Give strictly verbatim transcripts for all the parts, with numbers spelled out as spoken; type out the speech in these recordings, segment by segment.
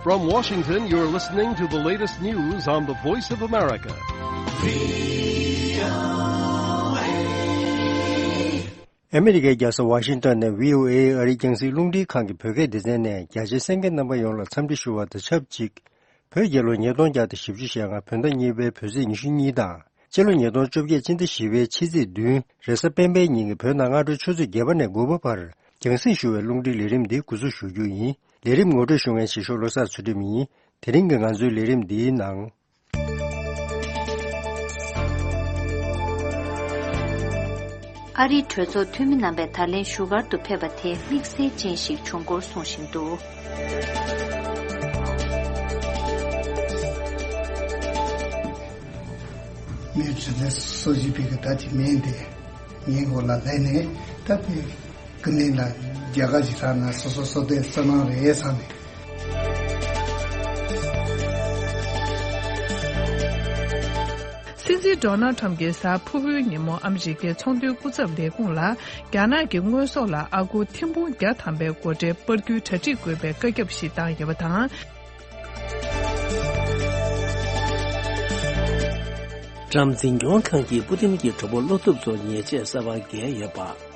From Washington, you're listening to the latest news on the Voice of America. ཨ་མི་རི་ཀའི་རྒྱལ་ས་ཝ་ཤིང་ཏོན་ནས་བྷི་ཨོ་ཨེ་ཨ་རིའི་རྒྱང་སྲིང་རླུང་འཕྲིན་ཁང་གི་བོད་སྐད་སྡེ་ཚན་ནས་རྒྱ་ཆེའི་གསན་མཁན་རྣམ་པ་ཡོངས་ལ་འཚམས་འདྲི་ཞུ་བ་དང་ཆབས་ཅིག་བོད་རྒྱལ་ལོ་ཉིས་སྟོང་བརྒྱ་དང་བཞི་བཅུ་ཞེ་ལྔ་བོད་ཟླ་གཉིས་པའི་བོད་ཚེས་ཉི་ཤུ་གཉིས་དང་། སྤྱི་ལོ་ཉིས་སྟོང་བཅོ་བརྒྱད་སྤྱི་ཟླ་བཞི་པའི་ཕྱི་ཚེས་བདུན་རེས་གཟའ་སྤེན་པའི་ཉིན་གྱི་བོད་གནའ་སྔ་དྲོའི་ཆུ་ཚོད་བརྒྱད་པ་ནས་དགུ་པ་བར་རྒྱང་སྲིང་ཞུ་བའི་རླུང་འཕྲིན་ལས་རིམ་འདི་འགོ་འཛུགས་ཞུ་རྒྱུ་ཡིན། ལས་རིམ་ངོ་སྤྲོད་ཞུ་མཁན་ཞིག་ཤོག་བློ་བཟང་ཚུལ་ཁྲིམས་ཡིན། དེ་རིང་གི་ང་ཚོའི་ལས་རིམ་འདིའི་ནང་། ཨ་རིའི་གྲོས་ཚོགས་འཐུས་མི་རྣམ་པས་ད་ལན་བཞུགས་སྒར་དུ་ཕེབས་པ་དེ་དམིགས་བསལ་ཅན་ཞིག་བྱུང་སྐོར་གསུང་བཞིན་འདུག་མི་ཚོས་ནས་སོ་ཞིག་པའི་གི་ད་ཅི་མེད་དེ་ངའི་མགོ་ལ་ལས་ནས་ད་པའི་ཀུན་ནས་ལ་རྒྱ་གར་གྱི་ས་ན་སོ་སོ་སོ་དེ་ས་ནང་རེད་ས་ནས། སྲིད་འཛིན་ཌོ་ནལ་ཊམ་གྱིས་གཟའ་ཕུར་བུའི་ཉིན་མོ་ཨ་མི་རི་ཀའི་ཚོང་དོན་སྐུ་ཚབ་ལས་ཁུངས་ལ་རྒྱ་ནག་གི་དངོས་ཟོག་ལ་ཨ་སྒོར་ཐེར་འབུམ་བརྒྱ་ཐམ་པའི་སྒོ་ཁྲལ་སྤར་རྒྱུའི་གྲ་སྒྲིག་དགོས་པའི་བཀའ་ཁྱབ་ཞིག་བཏང་ཡོད་པ་དང་། ཀྲམ་འཛིན་སྐྱོང་ཁང་གིས་པུ་ཏིན་གྱི་གྲོགས་པོ་བློ་ཐུབ་ཚོར་ཉེས་ཆད་གསར་པ་འགེལ་ཡོད་པ།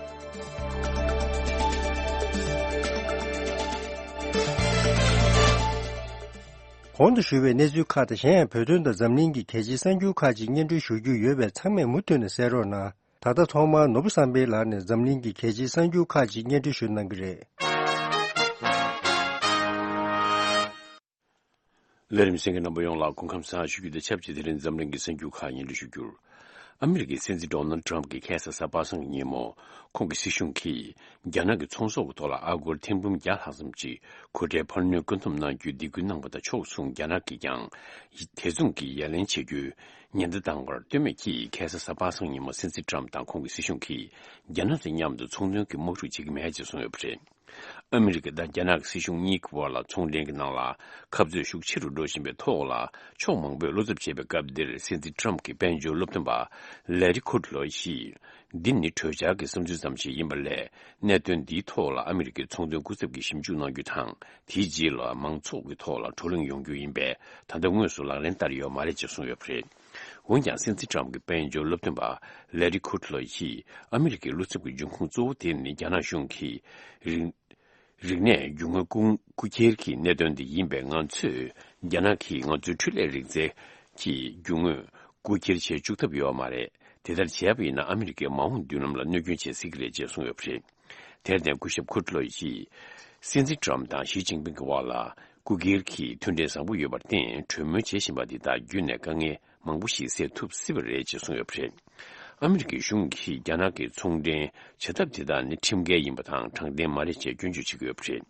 གོང་དུ་ཞུས་པའི་གནས་ཚུལ་ཁག་དང་གཞན་ཡང་བོད་དོན་དང་འཛམ་གླིང་གི་གལ་ཆེའི་གསར་འགྱུར་ཁག་ཅིག་སྙན་སྒྲོན་ཞུ་རྒྱུ་ཡོད་པས་ཚང་མས་མུ་མཐུད་ནས་གསན་རོགས་གནང་། ད་ལྟ་ཐོག་མར་ནོར་བུ་བསམ་འཕེལ་ལགས་ནས་འཛམ་གླིང་གི་གལ་ཆེའི་གསར་འགྱུར་ཁག་ཅིག་སྙན་སྒྲོན་ཞུ་གནང་གི་རེད། ལས་རིམ་གསན་མཁན་རྣམ་པ་ཡོངས་ལ་སྐུ་ཁམས་བཟང་ཞུ་རྒྱུ་དང་ཆབས་ཅིག་དེ་རིང་འཛམ་གླིང་གི་གསར་འགྱུར་ཁག་སྙན་སྒྲོན་ཞུ་རྒྱུར། ཨ་མི་རི་ཀའི་སྲིད་འཛིན་ཌོ་ནལ་ཊམ་གྱིས་ཁ་སང་གཟའ་པ་སངས་ཀྱི་ཉིན་མོ། ཁོང་གི་སྲིད་གཞུང་གིས་རྒྱ་ནག་གི་ཚོང་ཟོག་གི་ཐོག་ལ་ཨ་སྒོར་ཐེར་འབུམ་བརྒྱ་ལྷག་ཙམ་ཅིག་གོ་ཁྲལ་འཕར་སྣོན་བཀག་སྡོམ་གནང་རྒྱུའི་སྡིགས་སྐུལ་གནང་བ་དང་ཕྱོགས་མཚུངས་རྒྱ་ནག་གིས་ཀྱང་དེ་མཚུངས་ཀྱི་ཡ་ལན་བྱེད་རྒྱུའི་ཉེན་བརྡ་བཏང་བར་ལྟོས་མེད་ཀྱིས་ཁ་སང་གཟའ་པ་སངས་ཉིན་མོ་སྲིད་འཛིན་ཊམ་དང་ཁོང་གི་སྲིད་གཞུང་གིས་རྒྱ་ནག་དང་མཉམ་དུ་ཚོང་དོན་གྱི་དམག་འཁྲུག་བྱེད་ཀྱི་མེད་ཅེས་གསུངས་ཡོད་པ་རེད། ཨ་མི་རི་ཀ་དང་རྒྱ་ནག་གི་སྲིད་གཞུང་གཉིས་ཀྱི་བར་ལ་ཚོང་འབྲེལ་གྱི་ནང་ལ་ཁ་རྩོད་ཤུགས་ཆེ་རུ་འགྲོ་བཞིན་པའི་ཐོག་ལ་ཕྱོགས་མང་པོས་བློ་འཚབ་བྱེད་པའི་སྐབས་འདིར་སྲིད་འཛིན་ཊམ་གྱི་དཔལ་འབྱོར་སློབ་སྟོན་པ་ལེ་རི་ཁུད་ལོ་ཡིས། འདི་ནི་གྲོས་འཆར་གྱི་བསམ་ཚུལ་ཙམ་ཞིག་ཡིན་པ་ལས། གནད་དོན་འདིའི་ཐོག་ལ་ཨ་མི་རི་ཀའི་ཚོང་དོན་སྐུ་ཚབ་ཀྱིས་ཞིབ་འཇུག་གནང་རྒྱུ་དང་། དེའི་རྗེས་ལ་མང་ཚོགས་ཀྱི་ཐོག་ལ་བགྲོ་གླེང་ཡོང་རྒྱུ་ཡིན་པས། ད་ལྟ་དངོས་སུ་ལག་ལེན་བསྟར་ཡོད་མ་རེད་ཅེས་གསུངས་ཡོད་པ་རེད། འོན་ཀྱང་སྲིད་འཛིན་ཊམ་གྱི་དཔལ་འབྱོར་སློབ་སྟོན་པ་ལེ་རི་ཁུད་ལོ་ཡིས། ཨ་མི་རི་ཀའི་བློ་འཚབ་ཀྱི་འབྱུང་ཁུངས་གཙོ་བོ་དེ་ནི་རྒྱ་ནག་གཞུང་གིས་རིག་རིག་གནས་རྒྱུ་དངོས་རྐུ་རྐུ་འཁྱེར་གྱི་གནད་དོན་དེ་ཡིན་པས། ང་ཚོས་རྒྱ་ནག་གིས་ང་ཚོའི་འཕྲུལ་ལས་རིག་རྩལ་གྱི་རྒྱུ་དངོས་རྐུ་འཁྱེར་བྱེད་བཅུག་ཐབས་ཡོད་མ་རེད། དེ་ལྟར་བྱས་པ་ཡིན་ན་ཨ་མི་རི་ཀའི་མ་འོངས་མདུན་ལམ་ལ་གནོད་སྐྱོན་བྱེད་སྲིད་ཀྱི་རེད་ཅེས་གསུངས་ཡོད་པ་རེད། དེར་བརྟེན་སྐུ་ཞབས་ཁུད་ལོ་ཡིས། སྲིད་འཛིན་ཊམ་དང་ཞི་ཅིན་ཕིང་གི་བར་ལ་རྐུ་འཁྱེར་གྱི་མཐུན་འབྲེལ་བཟང་པོ་ཡོད་པར་བརྟེན། གྲོས་མོལ་བྱེད་བཞིན་པ་འདི་དག་བརྒྱུད་ནས་དཀའ་ངལ་མང་པོ་ཞིག་སེལ་ཐུབ་སྲིད་པ་རེད་ཅེས་གསུངས་ཡོད་པ་རེད། ཨ་མི་རི་ཀའི་གཞུང་གིས་རྒྱ་ནག་གི་ཚོང་འབྲེལ་བྱ་ཐབས་དེ་དག་ནི་ཁྲིམས་འགལ་ཡིན་པ་དང་དྲང་བདེན་མ་རེད་ཅེས་སྐྱོན་བརྗོད་བྱེད་ཀྱི་ཡོད་པ་རེད།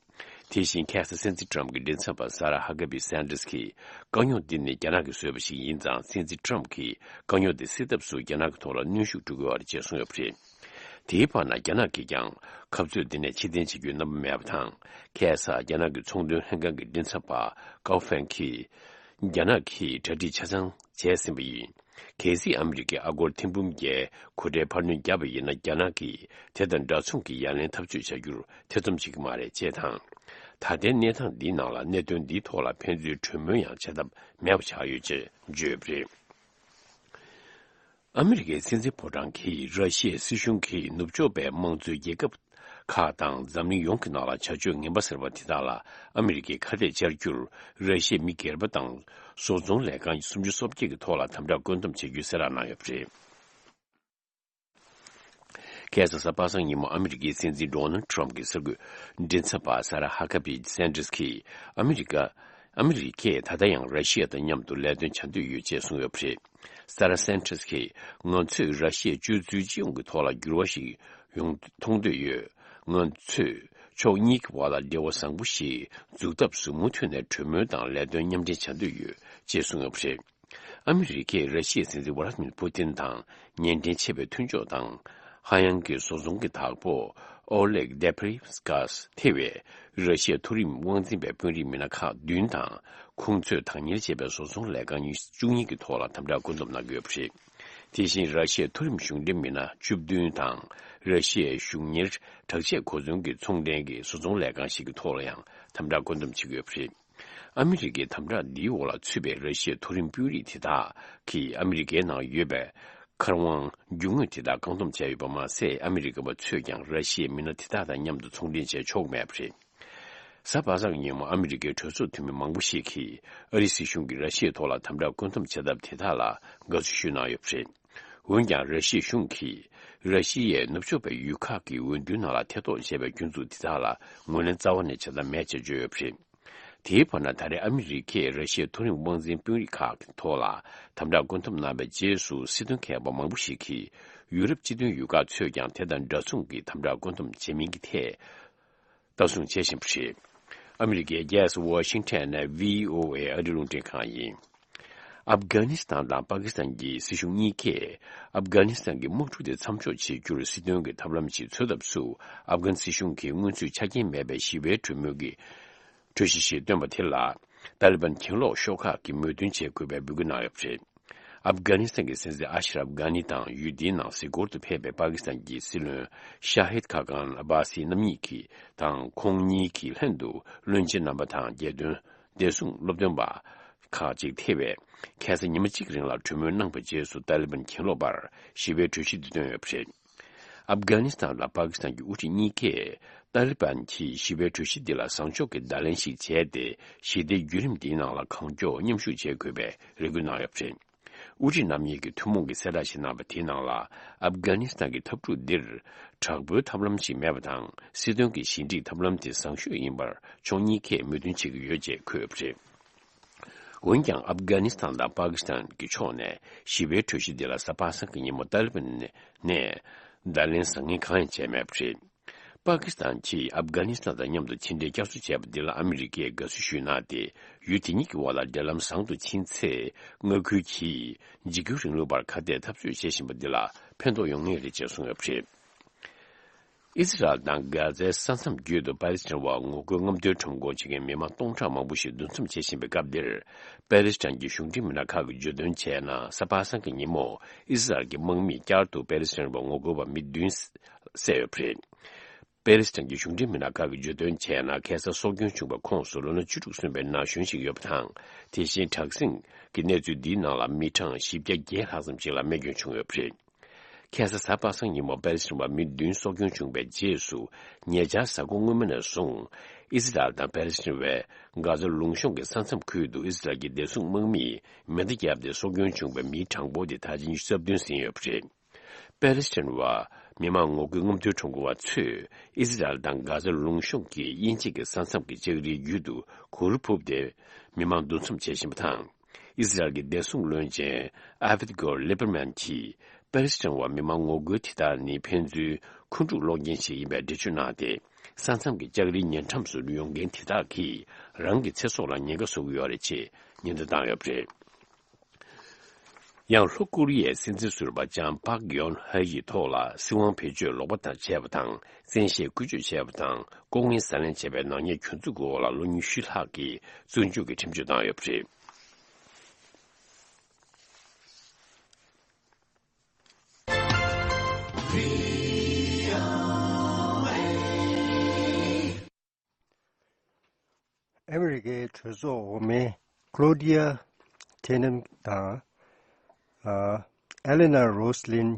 དེ་བཞིན་ཁ་སང་སྲིད་འཛིན་ཊམ་གྱི་མགྲིན་ཚབ་པ་ས་ར་ཧ་ཀ་བི་སན་ཏྲེས་ཀྱིས། དཀའ་རྙོག་འདི་ནི་རྒྱ་ནག་གིས་བཟོས་པ་ཞིག་ཡིན་ཙང་། སྲིད་འཛིན་ཊམ་གྱིས་དཀའ་རྙོག་འདི་སེལ་ཐབས་སུ་རྒྱ་ནག་གི་ཐོག་ལ་གནོན་ཤུགས་སྤྲོད་དགོས་པ་རེད་ཅེས་གསུངས་ཡོད་པ་རེད། དེའི་བར་ན་རྒྱ་ནག་གིས་ཀྱང་འཐབ་རྩོད་འདི་ནས་ཕྱིར་འཐེན་བྱེད་རྒྱུའི་རྣམ་པ་མེད་པ་དང་། ཁ་སང་རྒྱ་ནག་གི་ཚོང་དོན་ལྷན་ཁང་གི་མགྲིན་ཚབ་པ་ཀའོ་ཧྥེང་གིས། རྒྱ་ནག་གིས་གྲ་སྒྲིག་ཆ་ཚང་བྱས་ཟིན་པ་ཡིན། གལ་སྲིད་ཨ་མི་རི་ཀས་ཨ་སྒོར་ཐེར་འབུམ་བརྒྱད་གོ་ཁྲལ་འཕར་སྣོན་བརྒྱབ་པ་ཡིན་ན། རྒྱ་ནག་གིས་དེ་དང་འདྲ་མཚུངས་ཀྱི་ཡ་ལན་འཐབ་རྩོད་བྱ་རྒྱུར་ཐེ་ཚོམ་བྱེད་ཀྱི་མ་རེད་ཅེས་དང་། ད་ལྟའི་གནས་སྟངས་འདིའི་ནང་ལ་གནད་དོན་འདིའི་ཐོག་ལ་ཕན་ཚུན་གྲོས་མོལ་ཡང་བྱ་ཐབས་མེད་པ་ཆགས་ཡོད་ཅེས་བརྗོད་ཡོད་པ་རེད། ཨ་མི་རི་ཀའི་སྲིད་འཛིན་ཕོ་བྲང་གིས་ར་ཤི་ཡའི་སྲིད་གཞུང་གིས་ནུབ་ཕྱོགས་པའི་དམངས་གཙོའི་རྒྱལ་ཁབ་ཁག་དང་འཛམ་གླིང་ཡོངས་ཀྱི་ནང་ལ་བྱ་སྤྱོད་ངན་པ་ཟེར་བ་དེ་དག་ལ་ཨ་མི་རི་ཀས་ཁ་གཏད་བཅར་རྒྱུར། ར་ཤི་ཡའི་མི་སྒེར་པ་དང་བཟོ་ཚོང་ལས་ཁང་སུམ་ཅུ་སོ་བརྒྱད་ཀྱི་ཐོག་ལ་དམ་དྲག་བཀོད་འདོམས་བྱེད་རྒྱུའི་གསལ་བསྒྲགས་གནང་ཡོད་པ་རེད། ཁ་སང་གཟའ་པ་སངས་ཉིན་མོ་ཨ་མི་རི་ཀའི་སྲིད་འཛིན་ཌོ་ནལ་ཊམ་གྱི་གསར་འགོད་མགྲིན་ཚབ་པ་ས་ར་ཧ་ཀ་བི་སན་ཏྲེས་ཀྱིས། ཨ་མི་རི་ཀ་ཨ་མི་རི་ཀས་ད་ལྟ་ཡང་ར་ཤི་ཡ་དང་མཉམ་དུ་ལས་དོན་བྱ་འདོད་ཡོད་ཅེས་གསུངས་ཡོད་པ་རེད། ས་ར་སན་ཏྲེས་ཀྱིས། ང་ཚོས་ར་ཤི་ཡའི་སྤྱོད་ཚུལ་སྤྱི་ཡོངས་ཀྱི་ཐོག་ལ་འགྱུར་བ་ཞིག་ཡོང་མཐོང་འདོད་ཡོད། ང་ཚོས་ཕྱོགས་གཉིས་ཀྱི་བར་ལ་འབྲེལ་བ་བཟང་པོ་ཞིག་འཛུགས་ཐབས་སུ་མུ་མཐུད་ནས་གྲོས་མོལ་དང་ལས་དོན་མཉམ་འབྲེལ་བྱ་འདོད་ཡོད་ཅེས་གསུངས་ཡོད་པ་རེད། ཨ་མི་རི་ཀས་ར་ཤི་ཡའི་སྲིད་འཛིན་ཝ་ལ་ཏི་མིར་པུ་ཏིན་དང་ཉེ་འབྲེལ་ཆེ་བའི་མཐུན་ཕྱོགས་དང་། ཧ་ཡང་གི་བཟོ་ཚོང་གི་བདག་པོ་ཨོ་ལེག་དེ་པྲི་སྐ་ཐེ་བའི་ར་ཤི་ཡའི་མཐོ་རིམ་དབང་འཛིན་པའི་དཔོན་རིགས་མི་སྣ་ཁག་བདུན་དང་། ཁོང་ཚོས་བདག་གཉེར་བྱས་པའི་བཟོ་ཚོང་ལས་ཁང་བཅུ་གཉིས་ཀྱི་ཐོག་ལ་དམ་དྲག་བཀོད་འདོམས་གནང་གི་ཡོད་པ་རེད། དེ་བཞིན་ར་ཤི་ཡའི་མཐོ་རིམ་གཞུང་འབྲེལ་མི་སྣ་བཅུ་བདུན་དང་། ར་ཤི་ཡའི་གཞུང་གཉེར་དྲག་ཆས་གོ་མཚོན་གྱི་ཚོང་འབྲེལ་གྱི་བཟོ་ཚོང་ལས་ཁང་ཞིག་གི་ཐོག་ལ་ཡང་དམ་དྲག་བཀོད་འདོམས་བྱེད་ཀྱི་ཡོད་པ་རེད། ཨ་མི་རི་ཀའི་དམ་དྲག་འདིའི་འོག་ལ་ཚུད་པའི་ར་ཤི་ཡའི་མཐོ་རིམ་དཔོན་རིགས་དེ་དག་གིས་ཨ་མི་རི་ཀའི་ནང་ཡོད་པའི་མཁར་དབང་རྒྱུ་དངོས་དེ་དག་བཀག་སྡོམ་བྱས་ཡོད་པ་མ་ཟད། ཨ་མི་རི་ཀ་བ་ཚོས་ཀྱང་ར་ཤི་ཡའི་མི་སྣ་དེ་དག་དང་མཉམ་དུ་ཚོང་འབྲེལ་བྱས་ཆོག་མེད་པ་རེད། གཟའ་པ་སངས་ཀྱི་ཉིན་མོ་ཨ་མི་རི་ཀའི་གྲོས་ཚོགས་འཐུས་མི་མང་པོ་ཞིག་གིས་ཨ་རིའི་སྲིད་གཞུང་གིས་ར་ཤི་ཡའི་ཐོག་ལ་དམ་དྲག་བཀོད་འདོམས་བྱེད་ཐབས་དེ་དག་ལ་དགའ་བསུ་ཞུས་གནང་ཡོད་པ་རེད། འོན་ཀྱང་། ར་ཤི་ཡའི་གཞུང་གིས་ར་ཤི་ཡའི་ནུབ་ཕྱོགས་པའི་ཡུལ་ཁག་གི་འོས་བསྡུའི་ནང་ལ་ཐེ་གཏོགས་བྱས་པའི་སྐྱོན་འཛུགས་དེ་དག་ལ་ངོས་ལེན་རྩ་བ་ནས་བྱེད་ཐབས་མེད་ཅེས་བརྗོད་ཡོད་པ་རེད། དེའི་བར་ན། ད་རེས་ཨ་མི་རི་ཀས་ར་ཤི་ཡའི་མཐོ་རིམ་དབང་འཛིན་དཔོན་རིགས་ཁག་གི་ཐོག་ལ་དམ་དྲག་བཀོད་འདོམས་གནང་བའི་རྗེས་སུ། སྲིད་དོན་མཁས་པ་མང་པོ་ཞིག་གིས་ཡུ་རོབ་སྤྱི་མཐུན་ཡུལ་ཁག་ཚོས་ཀྱང་དེ་དང་འདྲ་མཚུངས་ཀྱི་དམ་དྲག་བཀོད་འདོམས་བྱེད་མིན་གྱི་ཐད། ལྟ་སྲུང་བྱེད་བཞིན་པ་རེད། ཨ་མི་རི་ཀའི་རྒྱལ་ས་ཝ་ཤིང་ཊོན་ནས་བྷི་ཨོ་ཨེ་ཨ་རི་རླུང་འཕྲིན་ཁང་ཡིན། ཨབ་གྷ་ནི་སི་ཐན་དང་པ་ཀི་སི་ཐན་གྱི་སྲིད་གཞུང་གཉིས་ཀས། ཨབ་གྷ་ནི་སི་ཐན་གྱི་དམག་འཁྲུག་དེ་མཚམས་འཇོག་བྱེད་རྒྱུར་སྲིད་དོན་གྱི་ཐབས་ལམ་ཞིག་འཚོལ་ཐབས་སུ། ཨབ་གྷ་ནི་སྲིད་གཞུང་གིས་སྔོན་ཚུད་ཆ་རྐྱེན་མེད་པའི་ཞི་བའི་གྲོས་མོལ་གྱི་གྲོས་གཞི་ཞིག་བཏོན་པ་དེ་ལ། ཏཱ་ལི་བན་གྱེན་ལོག་ཤོག་ཁག་གིས་མོས་མཐུན་བྱེད་དགོས་པའི་འབོད་སྐུལ་གནང་ཡོད་པ་རེད། ཨབ་གྷ་ནི་སི་ཐན་གྱི་སྲིད་འཛིན་ཨ་ཤ་རབ་གྷ་ནི་དང་ཡུལ་དེའི་ནང་གཟིགས་སྐོར་དུ་ཕེབས་པའི་པ་ཀི་སི་ཐན་གྱི་སྲིད་བློན་ཤ་ཧིད་ཁ་ཀན་ཨ་བྷ་སི་རྣམ་གཉིས་ཀྱིས་དང་། ཁོང་གཉིས་ཀྱི་ལྷན་དུ་བློན་ཆེན་རྣམ་པ་དང་རྒྱལ་དོན་བདེ་སྲུང་སློབ་སྟོན་པ་ཁག་ཅིག་ཐེ་བའི་ཁ་ས་ཉི་མ་གཅིག་རིང་ལ་གྲོས་མོལ་གནང་བའི་རྗེས་སུ། ཏཱ་ལི་བན་གྱེན་ལོག་པར་ཞི་བའི་གྲོས་གཞི་འདི་བཏོན་ཡོད་པ་རེད། ཨབ་གྷ་ནི་སི་ཐན་དང་པ་ཀི་སི་ཐན་གྱི་དབུ་ཁྲིད་གཉིས་ཀས་ཏཱ་ལི་བན་གྱིས་ཞི་བའི་གྲོས་གཞི་འདི་ལ་བཟང་ཕྱོགས་ཀྱི་བརྡ་ལན་ཞིག་བྱས་ཏེ། ཞི་བདེའི་བརྒྱུད་རིམ་འདིའི་ནང་ལ་གང་མགྱོགས་མཉམ་ཞུགས་བྱེད་དགོས་པའི་རེ་སྐུལ་གནང་ཡོད་པ་རེད། དབུ་ཁྲིད་རྣམ་གཉིས་ཀྱིས་ཐུན་མོང་གི་གསལ་བསྒྲགས་ཤིག་གནང་བ་དེའི་ནང་ལ། ཨབ་གྷ་ནི་སི་ཐན་གྱི་འཐབ་འཁྲུག་འདིར་དྲག་པོའི་ཐབས་ལམ་ཞིག་མེད་པ་དང་། སྲིད་དོན་གྱི་ཞི་འགྲིག་ཐབས་ལམ་དེ་བཟང་ཤོས་ཡིན་པར་ཕྱོགས་གཉིས་ཀས་མོས་མཐུན་བྱེད་ཀྱི་ཡོད་ཅེས་འཁོད་ཡོད་པ་རེད། འོན་ཀྱང་། ཨབ་གྷ་ནི་སི་ཐན་དང་པ་ཀི་སི་ཐན་གྱི་ཕྱོགས་ནས་ཞི་བའི་གྲོས་གཞི་འདི་ལ་གཟའ་པ་སངས་ཀྱི་ཉིན་མོ་ཏཱ་ལི་བན་ནས་བརྡ་ལན་བཟང་ངན་གང་ཡང་བྱས་མེད་པ་རེད། པ་ཀི་སི་ཐན་གྱིས་ཨབ་གྷ་ནི་སི་ཐན་དང་མཉམ་དུ་ཕྱི་འབྲེལ་བསྐྱར་གསོ་བྱས་པ་འདི་ལ་ཨ་མི་རི་ཀས་དགའ་བསུ་ཞུས་གནང་སྟེ། ཡུལ་དེ་གཉིས་ཀྱི་དབར་ལ་འབྲེལ་ལམ་བཟང་དུ་ཕྱིན་ཚེ། མངའ་ཁུལ་གྱིས་འཇིགས་སྐུལ་རིང་ལུགས་པར་ཁ་གཏད་འཐབ་རྩོད་བྱེད་བཞིན་པ་འདི་ལ་ཕན་ཐོགས་ཡོང་ངེས་རེད་ཅེས་གསུངས་ཡོད་པ་རེད། ཨི་ཟི་རལ་དང་གྷ་ཛའི་ས་མཚམས་བརྒྱུད་དུ་པ་ལི་སི་ཐན་བ་ངོ་རྒོལ་རྔམ་སྟོན་ཁྲོམ་སྐོར་བྱེད་མཁན་མི་མང་སྟོང་ཕྲག་མང་པོ་ཞིག་འདུ་འཛོམས་བྱེད་བཞིན་པའི་སྐབས་འདིར། པ་ལི་སི་ཐན་གྱི་གཞུང་འབྲེལ་མི་སྣ་ཁག་གིས་བརྗོད་དོན་བྱས་ན། གཟའ་པ་སངས་ཀྱི་ཉིན་མོ་ཨི་ཟི་རལ་གྱི་དམག་མིས་བསྐྱར་དུ་པ་ལི་སི་ཐན་བ་ངོ་རྒོལ་བ་མི་བདུན་བསད་ཡོད་པ་རེད། པ་ལི་སི་ཐན་གྱི་གཞུང་འབྲེལ་མི་སྣ་ཁག་གིས་བརྗོད་དོན་བྱས་ན། ཁ་སང་སྲོག་སྐྱོན་བྱུང་བའི་ཁོངས་སུ་ལོ་ན་བཅུ་དྲུག་སོན་པའི་ན་གཞོན་ཞིག་ཡོད་པ་དང་། དེ་བཞིན་དྲག་ཟིང་གི་གནས་ཚུལ་འདིའི་ནང་ལ་མི་གྲངས་བཞི་བརྒྱ་བརྒྱད་ལྷག་ཙམ་ཞིག་ལ་རྨས་སྐྱོན་བྱུང་ཡོད་པ་རེད། ཁ་སང་གཟའ་པ་སངས་ཉིན་མོ་པ་ལི་སི་ཐན་བ་མི་བདུན་སྲོག་སྐྱོན་བྱུང་བའི་རྗེས་སུ། ཉེ་ཆར་གཟའ་འཁོར་སྔོན་མ་ནས་བཟུང་། ཨི་ཟི་རལ་དང་པ་ལི་སི་ཐན་བས་གྷ་ཛ་ལུང་གཤོང་གི་ས་མཚམས་ཁུལ་དུ་ཨི་ཟི་རལ་གྱི་བདེ་སྲུང་དམག་མིས་མེ་མདའ་བརྒྱབ་སྟེ། སྲོག་སྐྱོན་བྱུང་བའི་མིའི་གྲངས་འབོར་དེ་ད་ཆ་ཉི་ཤུ་རྩ་བདུན་ཟིན་ཡོད་པ་རེད། པ་ལི་སི་ཐན་བ་མི་མང་ངོ་རྒོལ་རྔམ་སྟོན་ཁྲོམ་སྐོར་བ་ཚོས་ཨི་ཟི་རལ་དང་གྷ་ཛ་ལུང་གཤོང་གི་དབྱིན་ཇི་གི་ས་མཚམས་ཀྱི་ལྕགས་རིའི་རྒྱུད་དུ་གུར་ཕུབ་སྟེ་མི་མང་འདུ་འཛོམས་བྱེད་བཞིན་པ་དང་། ཨི་ཟི་རལ་གྱི་བདེ་སྲུང་བློན་ཆེན་ཨ་བྷིད་གོར་ལི་པར་མན་གྱིས། པ་ལི་སི་ཐན་བ་མི་མང་ངོ་རྒོལ་དེ་དག་ནི་ཕན་ཚུན་འཁོན་འཁྲུག་སློང་མཁན་ཞིག་ཡིན་པའི་འགྲེལ་བརྗོད་གནང་སྟེ། ས་མཚམས་ཀྱི་ལྕགས་རིའི་ཉེ་འགྲམ་སུ་ཡོང་མཁན་དེ་དག་གིས་རང་གི་ཚེ་སྲོག་ལ་ཉེན་ཁ་བཟོ་གི་ཡོད་རེད་ཅེས་ཉེན་བརྡ་བཏང་ཡོད་པ་རེད། ཡང་ལྷོ་ཀོ་རི་ཡའི་སྲིད་འཛིན་ཟུར་པ་ལྕམ་པག་ཡོན་ཧ་ཡི་ཐོག་ལ་སྲིད་དབང་བེད་སྤྱོད་ལོག་པ་ལྟར་བྱས་པ་དང་། བཙན་ཤེད་བཀོལ་སྤྱོད་བྱས་པ་དང་། ལྐོག་རྔན་ཟ་ལེན་བྱས་པའི་ནག་ཉེས་གྱོད་འཛུགས་ཀྱི་འོག་ལ་ལོ་ཉི་ཤུ་ལྷག་གི་བཙོན་འཇུག་གི་ཁྲིམས་གཅོད་བཏང་ཡོད་པ་རེད། ཨ་མི་རི་ཀའི་གྲོས་ཚོགས་འོག་མའི་ཀློ་ཌི་ཡ་ཐེ་ནམ་དང་། ཨ། ཨེ་ལེ་ན་རོས་ལིན་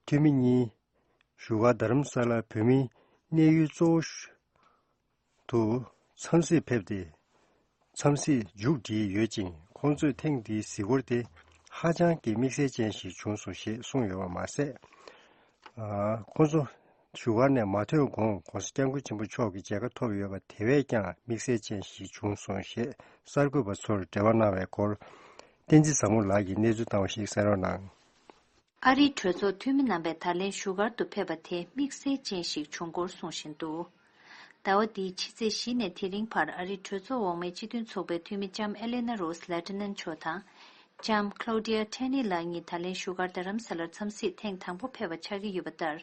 འཐུས་མི་གཉིས་བཞུགས་སྒར་རྡ་རམ་ས་ལར་བོད་མིའི་གནས་ཡུལ་གཙོ་བོ་དུ་འཚམས་གཟིགས་ཕེབས་ཏེ། འཚམས་གཟིགས་མཇུག་བསྒྲིལ་ཡོད་ཅིང་། ཁོང་ཚོས་ཐེངས་འདིའི་གཟིགས་སྐོར་དེ་ཧ་ཅང་གི་དམིགས་བསལ་ཅན་ཞིག་བྱུང་སོང་ཞེས་གསུངས་ཡོད་པ་མ་ཟད། ཨ། ཁོང་ཚོ་བཞུགས་སྒར་ནས་མ་ཐོན་གོང་། ༸གོང་ས་༸སྐྱབས་མགོན་ཆེན་པོ་མཆོག་གི་མཇལ་ཁ་ཐོབ་ཡོད་པ་དེ་བས་ཀྱང་དམིགས་བསལ་ཅན་ཞིག་བྱུང་སོང་ཞེས་གསར་འགོད་པ་ཚོར་འབྲེལ་བ་གནང་བའི་སྐོར། བསྟན་འཛིན་བཟང་མོ་ལགས་ཀྱིས་གནས་ཚུལ་བཏང་བ་ཞིག་གསན་རོགས་གནང་། ཨ་རིའི་གྲོས་ཚོགས་འཐུས་མི་རྣམ་པས་ད་ལན་བཞུགས་སྒར་དུ་ཕེབས་པ་དེ་དམིགས་བསལ་ཅན་ཞིག་བྱུང་སྐོར་གསུང་བཞིན་འདུག། ཟླ་བ་འདིའི་ཕྱི་ཚེས་བཞི་ནས་དེ་རིང་བར་ཨ་རིའི་གྲོས་ཚོགས་འོག་མའི་སྤྱི་མཐུན་ཚོགས་པའི་འཐུས་མི་ལྕམ་ཨེ་ལེ་ན་རོས་ལེ་ཏི་ནན་མཆོག་དང་། ལྕམ་ཀློ་ཌི་ཡ་ཊེ་ནི་ལགས་གཉིས་ད་ལན་བཞུགས་སྒར་རྡ་རམ་ས་ལར་འཚམས་གཟིགས་ཐེངས་དང་པོ་ཕེབས་པ་ཆགས་ཀྱི་ཡོད་པ་ལྟར།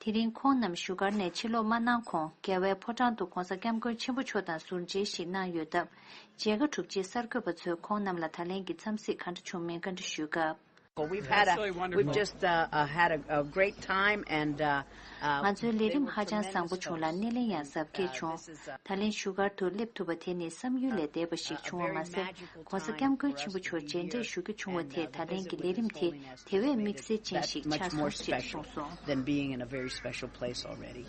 དེ་རིང་ཁོང་རྣམས་བཞུགས་སྒར་ནས་ཕྱིར་ལོག་མ་གནང་གོང་། རྒྱལ་བའི་ཕོ་བྲང་དུ་༸གོང་ས་༸སྐྱབས་མགོན་ཆེན་པོ་མཆོག་དང་ཟུར་མཇལ་ཞིག་གནང་ཡོད་སྟབས། མཇལ་ཁ་གྲུབ་རྗེས་གསར་འགོད་པ་ཚོས་ཁོང་རྣམས་ལ་ད་ལན་གྱི་འཚམས་གཟིགས་ག་འདྲ་བྱུང་མིན་བཀའ་འདྲི་ཞུས་སྐབས། We've had a, we've just uh, uh, had a, a great time and uh, uh, ང་ཚོའི་ལས་རིམ་ཧ་ཅང་བཟང་པོ་བྱུང་ལ་སྣེ་ལེན་ཡང་གཟབ་རྒྱས་བྱུང་། ད་ལན་བཞུགས་སྒར་དུ་སླེབས་ཐུབ་པ་དེ་ནི་བསམ་ཡུལ་ལས་འདས་པ་ཞིག་བྱུང་བ་མ་ཟད། ༸གོང་ས་༸སྐྱབས་མགོན་ཆེན་པོ་མཆོག་མཇལ་འཕྲད་ཞུ་རྒྱུ་བྱུང་བ་དེས་ད་ལན་གྱི་ལས་རིམ་དེ་དེ་བས་དམིགས་བསལ་ཅན་ཞིག་ཆགས་སོང་ཞེས་གསུངས་སོང་། Than being in a very special place already.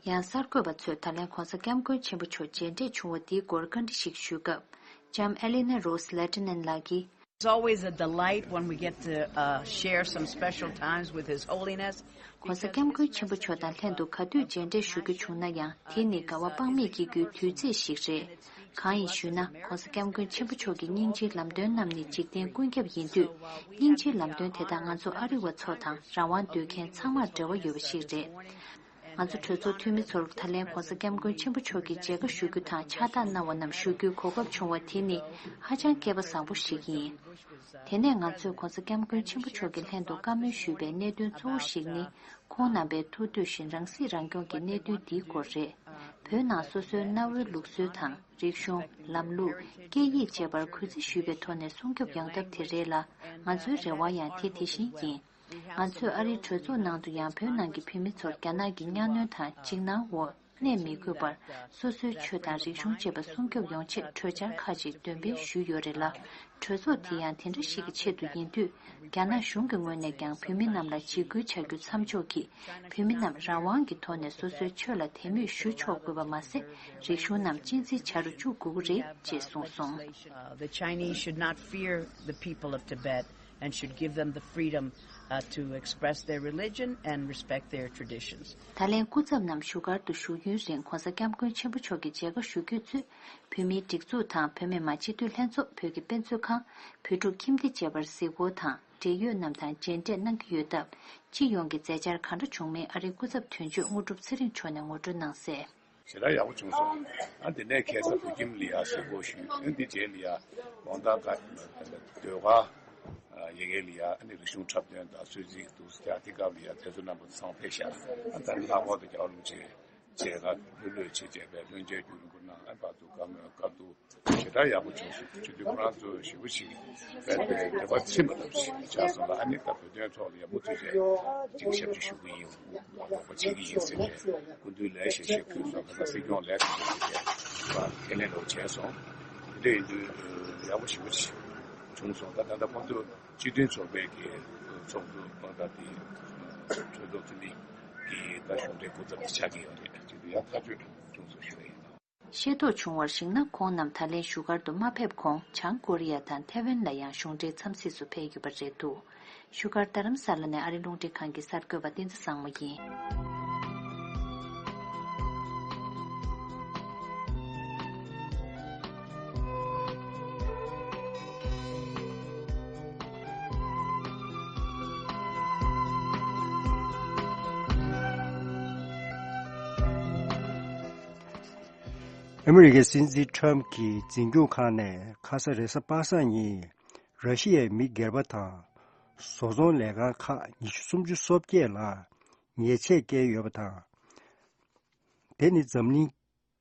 ཡང་གསར་འགོད་པ་ཚོས་ད་ལན་༸གོང་ས་༸སྐྱབས་མགོན་ཆེན་པོ་མཆོག་མཇལ་འཕྲད་བྱུང་བ་འདིའི་སྐོར་བཀའ་འདྲི་ཞིག་ཞུས་སྐབས། ལྕམ་ཨེ་ལི་ན་རོ་སི་ལེ་ཏི་ནན་ལགས་ཀྱིས། It's always a delight when we get to uh, share some special times with His Holiness. ༸གོང་ས་༸སྐྱབས་མགོན་ཆེན་པོ་མཆོག་དང་ལྷན་དུ་ག་དུས་མཇལ་འཕྲད་ཞུ་རྒྱུ་བྱུང་ན་ཡང་དེ་ནི་དགའ་བ་དཔག་མེད་སྐྱེ་རྒྱུའི་དུས་ཚོད་ཞིག་རེད། གང་ཡིན་ཞུས་ན་༸གོང་ས་༸སྐྱབས་མགོན་ཆེན་པོ་མཆོག་གི་སྙིང་རྗེའི་ལམ་སྟོན་རྣམས་ནི་འཇིག་རྟེན་ཀུན་ཁྱབ་ཡིན་དུས། སྙིང་རྗེའི་ལམ་སྟོན་དེ་དག་ང་ཚོ་ཨ་རི་བ་ཚོ་དང་རང་དབང་འདོད་མཁན་ཚང་མར་འབྲེལ་བ་ཡོད་པ་ཞིག་རེད། ང་ཚོ་གྲོས་ཚོགས་འཐུས་མི་ཚོར་ད་ལན་༸གོང་ས་༸སྐྱབས་མགོན་ཆེན་པོ་མཆོག་གི་མཇལ་ཁ་ཞུ་རྒྱུ་དང་ཕྱག་རྟགས་གནང་བ་རྣམས་ཞུ་རྒྱུའི་གོ་སྐབས་བྱུང་བ་དེ་ནི་ཧ་ཅང་སྐལ་པ་བཟང་པོ་ཞིག་ཡིན། དེ་ནས་ང་ཚོས་༸གོང་ས་༸སྐྱབས་མགོན་ཆེན་པོ་མཆོག་གི་ལྷན་དུ་བཀའ་མོལ་ཞུས་པའི་གནད་དོན་གཙོ་བོ་ཞིག་ནི། ཁོང་རྣམ་པས་ཐུགས་འདོད་བཞིན་རང་སྲིད་རང་སྐྱོང་གི་གནད་དོན་འདིའི་སྐོར་རེད། བོད་ནང་སོ་སོའི་གནའ་བོའི་ལུགས་སྲོལ་དང་། རིག་གཞུང་། ལམ་ལུགས། སྐད་ཡིག་བཅས་པར་གུས་བརྩི་ཞུས་པའི་ཐོག་ནས་སྲུང་སྐྱོབ་ཡོང་ཐབས་དེ་རེད་ལ། ང་ཚོའི་རེ་བ་ཡང་དེ་དེ་བཞིན་ཡིན། ང་ཚོས་ཨ་རིའི་གྲོས་ཚོགས་ནང་དུ་ཡང་བོད་ནང་གི་བོད་མི་ཚོར་རྒྱ་ནག་གི་གཉའ་གནོན་དང་འཇིགས་སྣང་འོག་གནས་མི་དགོས་པར། སོ་སོའི་ཆོས་དང་རིག་གཞུང་བཅས་པ་སྲུང་སྐྱོབ་ཡོང་ཆེད་གྲོས་འཆར་ཁག་ཅིག་འདོན་སྤེལ་ཞུས་ཡོད་རེད་ལ། གྲོས་ཚོགས་དེ་ཡང་དེ་འདྲ་ཞིག་གི་ཆེད་དུ་ཡིན་དུས། རྒྱ་ནག་གཞུང་གི་ངོས་ནས་ཀྱང་བོད་མི་རྣམས་ལ་འཇིགས་སྐུལ་བྱ་རྒྱུ་མཚམས་འཇོག་གིས། བོད་མི་རྣམས་རང་དབང་གི་ཐོག་ནས་སོ་སོའི་ཆོས་ལ་དད་མོས་ཞུ་ཆོག་དགོས་པ་མ་ཟད། རིག་གཞུང་རྣམས་གཅེས་འཛིན་བྱ་རུ་བཅུག་དགོས་ཀྱི་རེད་ཅེས་གསུངས་སོང་། Uh, the Chinese should not fear the people of Tibet and should give them the freedom uh, to express their religion and respect their traditions. ད་ལན་སྐུ་ཚབ་རྣམས་བཞུགས་སྒར་དུ་བཞུགས་ཡུན་རིང་༸གོང་ས་༸སྐྱབས་མགོན་ཆེན་པོ་མཆོག་གི་མཇལ་ཁ་ཞུ་རྒྱུས་གཙོས། བོད་མིའི་སྒྲིག་འཛུགས་དང་བོད་མི་མང་སྤྱི་འཐུས་ལྷན་ཚོགས། བོད་ཀྱི་དཔེ་མཛོད་ཁང་། བོད་ཕྲུག་ཁྱིམ་སྡེ་བཅས་པར་གཟིགས་སྐོར་དང་འབྲེལ་ཡོད་རྣམས་དང་མཇལ་འཕྲད་གནང་གི་ཡོད་སྟབས། སྤྱི་ཡོངས་ཀྱི་མཛད་འཆར་གང་འདྲ་བྱུང་མིན་ཨ་རིའི་སྐུ་ཚབ་དོན་གཅོད་དངོས་གྲུབ་ཚེ་རིང་མཆོག་ནས་ངོ་སྤྲོད་གནང་གསལ། ཞེ་དྲག་ཡག་པོ་བྱུང་སོང་། ཨ་དེ་ནས་ཁ་སང་བོད་ཁྱིམ་ལ་ཡ་གཟིགས་སྐོར་ཞུས། ཨ་འདི་རྗེས་ལ་ཡ་དགོང་དག་ཀ་ཟློས་གར་ཡ་གི་ལ་ཡ་ཨ་ནི་རིག་གཞུང་འཁྲབ་སྟོན་དང་གསོལ་ཚིགས་འདུག་ཟེར་དེ་སྐབས་ལ་ཡ་དེ་ཚོ་རྣམ་པ་ཚང་ཕེབས་ཤག་ཨ་ད་ནི་ལྷག་པར་དུ་རྒྱལ་བ་རིན་པོ་ཆེ་མཇལ་ཁ་ལྷོད་ལྷོད་བྱས་བྱས་པའི་ལྷོད་མཇལ་རྒྱུན་རིང་པོ་གནང་། ཨ་བར་དུ་བཀའ་མོལ་བཀའ་བསྡུར་ཞེ་དྲག་ཡག་པོ་བྱུང་སོང་། སྤྱི་འཐུས་ཁོ་རང་ཚོ་ཞེ་པོ་ཅིག་དཔེ་དེ་དད་པ་ཚིམ་པ་ལྟ་བུ་ཞིག་ཆགས་སོང་ལ། ཨ་ནི་ད་བོད་དོན་ཐོག་ལ་ཡག་པོ་ཐུགས་རྗེ་ཅིག་ཞབས་ཕྱི་ཞུ་གི་ཡིན། རོགས་པ་བྱེད་ཀྱི་ཡིན་ཟེར་ནས་སྐུ་མདུན་ལས་ཞལ་བཞེས་ཕུལ་སོང་། ཁ་སང་སྲིད་སྐྱོང་ལས་དང་ཞལ་བཞེས་ཁས་ལེན་རོགས་བྱས་སོང་། དེ་འདྲ་ཡིན་དུས་ཡག་པོ་ཞེ་པོ་ཅིག་བྱུང་སོང་། ད་ད་ལྟ་ཁོང་ཚོ་སྤྱི་མཐུན་ཚོགས་པའི་གི་ཚོགས་འདུ་ད་ལྟ་དེ་གྲོས་ཚོགས་འཐུས་མི་གི་ད་གཞུང་འབྲེལ་སྐུ་ཚབ་ཅིག་ཆགས་ཀྱི་ཡོད་རེད། དེ་དུས་ཡང་ཐག་གཅོད་བྱུང་སོང་ཞུ་བ་ཡིན། ཤེས་རྟོགས་བྱུང་བར་གཞིགས་ན། ཁོང་རྣམས་ད་ལན་བཞུགས་སྒར་དུ་མ་ཕེབས་གོང་། བྱང་ཀོ་རི་ཡ་དང་ཐའེ་ཝན་ལ་ཡང་གཞུང་འབྲེལ་འཚམས་གཟིགས་སུ་ཕེབས་ཡོད་པ་རེད་འདུག་བཞུགས་སྒར་རྡ་རམ་ས་ལ་ནས་ཨ་རི་རླུང་འཕྲིན་ཁང་གི་གསར་འགོད་པ་བསྟན་འཛིན་བཟང་མོ་ཡིན། ཨ་མི་རི་ཀའི་སྲིད་འཛིན་ཁྲམ་གྱི་འཛིན་སྐྱོང་ཁང་ནས་ཁ་ས་རེས་གཟའ་པ་སངས་ཉིན་ར་ཤི་ཡའི་མི་སྒེར་པ་དང་བཟོ་ཚོང་ལས་ཁང་ཁག་ཉི་ཤུ་སུམ་ཅུ་སོ་བརྒྱད་ལ་ཉེས་ཆད་བཀལ་ཡོད་པ་དང་། དེ་ནི་འཛམ་གླིང་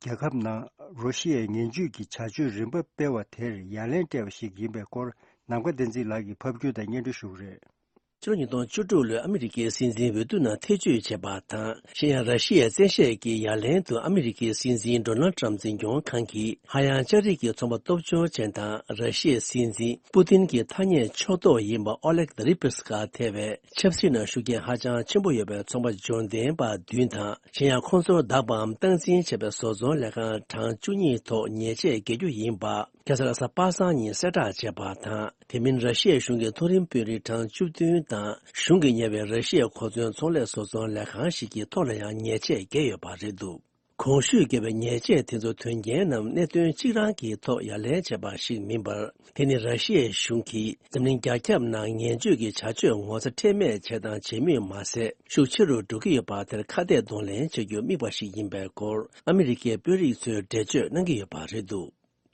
རྒྱལ་ཁབ་ནང་རོ་ཤི་ཡའི་ངན་ཇུས་ཀྱི་བྱ་སྤྱོད་རིམ་པ་སྤེལ་བ་དེར་ཡ་ལན་སྤྲད་པ་ཞིག་ཡིན་པའི་སྐོར། ནམ་མཁའ་བསྟན་འཛིན་ལགས་ཀྱིས་ཕབ་སྒྱུར་དང་སྙན་སྒྲོན་ཞུ་གི་རེད། ཕྱི་ལོ་ཉིས་སྟོང་བཅུ་དྲུག་ལོའི་ཨ་མི་རི་ཀའི་སྲིད་འཛིན་འོས་བསྡུ་ནང་ཐེ་བྱུས་བྱས་པ་དང་། གཞན་ཡང་། ར་ཤི་ཡའི་བཙན་ཤེད་ཀྱི་ཡ་ལན་དུ་ཨ་མི་རི་ཀའི་སྲིད་འཛིན་ཌོ་ནལ་ཊམ་འཛིན་སྐྱོང་ཁང་གིས། ཧ་ཡང་ལྕགས་རིགས་ཀྱི་ཚོང་པ་སྟོབས་འབྱོར་ཅན་དང་། ར་ཤི་ཡའི་སྲིད་འཛིན་པུ་ཏིན་གྱི་ཐག་ཉེ་ཕྱོགས་གཏོགས་ཡིན་པ་ཨོ་ལེག་དེ་རི་པེ་སི་ཀ་ཐེ་བའི་ཆབ་སྲིད་ནང་ཤུགས་རྐྱེན་ཧ་ཅང་ཆེན་པོ་ཡོད་པའི་ཚོང་པ་འབྱོར་ལྡན་པ་བདུན་དང་། གཞན་ཡང་། ཁོང་ཚོར་བདག་པའམ་སྟངས་འཛིན་བྱས་པའི་བཟོ་ཚོང་ལས་ཁང་གྲངས་བཅུ་གཉིས་ཐོག་ཉེས་ཆད་འགེལ་རྒྱུ་ཡིན་པ། ཁ་སང་རེས་གཟའ་པ་སངས་ཉིན་གསལ་བསྒྲགས་བྱས་པ་དང་། དེ་མིན། ར་ཤི་ཡའི་གཞུང་གི་མཐོ་རིམ་དཔོན་རིགས་གྲངས་བཅུ་བདུན་དང་། གཞུང་གིས་གཉེར་བའི་ར་ཤི་ཡའི་གོ་མཚོན་ཚོང་ལས་བཟོ་ཚོང་ལས་ཁང་ཞིག་གི་ཐོག་ལ་ཡང་ཉེས་ཆད་འགེལ་ཡོད་པ་རེད་འདུག་གོང་ཞུས་བཀལ་བའི་ཉེས་ཆད་དེ་ཚོ་དོན་རྐྱེན་ནམ་གནད་དོན་གཅིག་རང་གི་ཐོག་ཡ་ལན་བྱས་པ་ཞིག་མིན་པར། དེ་ནི་ར་ཤི་ཡའི་གཞུང་གིས་འཛམ་གླིང་རྒྱ་ཁྱབ་ནང་ངན་སྤྱོད་ཀྱི་བྱ་སྤྱོད་ངོ་ཚ་ཁྲེལ་མེད་བྱས་དང་བྱེད་མུས་མ་ཟད། ཤུགས་ཆེ་རུ་འགྲོ་གི་ཡོད་པ་དེར་ཁ་གཏད་གདོང་ལེན་བྱེད་རྒྱུར་དམིགས་པ་ཞིག་ཡིན་པའི་སྐོར། ཨ་མི་རི་ཀའི་དཔོན་རིགས་ཚོས་འགྲེལ་བརྗོད་གནང་གི་ཡོད་པ་རེད་འདུག་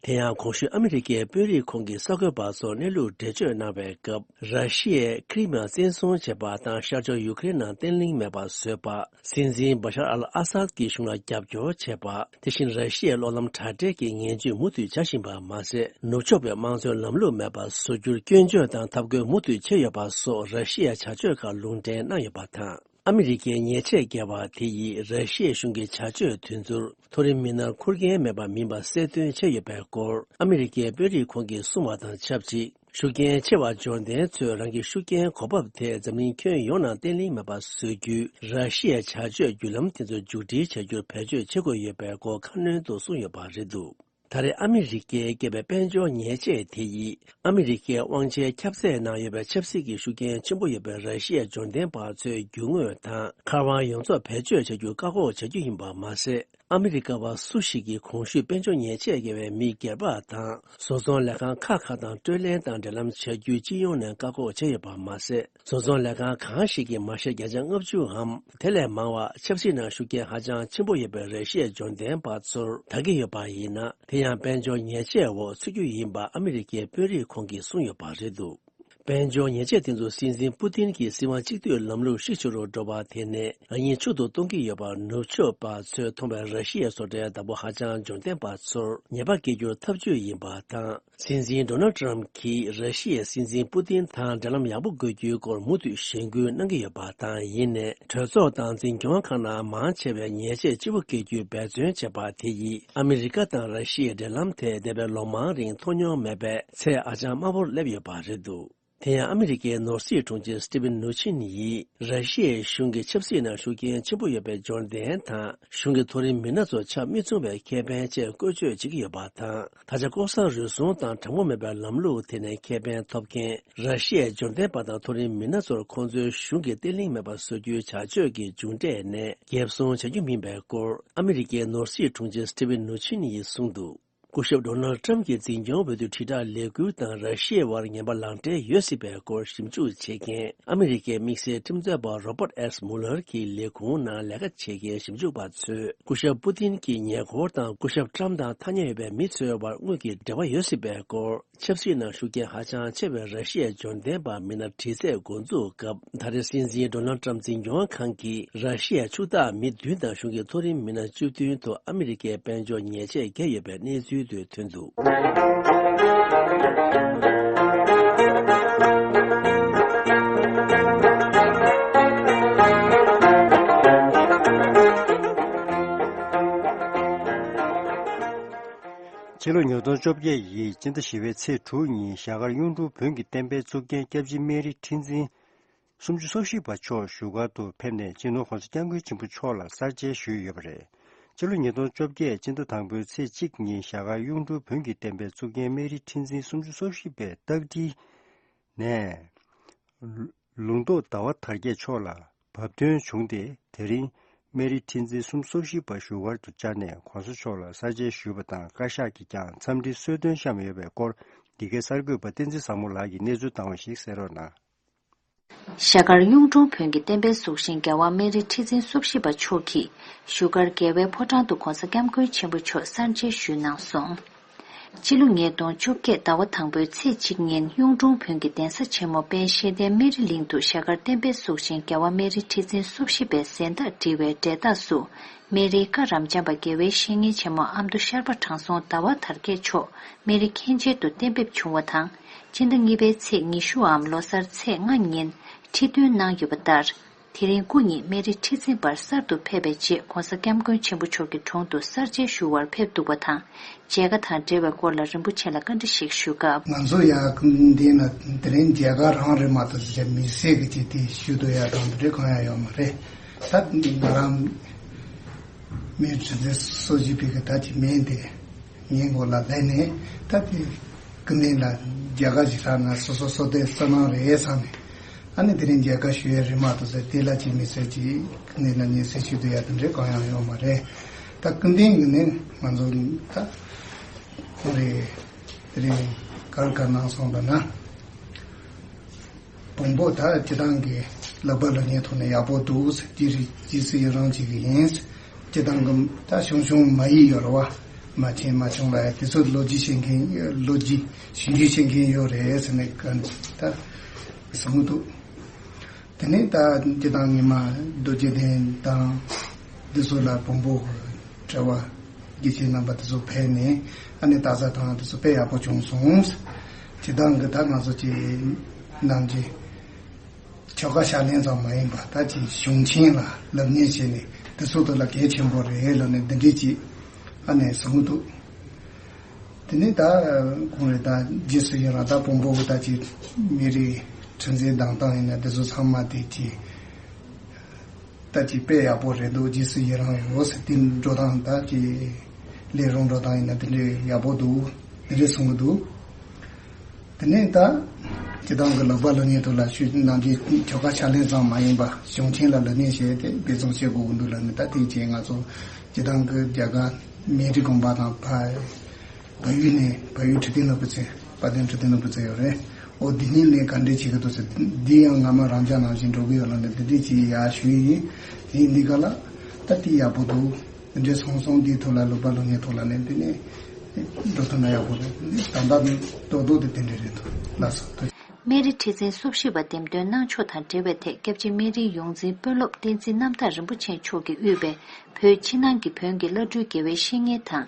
དེ་ཡང་གོང་ཞུས་ཨ་མི་རི་ཀའི་དཔོན་རིགས་ཁོངས་ཀྱི་གསར་འགོད་པ་ཚོར་གནས་ལུགས་འགྲེལ་བརྗོད་གནང་བའི་སྐབས། ར་ཤི་ཡས་ཁི་རི་མི་ཡ་བཙན་བཟུང་བྱས་པ་དང་ཤར་ཕྱོགས་ཡུ་ཀེ་རེན་ནང་བརྟན་ལྷིང་མེད་པ་བཟོས་པ། སྲིད་འཛིན་བ་ཤར་ཨལ་ཨ་སཱད་ཀྱི་གཞུང་ལ་རྒྱབ་སྐྱོར་བྱས་པ། དེ་བཞིན་ར་ཤི་ཡའི་གློག་ལམ་དྲ་སྦྲེལ་གྱི་ངན་ཇུས་མུ་མཐུད་བྱ་བཞིན་པ་མ་ཟད། ནུབ་ཕྱོགས་པའི་དམངས་གཙོའི་ལམ་ལུགས་མེད་པ་བཟོ་རྒྱུར་སྐྱོན་བརྗོད་དང་འཐབ་རྒོལ་མུ་མཐུད་བྱས་ཡོད་པ་སོགས་ར་ཤི་ཡའི་བྱ་སྤྱོད་ཁག་ལུང་འདྲེན་གནང་ཡོད་པ་དང་། ཨ་མི་རི་ཀའི་ཉེས་ཆད་འགེལ་བ་དེ་ཡིས་ར་ཤི་ཡའི་གཞུང་གི་བྱ་སྤྱོད་དེ་ཚོར་མཐོ་རིམ་མི་སྣར་འཁུར་མཁན་མེད་པ་མིན་པ་གསལ་སྟོན་བྱས་ཡོད་པའི་སྐོར། ཨ་མི་རི་ཀའི་དཔོན་རིགས་ཁོངས་ཀྱིས་གསུངས་པ་དང་ཆབས་ཅིག་ཤུགས་རྐྱེན་ཆེ་བ་འབྱོར་ལྡན་ཚོས་རང་གི་ཤུགས་རྐྱེན་གོ་བབ་དེ་འཛམ་གླིང་ཁྱོན་ཡོངས་ནང་བརྟན་ལྷིང་མེད་པ་བཟོ་རྒྱུའི་ར་ཤི་ཡའི་བྱ་སྤྱོད་བརྒྱུད་ལམ་དེ་ཚོ་མཇུག་སྒྲིལ་བྱ་རྒྱུར་བེད་སྤྱོད་བྱེད་དགོས་ཡོད་པའི་སྐོར་ཁ་སྣོན་དུ་གསུངས་ཡོད་པ་རེད་འདུག་ད་རེས་ཨ་མི་རི་ཀས་བཀལ་བའི་དཔལ་འབྱོར་ཉེས་ཆད་དེ་ཡིས་ཨ་མི་རི་ཀའི་དབང་ཆའི་ཁྱབ་ཚད་ནང་ཡོད་པའི་ཆབ་སྲིད་ཀྱི་ཤུགས་རྐྱེན་ཆེན་པོ་ཡོད་པའི་ར་ཤི་ཡའི་འབྱོར་ལྡན་པ་ཚོའི་རྒྱུ་དངོས་དང་མཁར་དབང་ཡོངས་རྫོགས་བེད་སྤྱོད་བྱ་རྒྱུ་བཀག་འགོག་བྱ་རྒྱུ་ཡིན་པ་མ་ཟད། ཨ་མི་རི་ཀ་བ་སུ་ཞིག་གིས་གོང་ཞུས་དཔལ་འབྱོར་ཉེས་ཆད་བཀལ་བའི་མི་སྒེར་པ་དང་བཟོ་ཚོང་ལས་ཁང་ཁག་ཁག་དང་སྤྲོད་ལེན་དང་འབྲེལ་ལམ་བྱ་རྒྱུའི་སྤྱི་ཡོངས་ནས་བཀག་འགོག་བྱས་ཡོད་པ་མ་ཟད། བཟོ་ཚོང་ལས་ཁང་གང་ཞིག་གིས་མ་ཤེས་བརྒྱ་ཆ་ལྔ་བཅུའམ་དེ་ལས་མང་བ་ཆབ་སྲིད་ནང་ཤུགས་རྐྱེན་ཧ་ཅང་ཆེན་པོ་ཡོད་པའི་ར་ཤི་ཡའི་འབྱོར་ལྡན་པ་ཚོར་ད་གི་ཡོད་པ་ཡིན་ན། དེ་ཡང་དཔལ་འབྱོར་ཉེས་ཆད་འོག་ཚུད་རྒྱུ་ཡིན་པ་ཨ་མི་རི་ཀའི་དཔོན་རིགས་ཁོང་གིས་གསུངས་ཡོད་པ་རེད་འདུག་དཔལ་འབྱོར་ཉེས་ཆད་དེ་ཚོ་སྲིད་འཛིན་པུ་ཏིན་གྱི་སྲིད་དབང་གཅིག་སྡུད་ལམ་ལུགས་ཤུགས་ཆེ་རུ་འགྲོ་བ་དེ་ནས་རང་ཉིད་ཕྱུག་ཏུ་གཏོང་གི་ཡོད་པར་ནུབ་ཕྱོགས་པ་ཚོས་མཐོང་བའི་ར་ཤི་ཡའི་བཟོ་གྲྭའི་བདག་པོ་ཧ་ཅང་འབྱོར་ལྡན་པ་ཚོར་ཉེས་པ་འགེལ་རྒྱུར་ཐབས་ཇུས་ཡིན་པ་དང་། སྲིད་འཛིན་ཌོ་ནལ་ཏྲམ་གྱིས་ར་ཤི་ཡའི་སྲིད་འཛིན་པུ་ཏིན་དང་འབྲེལ་ལམ་ཡག་པོ་དགོས་རྒྱུའི་སྐོར་མུ་མཐུད་གཞེན་སྐུལ་གནང་གི་ཡོད་པ་དང་། ཡིན་ནའི་གྲོས་ཚོགས་དང་འཛིན་སྐྱོང་ཁང་ནང་མང་ཆེ་བས་ཉེས་ཆད་ལྕི་པོ་འགེལ་རྒྱུའི་འབད་བརྩོན་བྱས་པ་དེ་ཡིས་ཨ་མི་རི་ཀ་དང་ར་ཤི་ཡའི་འབྲེལ་ལམ་དེ་འདས་པའི་ལོ་མང་རིང་མཐོང་མྱོང་མེད་པའི་ཚད་ཧ་ཅང་དམའ་བོར་སླེབས་ཡོད་པ་རེད་འདུག་དེ་ཡང་ཨ་མི་རི་ཀའི་ནོར་སྲིད་དྲུང་ཆེ་སི་ཏི་ཝན་ནུ་ཆིན་ཡིས་ར་ཤི་ཡའི་གཞུང་གི་ཆབ་སྲིད་ནང་ཤུགས་རྐྱེན་ཆེན་པོ་ཡོད་པའི་འབྱོར་ལྡན་དང་གཞུང་གི་མཐོ་རིམ་མི་སྣ་ཚོ་ཆ་མི་ཚང་བའི་ཁེ་ཕན་བཅས་བཀོལ་སྤྱོད་བྱེད་ཀྱི་ཡོད་པ་དང་། ད་ཆ་ལྐོག་ཟ་རུལ་སུངས་དང་དྲང་པོ་མེད་པའི་ལམ་ལུགས་དེ་ནས་ཁེ་ཕན་ཐོབ་མཁན་ར་ཤི་ཡའི་འབྱོར་ལྡན་པ་དང་མཐོ་རིམ་མི་སྣ་ཚོར་ཁོང་ཚོའི་གཞུང་གི་བརྟན་ལྷིང་མེད་པ་བཟོ་རྒྱུའི་བྱ་སྤྱོད་ཀྱི་མཇུག་འབྲས་ནས་འགེབས་སྲུང་བྱ་རྒྱུ་མིན་པའི་སྐོར་ཨ་མི་རི་ཀའི་ནོར་སྲིད་དྲུང་ཆེ་སི་ཏི་ཝན་ནུ་ཆིན་ཡིས་གསུངས་འདུག་སྐུ་ཞབས་ཌོ་ནལ་ཏྲམ་གྱི་འཛིན་སྐྱོང་འོས་བསྡུ་དྲིལ་བསྒྲགས་ལས་འགུལ་དང་ར་ཤི་ཡའི་དབར་ངན་པ་ལག་འབྲེལ་ཡོད་སྲིད་པའི་སྐོར་ཞིབ་འཇུག་བྱེད་མཁན་ཨ་མི་རི་ཀའི་དམིགས་བསལ་ཁྲིམས་རྩོད་པ་རོ་པར་ཨེས་མུ་ལར་གྱི་ལས་ཁུངས་ནང་ལས་ཀ་བྱེད་མཁན་ཞིབ་འཇུག་པ་ཚོས་སྐུ་ཞབས་པུ་ཏིན་གྱི་ཉེ་འཁོར་དང་སྐུ་ཞབས་ཏྲམ་དང་ཐག་ཉེ་ཡོད་པའི་མི་ཚོའི་དབར་དངུལ་གྱི་འབྲེལ་བ་ཡོད་སྲིད་པའི་སྐོར། ཆབ་སྲིད་ནང་ཤུགས་རྐྱེན་ཧ་ཅང་ཆེ་བའི་ར་ཤི་ཡའི་འབྱོར་ལྡན་པ་མི་སྣ་དྲི་རྩད་འགོ་འཛུགས་སྐབས། ད་རེས་སྲིད་འཛིན་ཌོ་ནལ་ཏྲམ་འཛིན་སྐྱོང་ཁང་གིས་ར་ཤི་ཡའི་ཕྱུག་བདག་མི་བདུན་དང་གཞུང་གི་མཐོ་རིམ་མི་སྣ་བཅུ་བདུན་ཐོག་ཨ་མི་རི་ཀའི་དཔལ་འབྱོར་ཉེས་ཆད་བཀལ་ཡོད་པའི་གནས་ཚུལ་དུ་ཐོན་འདུག་ཕྱི་ལོ་ཉིས་སྟོང་བཅོ་བརྒྱད་ཡི་སྤྱི་ཟླ་བཞི་པའི་ཚེས་དྲུག་ཉིན་ཞྭ་དཀར་གཡུང་དྲུང་བོན་གྱི་བསྟན་པའི་གཙུག་རྒྱན་སྐྱབས་རྗེ་སྨན་རི་ཁྲི་འཛིན་སུམ་ཅུ་སོ་བཞི་པ་མཆོག་བཞུགས་སྒར་དུ་ཕེབས་ནས་སྤྱི་ནོར་༸གོང་ས་༸སྐྱབས་མགོན་ཆེན་པོ་མཆོག་ལ་གསར་མཇལ་ཞུས་ཡོད་པ་རེད། ཕྱི་ལོ་ཉིས་སྟོང་བཅོ་བརྒྱད་སྤྱི་ཟླ་དང་པོའི་ཚེས་གཅིག་ཉིན་ཞྭ་དཀར་གཡུང་དྲུང་བོན་གྱི་བསྟན་པའི་གཙུག་རྒྱན་སྨན་རི་ཁྲི་འཛིན་སུམ་ཅུ་སོ་བཞི་པའི་སྟག་སྒྲིལ་ནས། ལུང་རྟོགས་ཟླ་བ་དར་རྒྱས་མཆོག་ལ་བབས་ཐོན་བྱུང་སྟེ། དེ་རིང་སྨན་རི་ཁྲི་འཛིན་སུམ་ཅུ་སོ་བཞི་པ་བཞུགས་སྒར་དུ་བཅར་ནས་༸གོང་ས་མཆོག་ལ་གསར་མཇལ་ཞུས་པ་དང་། བཀའ་ཤག་གིས་ཀྱང་འཚམས་འདྲི་གསོལ་སྟོན་བཤམས་ཡོད་པའི་སྐོར། འདི་གའི་གསར་འགོད་པ་བསྟན་འཛིན་བཟང་མོ་ལགས་ཀྱིས་གནས་ཚུལ་བཏང་བ་ཞིག་གསན་རོགས་གནང་། ཞྭ་དཀར་གཡུང་དྲུང་བོན་གྱི་བསྟན་པའི་གཙུག་ཤིང་རྒྱལ་བ་སྨན་རི་ཁྲི་འཛིན་སོ་བཞི་པ་མཆོག་གིས་བཞུགས་སྒར་རྒྱལ་བའི་ཕོ་བྲང་དུ་༸གོང་ས་༸སྐྱབས་མགོན་ཆེན་པོ་མཆོག་གསར་མཇལ་ཞུས་གནང་སོང་། སྤྱི་ལོ་ཉིས་སྟོང་བཅོ་བརྒྱད་ཟླ་བ་དང་པོའི་ཚེས་གཅིག་ཉིན་གཡུང་དྲུང་བོན་གྱི་གདན་ས་ཆེན་མོ་དཔལ་ཤེས་ལྡན་སྨན་རི་གླིང་དུ་ཞྭ་དཀར་བསྟན་པའི་གཙུག་ཤིང་རྒྱལ་བ་སྨན་རི་ཁྲི་འཛིན་སོ་བཞི་པའི་གཟེངས་རྟགས་བྲིས་པའི་འབྲས་རྟགས་སུ། སྨན་རིའི་བཀའ་རབ་འབྱམས་པ་དགེ་བའི་བཤེས་གཉེན་ཆེན་མོ་ཨ་མདོ་ཤར་པ་དྲང་སྲོང་ཟླ་བ་དར་རྒྱས་མཆོག་སྨན་རི་མཁན་ཆེན་དུ་གཏན་འབེབས་བྱུང་བ་དང་། སྤྱི་ཟླ་གཉིས་པའི་ཚེས་ཉི་ཤུའམ་ལོ་གསར་ཚེས་ལྔ་ཉིན་ཁྲི་འདོན་གནང་ཡོད་པ་ལྟར། དེ་རིང་སྐུ་ཉིད་སྨན་རི་ཁྲི་འཛིན་པར་གསར་དུ་ཕེབས་པའི་རྗེས་༸གོང་ས་༸སྐྱབས་མགོན་ཆེན་པོ་མཆོག་གི་དྲུང་དུ་གསར་མཇལ་ཞུ་བར་ཕེབས་འདུག་པ་དང་། མཇལ་ཁ་དང་འབྲེལ་བའི་སྐོར་ལ་རིན་པོ་ཆེ་ལ་བཀའ་འདྲི་ཞིག་ཞུ་སྐབས། ང་ཚོ་ཡ་འདི་ན་དེ་རིང་མཇལ་ཁ་རང་རེད་མ་གཏོགས་ཅི་མི་སེར་གྱི་ཅི་དེ་ཞུ་འདོད་ཡ་དང་དེ་འདྲ་གང་ཡང་ཡོད་མ་རེད། ད་ང་རང་མི་ཁྲི་འཛིན་སོ་བཞི་པའི་གི་ད་ཅི་མིན་དེ་ངའི་མགོ་ལ་ལས་ནས་ད་དེ་ཀུན་ལྡན་ལ་མཇལ་ཁ་ཞིག་རག་ན་སོ་སོ་སོ་དེ་སོ་ནང་རེད་བསམ་ནས། ཨ་ནི་དེ་རིང་མཇལ་ཁ་ཞུ་ཡས་རེད་མ་གཏོགས་ཟེར་དེ་ལ་ཅི་མི་སེར་ཅི་ཀུན་ལྡན་ལ་ཉེ་སེར་ཞུ་འདོད་ཡ་དེ་འདྲ་གང་ཡང་ཡོད་མ་རེད། ད་ཀུན་ལྡན་གི་ནི་ང་ཚོ་ད་ཁོང་རེ་དེ་རིང་གར་ག་གནང་སོང་བ་ན། བོན་པོ་ད་སྤྱི་བཏང་གི་ལག་པ་ལ་ཉེ་ཐོག་ནས་ཡག་པོ་འདུག་ཟེར། ཅི་རིགས་ཅི་སྲིད་རང་བྱེད་ཀྱི་ཡིན། སྤྱི་བཏང་གི་ད་ཆུང་ཆུང་མ་ཡིག་ཡོད་རེད་བ། མ་མཁྱེན་མ་བྱུང་ལ་ཡ་དེ་ཚོ་ལོ་རྒྱུས་ཤེས་མཁན་ལོ་རྒྱུས་ཞིབ་འཇུག་བྱེད་མཁན་ཡོད་རེད་ཟེར་ནས་ག་ད་བཟང་འདུག་དེ་ནས་ད་སྤྱིར་བཏང་ངེད་མ་རྡོ་རྗེ་གདན་དང་འདི་ཚོ་ལ་བོན་པོ་གྲྭ་བ་དགེ་བཤེས་རྣམ་པ་དེ་ཚོ་ཕེབས་ནས་ཨ་ནི་ད་ས་དང་དེ་ཚོ་དཔེ་ཡག་པོ་བྱུང་སོང་། སྤྱིར་བཏང་གི་ད་ང་ཚོ་ཀྱི་ནང་གི་ཆོ་ག་ཕྱག་ལེན་ཙམ་མ་ཡིན་པ་ད་ཅིག་གཞུང་ཆེན་ལ་སློབ་གཉེར་བྱས་ནས་དེ་ཚོ་དེ་ལ་གལ་ཆེན་པོ་རེད་ལབ་ནས་འདི་འདྲས་ཅིག་ཨ་ནས་གསུངས་འདུག་དེ་ནས་ད་ཁོང་རེ་ད་རྗེས་སུ་ཡི་རང་ད་བོན་པོ་གི་ད་ཅིག་མི་རིགས་ཁྲིམས་འཛིན་བདམས་སྟངས་ཡིན་ན་དེ་ཚོ་ཚང་མ་དེ་ཅིག་ད་ཅིག་དཔེ་ཡག་པོ་རེད་འདུག་རྗེས་སུ་ཡི་རང་ཡོད་ཟེར་དེ་འགྲོ་སྟངས་ད་ཅིག་ལས་རུང་འགྲོ་སྟངས་ཡིན་ན་དེ་འདྲས་ཡག་པོ་འདུག་དེ་འདྲས་གསུང་གི་འདུག་དེ་ནས་ད་སྤྱིར་བཏང་གི་ལོག་པ་ལོ་ཉེས་ཐོག་ལ་ཞུས་ནང་གི་ཆོ་ག་ཕྱག་ལེན་ཙམ་མ་ཡིན་པ་གཞུང་ཆེན་ལ་ལོ་ཉེས་བྱས་ཏེ་འབད་བརྩོན་བྱེད་དགོས་ཀྱི་འདུག་ལབ་ནས་ད་དེའི་རྗེས་ང་ཚོ་སྤྱིར་བཏང་གི་རྒྱ་གར་སྨན་རི་དགོན་པ་དང་ཕ་བལ་ཡུལ་ནས་བལ་ཡུལ་ཁྲི་བརྟན་ནོར་བུ་ཚེ་དཔལ་ལྡན་ཁྲི་བརྟན་ནོར་བུ་ཚེ་ཡོད་རེད། ཨོ་འདི་གཉིས་ལས་ག་འདྲས་བྱེད་ཀྱི་འདུག་ཟེར་འདི་ཡང་སྔ་མ་རང་ཅག་ནང་བཞིན་འགྲོ་གི་ཡོད་ལབ་ནས་འདི་འདྲས་ཅིག་ཡར་ཞུས་ཡིན། ཡིན་འདི་ག་ལ་ད་དེ་ཡག་པོ་འདུག་དེ་འདྲའི་སོང་སོང་འདིའི་ཐོག་ལ་ལོ་པ་ལོ་ངའི་ཐོག་ལ་ནས་འདི་ནས་འགྲོ་ཐུབ་ན་ཡག་པོ་རེད། ད་ལྟ་ཏོག་ཏོག་དེ་དེ་འདྲ་རེད་འདུག་ལགས་སོ། སྨན་རི་ཁྲི་འཛིན་སོ་བཞི་པ་འདེམས་ཐོན་གནང་ཕྱོགས་དང་འབྲེལ་བའི་ཐད་སྐྱབས་རྗེ་སྨན་རིའི་ཡོངས་འཛིན་དཔོན་སློབ་བསྟན་འཛིན་རྣམ་དག་རིན་པོ་ཆེ་མཆོག་གིས་དབུས་པའི་བོད་ཕྱི་ནང་གི་བོན་གྱི་བླ་སྤྲུལ་དགེ་བའི་བཤེས་གཉེན་དང་།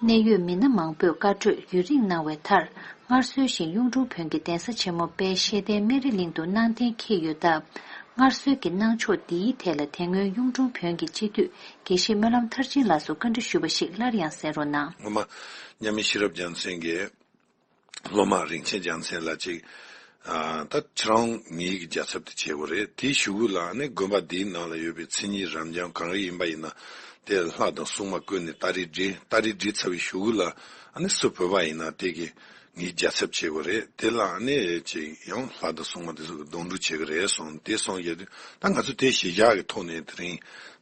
གནད་ཡོད་མི་སྣ་མང་པོས་བཀའ་གྲོས་ཡུན་རིང་གནང་བའི་མཐར། སྔར་སྲོལ་བཞིན་གཡུང་དྲུང་བོན་གྱི་གདན་ས་ཆེན་མོ་དཔལ་ཤེས་ལྡན་སྨན་རི་གླིང་དུ་གནང་གཏན་འཁེལ་ཡོད་སྟབས། སྔར་སྲོལ་གྱི་གནང་ཕྱོགས་འདིའི་ཐད་ལ་དེ་སྔོན་གཡུང་དྲུང་བོན་གྱི་སྤྱི་འཐུས་དགེ་བཤེས་སྨོན་ལམ་མཐར་ཕྱིན་ལགས་སུ་བཀའ་འདྲི་ཞུས་པ་ཞིག་སླར་ཡང་གསན་རོགས་གནང་། སྔོན་མ་མཉམ་མེད་ཤེས་རབ་རྒྱལ་མཚན་གྱིས་སློབ་མ་རིན་ཆེན་རྒྱལ་མཚན་ལ་ཅིག་ཨ་ད་ཁྱེད་རང་ངེད་ཀྱི་རྒྱལ་ཚབ་དེ་བྱེད་དགོས་རེད། དེའི་གཞུག་གུ་ལ་ནི་དགོན་པ་འདིའི་ནང་ལ་ཡོད་པའི་མཚན་ཉིད་རབ་འབྱམས་གང་རེ་ཡིན་པ་ཡིན་ན་དེ་ལྷ་དང་སྲུང་མ་བསྐོས་ནས་སྟ་རེ་སྒྲིལ། སྟ་རེ་སྒྲིལ་ཚར་བའི་གཞུག་གུ་ལ་ཨ་ནི་སུ་བོད་པ་ཡིན་ན་དེ་གི་ངའི་རྒྱལ་ཚབ་བྱེད་དགོས་རེད། དེ་ལ་ཨ་ནི་ཅིག་ཡང་ལྷ་དང་སྲུང་མ་དེ་ཚོ་གི་སྡོང་ཕྲུག་བྱེད་ཀྱི་རེད་གསུངས། དེ་གསུངས་ཡོད་དུས་ད་ང་ཚོ་དེ་གཞི་བཞག་གི་ཐོག་ནས་དེ་རིང་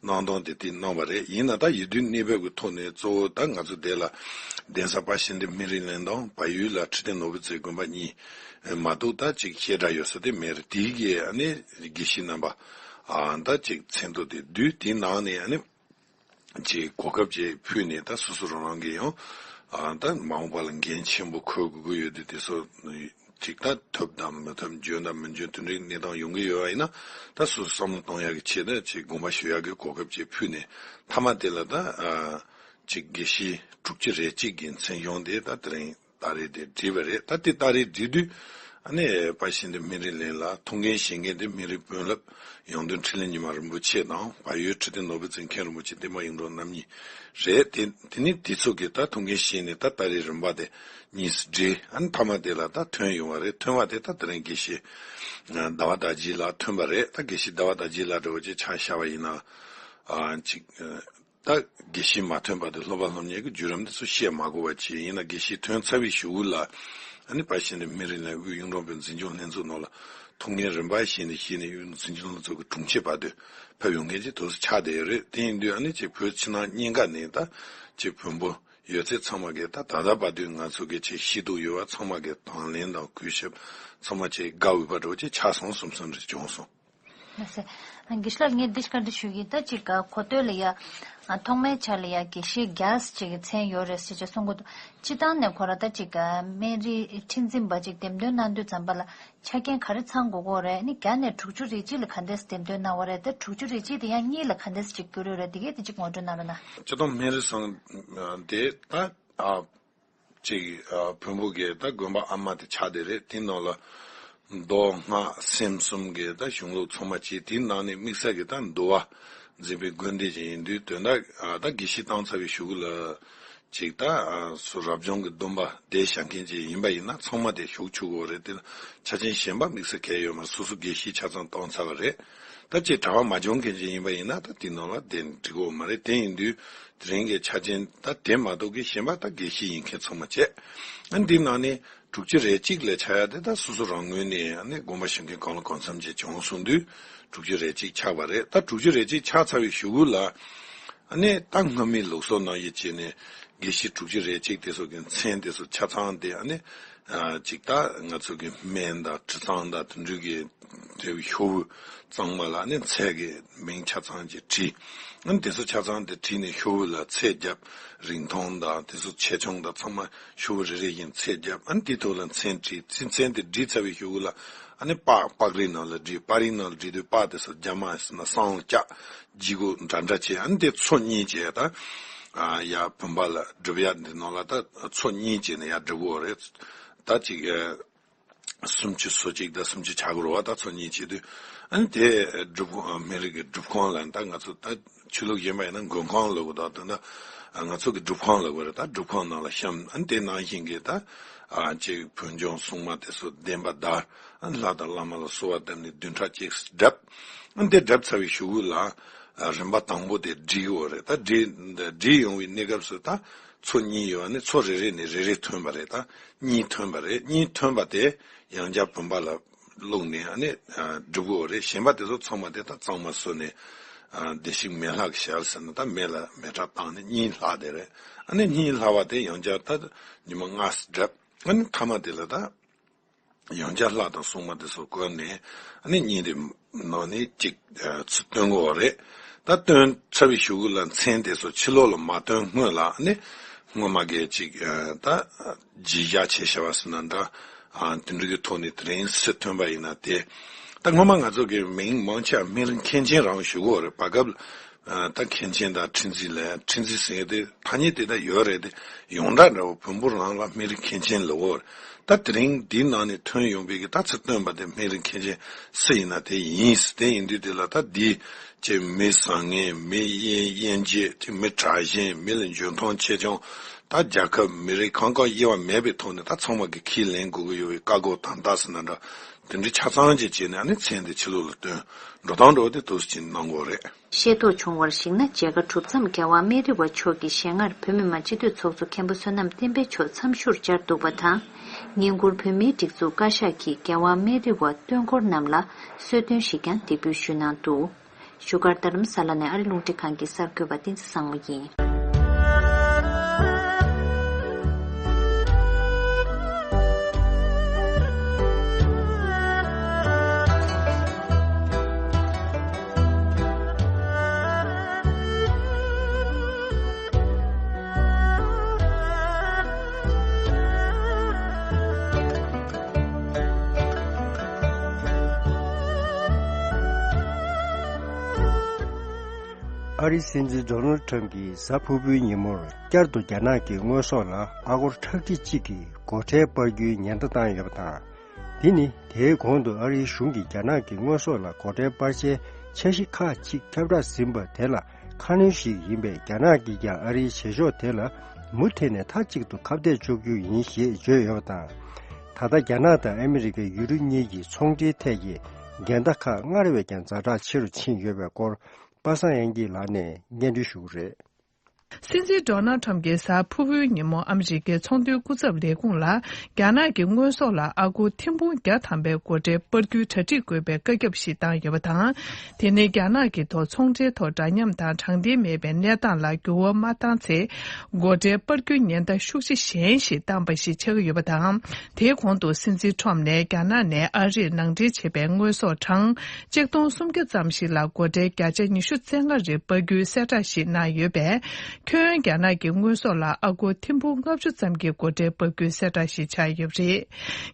གནང་སྟངས་དེ་དེ་གནང་བ་རེད། ཡིན་ན་ད་ཡིད་དུ་གནས་པའི་གི་ཐོག་ནས་གཙོ་བོ་ད་ང་ཚོ་དེ་ལ་གདན་ས་དཔལ་ཤེས་ལྡན་སྨན་རི་གླིང་དང་བལ་ཡུལ་ལ་ཁྲི་བརྟན་ནོར་བུ་རྩེ་དགོན་པ་གཉིས་མ་གཏོགས་ད་ཅིག་བཤད་གྲྭ་ཡོད་ས་དེ་མེད་རེད། དེའི་གི་ཨ་ནི་དགེ་བཤེས་རྣམ་པ་ཨ་ད་ཅིག་མཚན་ཐོ་དེ་བསྡུས། དེའི་ནང་ནས་ཨ་ནི་ཅིག་གོ་སྐབས་ཅིག་ཕུལ་ནས་ད་སོ་སོ་རང་རང་གི་ཡང་ཨ་ད་མ་འོངས་པ་ལ་འགན་ཆེན་པོ་འཁུར་དགོས་ཀྱི་ཡོད་དུས་དེ་ཚོ་ཅིག་ད་ཐོབ་དང་མི་ཐོབ་འཇོན་དང་མི་འཇོན་དེ་འདྲའི་གནས་སྟངས་ཡོང་གི་ཡོད་པ་ཡིན་ན་ད་སོ་སོ་བསམ་བློ་གཏོང་ཡག་གི་ཆེད་དུ་ཅིག་དགོངས་པ་ཞུ་ཡག་གི་གོ་སྐབས་ཅིག་ཕུལ་ནས་མཐའ་མ་དེ་ལ་ད་ཨ་ཅིག་དགེ་བཤེས་དྲུག་ཅུ་རེ་གཅིག་གི་མཚན་གཞུང་དེ་ད་དེ་རིང་སྟ་རེ་དེ་བསྒྲིགས་པ་རེད། ད་དེ་སྟ་རེ་བསྒྲིགས་དུས་ཨ་ནི་དཔལ་ཤེས་ལྡན་སྨན་རི་གླིང་ལ་ཐུགས་འགན་བཞེས་མཁན་དེ་སྨན་རིའི་དཔོན་སློབ་ཡོན་ཏན་འཕྲིན་ལས་ཉི་མ་རིན་པོ་ཆེ་དང་བལ་ཡུལ་ཁྲི་བརྟན་ནོར་བུ་རྩེ་མཁན་རིན་པོ་ཆེ་བསྟན་པ་གཡུང་དྲུང་རྣམ་གཉིས་རེད། དེ་དེ་ནི་དེ་ཚོ་གིས་ད་ཐུགས་འགན་བཞེས་ནས་ད་སྟ་རེ་རིམ་པ་དེ་གཉིས་སུ་བསྒྲིགས། ཨ་ནི་མཐའ་མ་དེ་ལ་ད་ཐོན་ཡོང་བ་རེད། ཐོན་པ་དེ་ད་དེ་རིང་དགེ་བཤེས་ཟླ་བ་དར་རྒྱས་ལགས་ཐོན་པ་རེད། ད་དགེ་བཤེས་ཟླ་བ་དར་རྒྱས་ལགས་འདྲ་བོ་ཅིག་ཆ་བཞག་པ་ཡིན་ན་ཨ་ཅིག་ད་དགེ་བཤེས་མ་ཐོན་པ་དེ་སློབ་པ་སློབ་གཉེར་གྱི་བརྒྱུད་རིམ་དེ་ཚོ་བཤད་མ་དགོས་པ་བྱས། ཡིན་ན་དགེ་བཤེས་ཐོན་ཚར་བའི་གཞུག་གུ་ལ་ཨ་ནི་དཔལ་ཤེས་ལྡན་སྨན་རི་གླིང་དབུས་གཡུང་དྲུང་བོན་འཛིན་སྐྱོང་ལྷན་ཚོགས་ནང་ལ་ཐུགས་འགན་རིམ་པ་བཞིན་ནས་བཞེས་ནས་དབུས་གཡུང་དྲུང་བོན་འཛིན་སྐྱོང་ལྷན་ཚོགས་ཀྱི་དྲུང་ཆེ་བར་དུ་ཕེབས་ཡོང་མཁན་ཅིག་དུ་ཆགས་བསྡད་ཡོད་རེད། དེ་ཡིན་དུས་ཨ་ནི་ཅིག་བོད་ཕྱི་ནང་གཉིས་ཀ་ནས་ད་ཅིག་བོན་པོ་ཡོད་ཚད་ཚང་མ་གིས་ད་ད་ལྟ་བར་དུ་ང་ཚོ་གི་ཅིག་ཤེས་རྟོགས་ཡོད་པ་ཚང་མ་གིས་དང་ལེན་དང་གུས་ཞབས་ཚང་མ་ཅིག་དགའ་འོས་པ་འདྲ་བོ་ཅིག་ཆགས་སོང་བསམ་བསམ་རེ་བྱུང་སོང་། ལགས་སོ། དགེ་བཤེས་ལགས་ངས་འདི་བཀའ་འདྲི་ཞུ་གི་ད་ཅིག་ག་གོ་ཐོས་ལ་ཡ། ཐོག་མའི་ཆ་ལ་ཡ་དགེ་བཤེས་རྒྱ་ཅིག་གི་མཚན་ཡོད་རེད་ཟེར་ཅིག་གསུང་གི་འདུག་སྤྱི་བཏང་ནས་ཁོ་ར་ད་ཅིག་ག་སྨན་རིའི་ཁྲི་འཛིན་པ་ཅིག་འདེམས་ཐོན་གནང་དུས་ཙམ་པ་ལ་ཆ་རྐྱེན་ག་རེ་ཚང་དགོས་ཀྱི་ཡོད་རེད། ནི་བརྒྱ་ནས་དྲུག་ཅུ་རེ་གཅིག་ལ་ག་འདྲས་འདེམས་ཐོན་གནང་བ་རེད། ད་དྲུག་ཅུ་རེ་གཅིག་དེ་ཡང་གཉིས་ལ་ག་འདྲས་ཅིག་འགྱུར་ཡོད་རེད། དེ་གས་དེ་ཅིག་ངོ་སྤྲོད་གནང་རོགས་གནང་། སྤྱི་བཏང་སྨན་རི་ཚང་དེ་ད་ཨ། ཅིག་ཨ་བོན་པོ་གི་ད་དགོན་པ་ཨ་མ་དེ་ཆགས་བསྡད་རེད། དེའི་ནང་ལ་མདོ་སྔགས་སེམས་གསུམ་གི་ད་གཞུང་ལུགས་ཚང་མ་བྱས། དེའི་ནང་ནས་དམིགས་བསལ་གྱི་ད་འདུལ་བ་འཛིན་པའི་དགོན་སྡེ་ཅིག་ཡིན་དུས་དོན་དག་ཨ་ད་དགེ་བཤེས་བཏང་ཚར་བའི་གཞུག་གུ་ལ་ཅིག་ད་ཨ་སུ་རབ་བྱུང་གི་སྡོམ་པ་བསྡད་བཞག་མཁན་ཅིག་ཡིན་པ་ཡིན་ན་ཚང་མ་དེ་ཞུགས་ཆོག་གི་རེད། དེ་ལ་ཆ་རྐྱེན་གཞན་པ་དམིགས་བསལ་གང་ཡང་ཡོད་མ་རེད། སོ་སོ་དགེ་བཤེས་ཆ་ཚང་བཏང་ཚར་བ་རེད། ད་ཅིག་གྲྭ་པ་མ་བྱུང་མཁན་ཅིག་ཡིན་པ་ཡིན་ན་ད་དེའི་ནང་ལ་བསྡད་འགྲིག་གི་ཡོད་མ་རེད། དེ་ཡིན་དུས། དེ་རིང་གི་ཆ་རྐྱེན་ད་དེ་མ་གཏོགས་ཀྱི་གཞན་པ་ད་དགེ་བཤེས་ཡིན་མཁན་ཚང་མ་བྱས། ཨ་འདི་ནང་ནས་དྲུག་ཅུ་རེ་གཅིག་ལས་ཆགས་ཡ་དེ་ད་སོ་སོ་རང་ངོས་ནས་ཨ་ནི་དགོངས་པ་ཞུ་མཁན་གང་ལ་གང་འཚམ་ཅིག་བྱུང་སོང་དུས་དྲུག་ཅུ་རེ་གཅིག་ཆགས་པ་རེད། ད་དྲུག་ཅུ་རེ་གཅིག་ཆགས་ཚར་བའི་གཞུག་གུ་ལ་ཨ་ནི་ད་སྔ་མའི་ལུགས་སྲོལ་ནང་བཞིན་བྱས་ནས་དགེ་བཤེས་དྲུག་ཅུ་རེ་གཅིག་དེ་ཚོ་གི་མཚན་དེ་ཚོ་ཆ་ཚང་དེ་ཨ་ནི་ ཨ་ཅིག་ད་ང་ཚོ་གི་སྨན་དང་དྲི་གཙང་དང་དེ་འདྲ་གི་དེ་ཤོག་བུ་གཙང་མ་ལ་ནི་ཚད་ཀྱི་མིང་ཆ་ཚང་ཅིག་བྲིས། ཨ་ནི་དེ་ཚོ་ཆ་ཚང་དེ་བྲིས་ནས་ཤོག་བུ་ལ་ཚད་བརྒྱབ། རིང་ཐུང་དང་དེ་ཚོ་ཆེ་ཆུང་དང་ཚང་མ་ཤོག་བུ་རེ་རེ་བཞིན་ཚད་བརྒྱབ། ཨ་ནི་དེའི་ཐོག་ལ་མཚན་བྲིས། ཚེ་མཚན་དེ་བྲིས་ཚར་བའི་ཤོག་བུ་ལ་ཨ་ནི་པགས་པགས་རིལ་ནང་ལ་བྲིས། པགས་རིལ་ནང་ལ་བྲིས་དུས་པགས་དེ་ཚོ་རྒྱ་མ་ཟེར་ན་སྲང་ལ་བཀྱག་ལྗིད་ཁོག་འདྲ་འདྲ་བྱས། ཨ་ནི་དེ་ཚོ་གཉིས་བྱས་ད་ཨ་ཡར་བུམ་པ་ལ་སྒྲུབ་ཡ་འདི་ནང་ལ་ད་ཚོ་གཉིས་བྱས་ནས་ཡར་སྒྲུབ་དགོས་རེད། ད་ཅིག་ཨ་སུམ་ཅུ་སོ་གཅིག་དང་སུམ་ཅུ་ཆགས་དགོས་རེད་བ། ད་ཚོ་གཉིས་བྱེད་དུས་ཨ་ནི་དེ་སྒྲུབ་ཁང་སྨན་རིགས་ཀྱི་སྒྲུབ་ཁང་ལ་ད་ང་ཚོ་ད་ཆོས་ལུགས་གཞན་པ་ཡིན་ན་མགོན་ཁང་ལབ་དགོས། ད་དོན་དག་ང་ཚོ་གི་སྒྲུབ་ཁང་ལབ་དགོས་རེད། ད་སྒྲུབ་ཁང་ནང་ལ་བཤམས། ཨ་ནི་དེ་ནང་བཞིན་གྱི་ད་ཨ་ཅིག་བོད་ལྗོངས་སྲུང་མ་དེ་ཚོ་བདེན་པ་བདར། ཨ་ནི་ལྷ་དང་བླ་མ་ལ་གསོལ་བ་བཏབ་ནས་བདུན་ཕྲག་གཅིག་བསྒྲུབས། ཨ་ནི་དེ་བསྒྲུབས་ཚར་བའི་གཞུག་གུ་ལ་ཨ་རིམ་པ་དང་པོ་དེ་བསྒྲིལ་ཡོད་རེད། ད་བསྒྲིལ་བསྒྲིལ་ཡོང་བའི་གནས་སྐབས་སུ་ད་ཚོ་གཉིས་ཡོད། ཨ་ནི་ཚོ་རེ་རེ་ནས་རེ་རེ་ཐོན་པ་རེད། ད་གཉིས་ཐོན་པ་རེད། གཉིས་ཐོན་པ་དེ་ཡང་བསྐྱར་བུམ་པ་ལ་བླུགས་ནས་ཨ་ནི་ཨ་སྒྲུབ་དགོས་རེད། གཞན་པ་དེ་ཚོ་ཚང་མ་དེ་ད་གཙང་མ་བཟོས་ནས་ཨ་བདེ་གཤེགས་མེ་ལྷ་གི་ཞལ་ཟེར་ན་ད་མེ་ལ་མེ་སྲེག་བཏང་ནས་གཉིས་ལྷག་དེ་རེད། ཨ་ནི་གཉིས་ལྷག་པ་དེ་ཡང་བསྐྱར་ད་ཉི་མ་ལྔ་བསྒྲུབས། ཨ་ནི་མཐའ་མ་དེ་ལ་ད་ཡང་བསྐྱར་ལྷ་དང་སྲུང་མ་དེ་ཚོ་བཀོད་ནས་ཨ་ནི་གཉིས་དེ་ནང་ནས་གཅིག་ཨ་ཚུར་བཏོན་དགོས་རེད། ད་བཏོན་ཚར་བའི་གཞུག་གུ་ལ་མཚན་དེ་ཚོ་ཕྱི་ལོགས་ལ་མ་བཏོན་སྔོན་ལ་ཨ་ནི་སྔོན་མ་གི་གཅིག་ཨ་ད་བརྗེ་བཞག་བྱས་བཞག་པ་ཟེར་ན་འདྲ། ཨ་དེ་འདྲ་གི་ཐོག་ནས་དེ་རིང་སུ་ཐོན་པ་ཡིན་ན་དེ། ད་སྔོན་མ་ང་ཚོ་གི་མིང་མང་ཆེ་བ་སྨན་རི་མཁན་ཆེན་རང་ཞུ་གི་ཡོད་རེད། བར་སྐབས་ཨ་ད་མཁན་ཆེན་དང་ཁྲི་འཛིན་ལབ། ཁྲི་འཛིན་ཟེར་མཁན་དེ་ཐ་སྙད་དེ་ད་ཡོད་རེད་དེ། ཡོངས་གྲགས་འདྲ་བོ་བོན་པོ་རང་ལ་སྨན་རི་མཁན་ཆེན་ལབ་ཡོད་རེད། ད་དེ་རིང་འདིའི་ནང་ནས་ཐོན་ཡོང་བའི་གི་ད་ཚུར་བཏོན་པ་དེ་སྨན་རི་མཁན་ཆེན་སུ་ཡིན་ན་དེ་ཡིན། དེ་ཡིན་དུས་དེ་ལ་ད་འདི་ཅེ་མི་བཟང་ངན། མི་དབྱེ་དབྱེ་འབྱེད། ཅེ་མི་དྲག་ཞན། མི་ལ་འཇོན་ཐང་ཆེ་ཆུང་། ད་རྒྱལ་ཁབ་མི་རིགས་གང་གང་དབྱེ་བ་མེད་པའི་ཐོག་ནས་ད་ཚང་མ་གིས་ཁས་ལེན་དགོས་ཀྱི་ཡོད་པའི་བཀའ་བསྒོ་དམ་བཏགས་ཟེར་ན་འདྲ། དེ་འདྲའི་ཆ་ཚང་ཅིག་བྱས་ནས་ཨ་ནི་མཚན་དེ་ཕྱི་ལོགས་ལ་བཏོན་འགྲོ་སྟངས་འདྲ་བོ་དེ་འདུག་སེ་ཅིག་གནང་དགོས་རེད། ཤེས་རྟོགས་བྱུང་བར་གཞིགས་ན། མཇལ་ཁ་གྲུབ་མཚམས་རྒྱལ་དབང་སྨན་རི་བ་མཆོག་གི་ཞལ་སྔར་བོད་མི་མང་སྤྱི་འཐུས་ཚོགས་གཙོ་མཁན་པོ་བསོད་ནམས་བསྟན་འཕེལ་མཆོག་འཚམས་ཞུར་བཅར་འདུག་པ་དང་། བསྙེན་བཀུར་བོད་མིའི་སྒྲིག་འཛུགས་བཀའ་ཤག་གིས་རྒྱལ་དབང་སྨན་རི་བ་སྟོན་འཁོར་རྣམས་ལ་གསོལ་སྟོན་ཞིག་ཀྱང་འདེགས་འབུལ་ཞུས་གནང་འདུག་བཞུགས་སྒར་རྡ་རམ་ས་ལ་ནས་ཨ་རི་རླུང་འཕྲིན་ཁང་གི་གསར་འགོད་པ་བསྟན་འཛིན་བཟང་མོ་ཡིན། ཨ་རིའི་སྲིད་འཛིན་ཌོ་ནལ་ཁྲམ་གྱིས་གཟའ་ཕུར་བུའི་ཉིན་མོར་བསྐྱར་དུ་རྒྱ་ནག་གི་དངོས་ཟོག་ལ་ཨ་སྒོར་ཁྲག་ཁྲིག་གཅིག་གི་སྒོ་ཁྲལ་སྤར་རྒྱུའི་ཉེན་བརྡ་བཏང་ཡོད་པ་དང་། འདི་ནི་དེའི་གོང་དུ་ཨ་རིའི་གཞུང་གིས་རྒྱ་ནག་གི་དངོས་ཟོག་ལ་སྒོ་ཁྲལ་སྤར་ཆའི་འཆར་གཞི་ཁག་ཅིག་ཁྱབ་བསྒྲགས་ཟིན་པ་དེ་ལ་ཁ་སྣོན་ཞིག་ཡིན་པས། རྒྱ་ནག་གིས་ཀྱང་ཨ་རིའི་བྱེད་ཕྱོགས་དེ་ལ་མུ་མཐུད་ནས་མཐའ་གཅིག་ཏུ་ཁ་གཏད་གཅོག་རྒྱུ་ཡིན་ཞེས་བརྗོད་ཡོད་པ་དང་། ད་ལྟ་རྒྱ་ནག་དང་ཨ་མི་རི་ཀའི་ཡུལ་གྲུ་གཉིས་ཀྱི་ཚོང་འབྲེལ་ཐད་ཀྱི་འགལ་ཟླ་ཁག་སྔར་བས་ཀྱང་ཛ་དྲག་ཆེ་རུཕྱིན་ཡོད་པའི་སྐོར། པ་སངས་དབྱངས་སྐྱིད་ལགས་ནས་སྙན་སྒྲོན་ཞུ་གི་རེད། སྲིད་འཛིན་ཌོ་ནལ་ཁྲམ་གྱིས་གཟའ་ཕུར་བུའི་ཉིན་མོ་ཨ་མི་རི་ཀའི་ཚོང་དོན་སྐུ་ཚབ་ལས་ཁུངས་ལ། རྒྱ་ནག་གི་དངོས་ཟོག་ལ་ཨ་སྒོར་ཐེར་འབུམ་བརྒྱ་ཐམ་པའི་སྒོ་ཁྲལ་སྤར་རྒྱུའི་གྲ་སྒྲིག་དགོས་པའི་བཀའ་ཁྱབ་ཞིག་བཏང་ཡོད་པ་དང་། དེ་ནི་རྒྱ་ནག་གི་ཐོག་ཚོང་འབྲེལ་ཐོག་འདྲ་མཉམ་དང་དྲང་བདེན་མེད་པའི་གནས་སྟངས་ལ་འགྱུར་བ་མ་བཏང་ཚེ། སྒོ་ཁྲལ་སྤར་རྒྱུའི་ཉེན་བརྡ་ཤུགས་ཆེ་གཞན་ཞིག་བཏང་པ་ཞིག་ཆགས་ཀྱི་ཡོད་པ་དང་། དེའི་གོང་དུ་སྲིད་འཛིན་ཁྲོམ་ནས་རྒྱ་ནག་ནས་ཨ་རིར་ནང་འདྲེན་བྱས་པའི་དངོས་ཟོག་གྲངས་གཅིག་སྟོང་སུམ་བརྒྱ་ཙམ་ཞིག་ལ་སྒོ་ཁྲལ་བརྒྱ་ཆ་ཉི་ཤུ་རྩ་ལྔ་རེ་སྤར་རྒྱུའི་གསལ་བསྒྲགས་ཤིག་གནང་ཡོད་པས། ཁྱོན་རྒྱ་ནག་གི་དངོས་ཟོག་ལ་ཨ་སྒོར་ཐེར་འབུམ་ལྔ་བཅུ་ཙམ་གྱི་སྒོ་ཁྲལ་སྤར་རྒྱུའི་གསལ་བསྒྲགས་ཤིག་ཆགས་ཡོད་པ་རེད།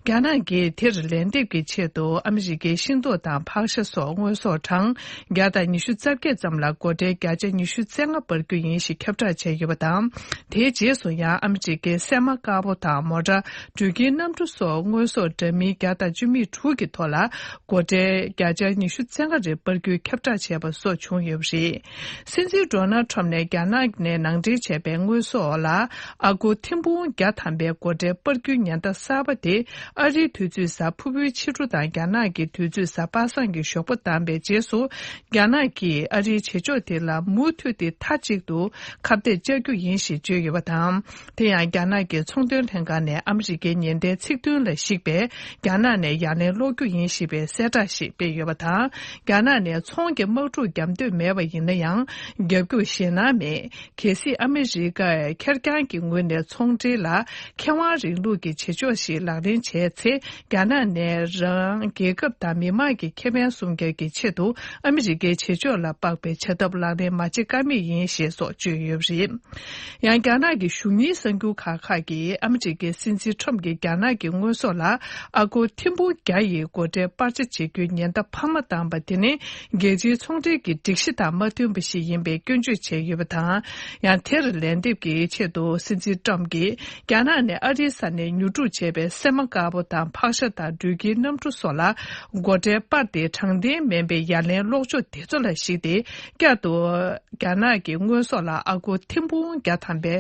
རྒྱ་ནག་གིས་དེར་ལན་འདེབས་ཀྱི་ཆེད་དུ་ཨ་མི་རི་ཀའི་ཤིང་ཏོག་དང་ཕག་ཤ་སོགས་དངོས་ཟོག་གྲངས་བརྒྱ་དང་ཉི་ཤུ་རྩ་བརྒྱད་ཙམ་ལ་སྒོ་ཁྲལ་བརྒྱ་ཆ་ཉི་ཤུ་རྩ་ལྔ་སྤར་རྒྱུ་ཡིན་ཞེས་ཁྱབ་བསྒྲགས་བྱས་ཡོད་པ་དང་། དེའི་རྗེས་སུ་ཡང་ཨ་མི་རི་ཀའི་སྲན་མ་དཀར་པོ་དང་མོ་ཊ། འགྲུལ་སྐྱེལ་གནམ་གྲུ་སོགས་དངོས་ཟོག་འདྲ་མིན་བརྒྱ་དང་བཅུ་མེད་དྲུག་གི་ཐོག་ལ་སྒོ་ཁྲལ་བརྒྱ་ཆ་ཉི་ཤུ་རྩ་ལྔ་རེ་སྤར་རྒྱུའི་ཁྱབ་བསྒྲགས་བྱས་པ་སོགས་བྱུང་ཡོད་པ་རེད། སྲིད་འཛིན་ཌོ་ནལ་ཁྲམ་ནས་རྒྱ་ནག་ནས་ནང་འདྲེན་བྱས་པའི་དངོས་ཟོག་ལ་ཨ་སྒོར་ཐེར་འབུམ་བརྒྱ་ཐམ་པའི་སྒོ་ཁྲལ་སྤར་རྒྱུའི་ཉེན་བརྡ་གསར་པ་དེ་ཨ་རིའི་དུས་ཚོད་གཟའ་ཕུར་བུའི་ཕྱི་དྲོ་དང་རྒྱ་ནག་གི་དུས་ཚོད་གཟའ་པ་སངས་ཀྱི་ཞོགས་པ་བདམས་པའི་རྗེས་སུ། རྒྱ་ནག་གིས་ཨ་རིའི་བྱེད་ཕྱོགས་དེ་ལ་མུ་མཐུད་དེ་མཐའ་གཅིག་ཏུ་ཁ་གཏད་བཅག་རྒྱུ་ཡིན་ཞེས་བརྗོད་ཡོད་པ་དང་། དེ་ཡང་རྒྱ་ནག་གི་ཚོང་དོན་ལྷན་ཁང་ནས་ཨ་མི་རི་ཀའི་ཉེན་བརྡའི་ཚིག་དོན་ལ་གཞིགས་པའི་རྒྱ་ནག་ནས་ཡ་ལན་སློག་རྒྱུ་ཡིན་ཞེས་པའི་གསལ་བསྒྲགས་ཤིག་སྤེལ་ཡོད་པ་དང་། རྒྱ་ནག་ནས་ཚོང་གི་དམག་འཁྲུག་བརྒྱབ་འདོད་མེད་པ་ཡིན་ན་ཡང་། བརྒྱབ་རྒྱུར་ཞེད་སྣང་མེད། གལ་ སྲིད་ཨ་མི་རི་ཀས་ཁེར་རྐྱང་གི་ངོས་ནས་ཚོང་འབྲེལ་ལ་ཁེ་དབང་རིང་ལུགས་ཀྱི་བྱེད་ཕྱོགས་ཤིག་ལག་ལེན་བྱས་ཚེ། རྒྱ་ནག་ནས་རང་རྒྱལ་ཁབ་དང་མི་དམངས་ཀྱི་ཁེ་ཕན་སྲུང་སྐྱོབ་ཀྱི་ཆེད་དུ་ཨ་མི་རི་ཀའི་བྱེད་ཕྱོགས་ལ་དཔག་པའི་བྱ་ཐབས་ལག་ལེན་མ་བྱེད་ཀ་མེད་ཡིན་ཞེས་སོགས་བརྗོད་ཡོད་པ་རེད། ཡང་རྒྱ་ནག་གི་གཞུང་གཉེར་གསར་འགྱུར་ཁག་ཁག་གིས་ཨ་མི་རི་ཀའི་སྲིད་འཛིན་ཁྲོམ་གྱིས་རྒྱ་ནག་གི་དངོས་ཟོག་ལ་ཨ་སྒོར་ཐེར་འབུམ་བརྒྱ་ཡི་སྒོ་ཁྲལ་སྤར་ཆ་བྱེད་རྒྱུའི་ཉེན་བརྡ་འཕར་མ་བཏང་པ་དེ་ནི་རྒྱལ་སྤྱིའི་ཚོང་འབྲེལ་གྱི་སྒྲིག་གཞི་དང་མ་མཐུན་པ་ཞིག་ཡིན་པའི་སྐྱོན་བརྗོད་བྱས་ཡོད་པ་དང་། ཡང་དེར་ལན་འདེབས་ཀྱི་ཆེད་དུ་སྲིད་འཛིན་ཏྲམ་གྱིས་རྒྱ་ནག་ནས་ཨ་རིའི་ས་ནས་ཉོ་སྒྲུབ་བྱས་པའི་སྲན་མ་དཀར་པོ་དང་ཕག་ཤ་དང་འགྲུལ་སྐྱེལ་གནམ་གྲུ་སོགས་ལ་སྒོ་ཁྲལ་སྤར་ཏེ་དྲང་བདེན་མིན་པའི་ཡ་ལན་ལོག་སྤྱོད་དེ་ཚོ་ལ་གཞིགས་ཏེ། བསྐྱར་དུ་རྒྱ་ནག་གི་དངོས་ཟོག་ལ་ཨ་སྒོར་ཐེར་འབུམ་བརྒྱ་ཐམ་པའི་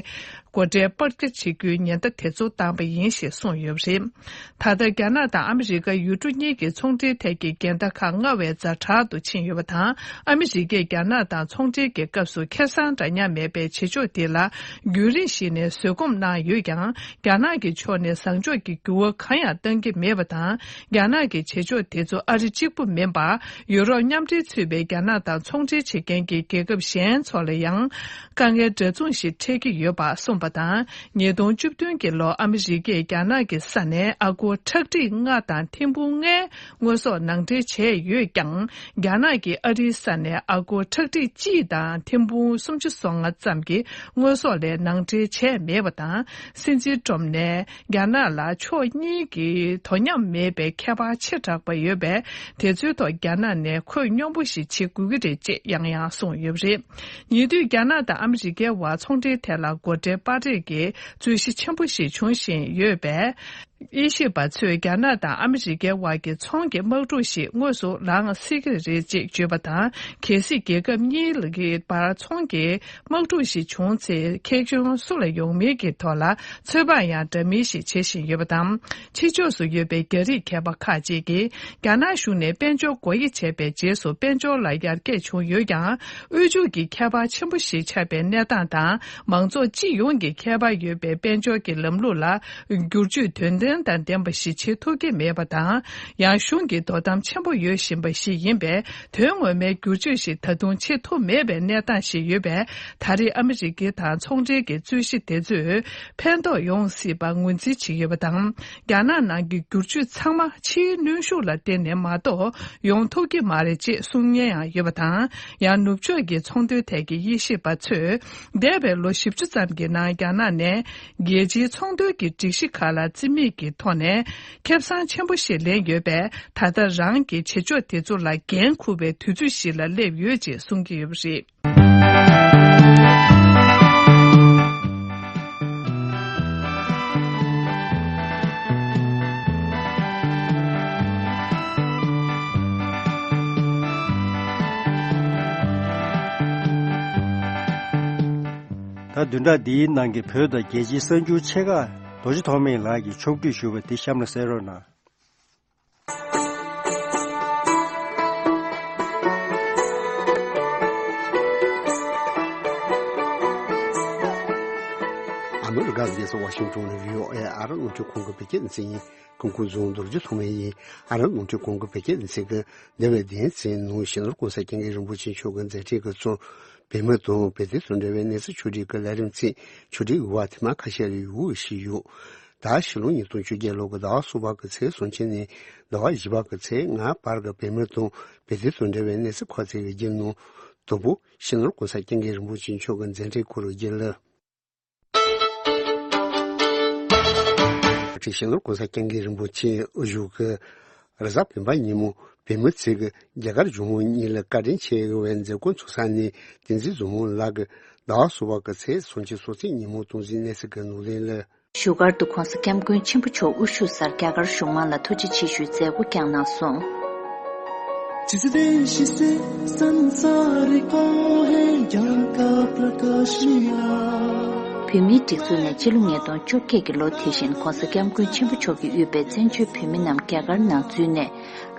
སྒོ་ཁྲལ་སྤར་རྒྱ་བྱེད་རྒྱུའི་ཉེན་བརྡ་དེ་ཚོ་བཏང་པ་ཡིན་ཞེས་གསུངས་ཡོད་པ་རེད། ད་ལྟ་རྒྱ་ནག་དང་ཨ་མི་རི་ཀ་ཡུལ་གྲུ་གཉིས་ཀྱི་ཚོང་འབྲེལ་ཐད་ཀྱི་འགལ་ཟླ་ཁག་སྔར་བས་ཛ་དྲག་ཏུ་ཕྱིན་ཡོད་པ་དང་། ཨ་མི་རི་ཀས་རྒྱ་ནག་དང་ཚོང་འབྲེལ་གྱི་སྐབས་སུ་ཁེ་བཟང་འདྲ་མཉམ་མེད་པའི་བྱེད་ཕྱོགས་དེ་ལ་རྒྱུན་རིང་ཞིག་ནས་བཟོད་སྒོམ་གནང་ཡོད་ཀྱང་། རྒྱ་ནག་གི་ཕྱོགས་ནས་བཟང་ཕྱོགས་ཀྱི་འགྱུར་བ་གང་ཡང་བཏང་གི་མེད་པ་དང་། རྒྱ་ནག་གི་བྱེད་ཕྱོགས་དེ་ཚོ་ཨ་རི་གཅིག་པུ་མིན་པར་ཡུ་རོབ་མཉམ་འབྲེལ་ཚུད་པའི་རྒྱ་ནག་དང་ཚོང་འབྲེལ་བྱེད་མཁན་གྱི་རྒྱལ་ཁབ་གཞན་ཚོ་ལ་ཡང་དཀའ་ངལ་འདྲ་མཚུངས་ཤིག་འཕྲད་ཀྱི་ཡོད་པ་གསུངས་པ་དང་། ཉིས་སྟོང་བཅུ་བདུན་གྱི་ལོར་ཨ་མི་རི་ཀས་རྒྱ་ནག་གི་ས་ནས་ཨ་སྒོར་ཁྲག་ཁྲིག་ལྔ་དང་ཐེར་འབུམ་ལྔའི་དངོས་ཟོག་ནང་འདྲེན་བྱས་ཡོད་ཀྱང་། རྒྱ་ནག་གིས་ཨ་རིའི་ས་ནས་ཨ་སྒོར་ཁྲག་ཁྲིག་གཅིག་དང་ཐེར་འབུམ་སུམ་ཅུ་སོ་ལྔ་ཙམ་གྱི་དངོས་ཟོག་ལས་ནང་འདྲེན་བྱས་མེད་པ་དང་། སྲིད་འཛིན་ཏྲམ་ནས་རྒྱ་ནག་ལ་ཕྱོགས་གཉིས་ཀྱི་དོ་མཉམ་མེད་པའི་ཁྱད་པར་ཆེ་དྲགས་པ་ཡོད་པས། དེ་ཚོའི་ཐོག་རྒྱ་ནག་ནས་ཁོད་སྙོམས་པོ་ཞིག་བྱེད་དགོས་ཀྱི་རེད་ཅེས་ཡང་ཡང་གསུངས་ཡོད་པ་རེད། ཉེ་དུས་རྒྱ་ནག་དང་ཨ་མི་རི་ཀའི་དབར་ཚོང་འབྲེལ་ཐད་ལ་སྒོ་ཁྲལ་སྤར་རེས་ཀྱི་རྩོད་གཞི་ཆེན་པོ་ཞིག་འབྱུང་བཞིན་ཡོད་པས། དབྱེ་ཞིབ་པ་ཚོས་རྒྱ་ནག་དང་ཨ་མི་རི་ཀའི་དབར་གྱི་ཚོང་གི་དམག་འཁྲུག་ཞིག་དངོས་སུ་ལངས་སྲིད་ཀྱི་རེད་ཅེས་བརྗོད་པ་དང་། གལ་སྲིད་རྒྱལ་ཁབ་གཉིས་ཀྱི་བར་ཚོང་གི་དམག་འཁྲུག་ཞིག་བྱུང་ཚེ། ཁེ་གྱོང་སུ་ལ་ཡོང་མིན་གྱི་ཐོག་ལ་ཚོད་དཔག་ཡང་འདྲ་མིན་ཞིག་བྱེད་བཞིན་ཡོད་པ་དང་། ཕྱི་ཕྱོགས་སུ་ཡོད་པའི་རྒྱ་རིགས་མཁས་པ་ཁག་ཅིག་གིས། རྒྱ་ནག་གཞུང་ནས་དཔལ་འབྱོར་སྒོ་དབྱེ་བྱས་པའི་རྗེས་སུ་དཔལ་འབྱོར་ལ་ཡར་རྒྱས་བྱུང་ཡོད་ཀྱང་། དབུལ་ཕྱུག་གི་ཁྱད་པར་ཆེན་པོ་ཞིག་ཆགས་པའི་གནས་སྟངས་དང་། མང་ཚོགས་སྤྱི་ཡོངས་ཀྱི་ཁྱད་པར་ཡོད་པའི་དཔལ་འབྱོར་གྱི་ལམ་ལུགས་ལ་བསྒྱུར་བཅོས་དོན་ལྡན་དང་ལྡན་པ་ཞིག་བྱེད་ཐུབ་ཀྱི་མེད་པ་དང་། ཡང་གཞུང་གི་དོ་དམ་ཆེན་པོ་ཡོད་བཞིན་པ་ཞིག་ཡིན་པས། དོན་ངོ་མའི་བསྒྱུར་བཅོས་ཤིག་ད་དུང་བྱེད་ཐུབ་མེད་པའི་གནས་སྟངས་ཤིག་ཡོད་པས། ད་རེས་ཨ་མི་རི་ཀའི་དང་ཚོང་འབྲེལ་གྱི་རྩོད་གཞི་དེ་ཚོས་ཕན་ཐོགས་ཡོང་སྲིད་པར་ངོས་འཛིན་བྱེད་ཀྱི་ཡོད་པ་དང་། རྒྱ་ནག་ནང་གི་བསྒྱུར་བཅོས་ཚང་མ་ཕྱིའི་གནོན་ཤུགས་ལ་བརྟེན་ནས་མ་གཏོགས་ཡོང་ཐུབ་ཀྱི་མ་རེད་ཅེས་གསུང་མཁན་ཡང་ཡོད་པ་དང་། ཡང་ནུབ་ཕྱོགས་ཀྱི་ཚོང་དོན་ཐད་ཀྱི་དབྱེ་ཞིབ་པ་ཚོས། འདས་པའི་ལོ་བཞི་བཅུ་ཙམ་གྱི་ནང་རྒྱ་ནག་ནས་རྒྱལ་སྤྱིའི་ཚོང་དོན་གྱི་སྒྲིག་གཞི་ཁག་ལ་རྩིས་མེད་ཀྱི་ཐོག་ནས་ཁེ་བཟང་ཆེན་པོ་ཞིག་ལེན་ཡོད་པས། ད་ལྟ་རང་གི་བྱེད་ཕྱོགས་དེ་ཚོ་ལ་འགན་འཁུར་བའི་དུས་ཚོད་ཞིག་ལ་སླེབས་ཡོད་ཅེས་གསུང་གི་ཡོད་པ་རེད། ད་བདུན་ཕྲག་འདིའི་ནང་གི་བོད་དང་རྒྱལ་སྤྱིའི་གསར་འགྱུར་ཆེ་ཁག་རྡོ་རྗེ་ཐོགས་མེད་ལགས་ཀྱིས་ཕྱོགས་བསྡུས་ཞུས་པ་འདི་གཤམ་ལ་གསན་རོགས་གནང་། ཨ་མི་རི་ཀ་རྒྱལ་ས་ཝ་ཤིང་ཏོན་ནས་བྷི་ཨོ་ཨེ་ཨ་རབ་རླུང་འཕྲིན་ཁང་གི་བོད་སྐད་སྡེ་ཚན་ཡིན། སྐུ་ཁམས་བཟང་། རྡོ་རྗེ་ཐོགས་མེད་ཡིན། ཨ་རབ་རླུང་འཕྲིན་ཁང་གི་བོད་སྐད་སྡེ་ཚན་གྱི་འདས་པའི་བདུན་ཚན་ནང་སྤྱི་ནོར་༸གོང་ས་༸སྐྱབས་མགོན་རིན་པོ་ཆེ་མཆོག་གི་མཛད་འཕྲིན་གྱིས་གཙོས་བོད་མི་དང་བོད་དོན་དང་འབྲེལ་བའི་གནས་ཚུལ་ཕྱོགས་སྒྲིག་གི་ལས་རིམ་ཚིག་ཕྱོགས་སྒྲིག་ཡོད་པ་དེ་མ་ཁ་ཤས་ལ་ཡོད་ཞིག་ཡོད། ད་ཕྱི་ལོ་ཉིས་སྟོང་བཅོ་བརྒྱད་ལོ་གི་ཟླ་བ་གསུམ་པ་གི་ཚེས་སུམ་ཅུ་ནས་ཟླ་བ་བཞི་པ་གི་ཚེས་ལྔ་བར་གྱི་བོད་མི་དང་བོད་དོན་དང་འབྲེལ་བའི་གནས་ཚུལ་ཁ་གསལ་གྱི་བརྒྱུད་ནང་དང་པོ་སྤྱི་ནོར་༸གོང་ས་༸སྐྱབས་མགོན་རིན་པོ་ཆེ་མཆོག་གི་མཛད་འཕྲིན་སྐོར་བརྒྱུད་ལ། སྤྱི་ནོར་༸གོང་ས་༸སྐྱབས་མགོན་རིན་པོ་ཆེ་དབུ་བཞུགས་ཀྱིས་རེས་གཟའ་སྤེན་པ་ཉིན་མོ་བོད་མི་ཚོས་ཀྱི་རྒྱ་གར་གཞུང་མང་གཉིས་ལ་བཀའ་དྲིན་ཆེ་བའི་མཛད་སྒོ་འཚོགས་ས་ནས་བསྟན་འཛིན་བཟང་མོ་ལགས་ཀྱིས་ཟླ་བ་གསུམ་པ་གི་ཚེས་སུམ་ཅུ་སོ་གཅིག་ཉིན་མོ་སྟངས་འཛིན་གནས་ཚུལ་གྱི་ནང་དོན་ལ། བཞུགས་སྒར་དུ་༸གོང་ས་༸སྐྱབས་མགོན་ཆེན་པོ་མཆོག་དབུ་བཞུགས་སར་རྒྱ་གར་གཞུང་མང་ལ་ཐུགས་རྗེ་ཆེ་ཞུའི་མཛད་སྒོ་བསྐྱངས་གནང་སོང་། བོད་མིའི་སྒྲིག་འཛུགས་ནས་སྤྱི་ལོ་ཉིས་སྟོང་བཅོ་བརྒྱད་ཀྱི་ལོ་དེ་བཞིན་༸གོང་ས་༸སྐྱབས་མགོན་ཆེན་པོ་མཆོག་གིས་དབུས་པའི་བཙན་བྱོལ་བོད་མི་རྣམས་རྒྱ་གར་ནང་འཛུལ་ནས་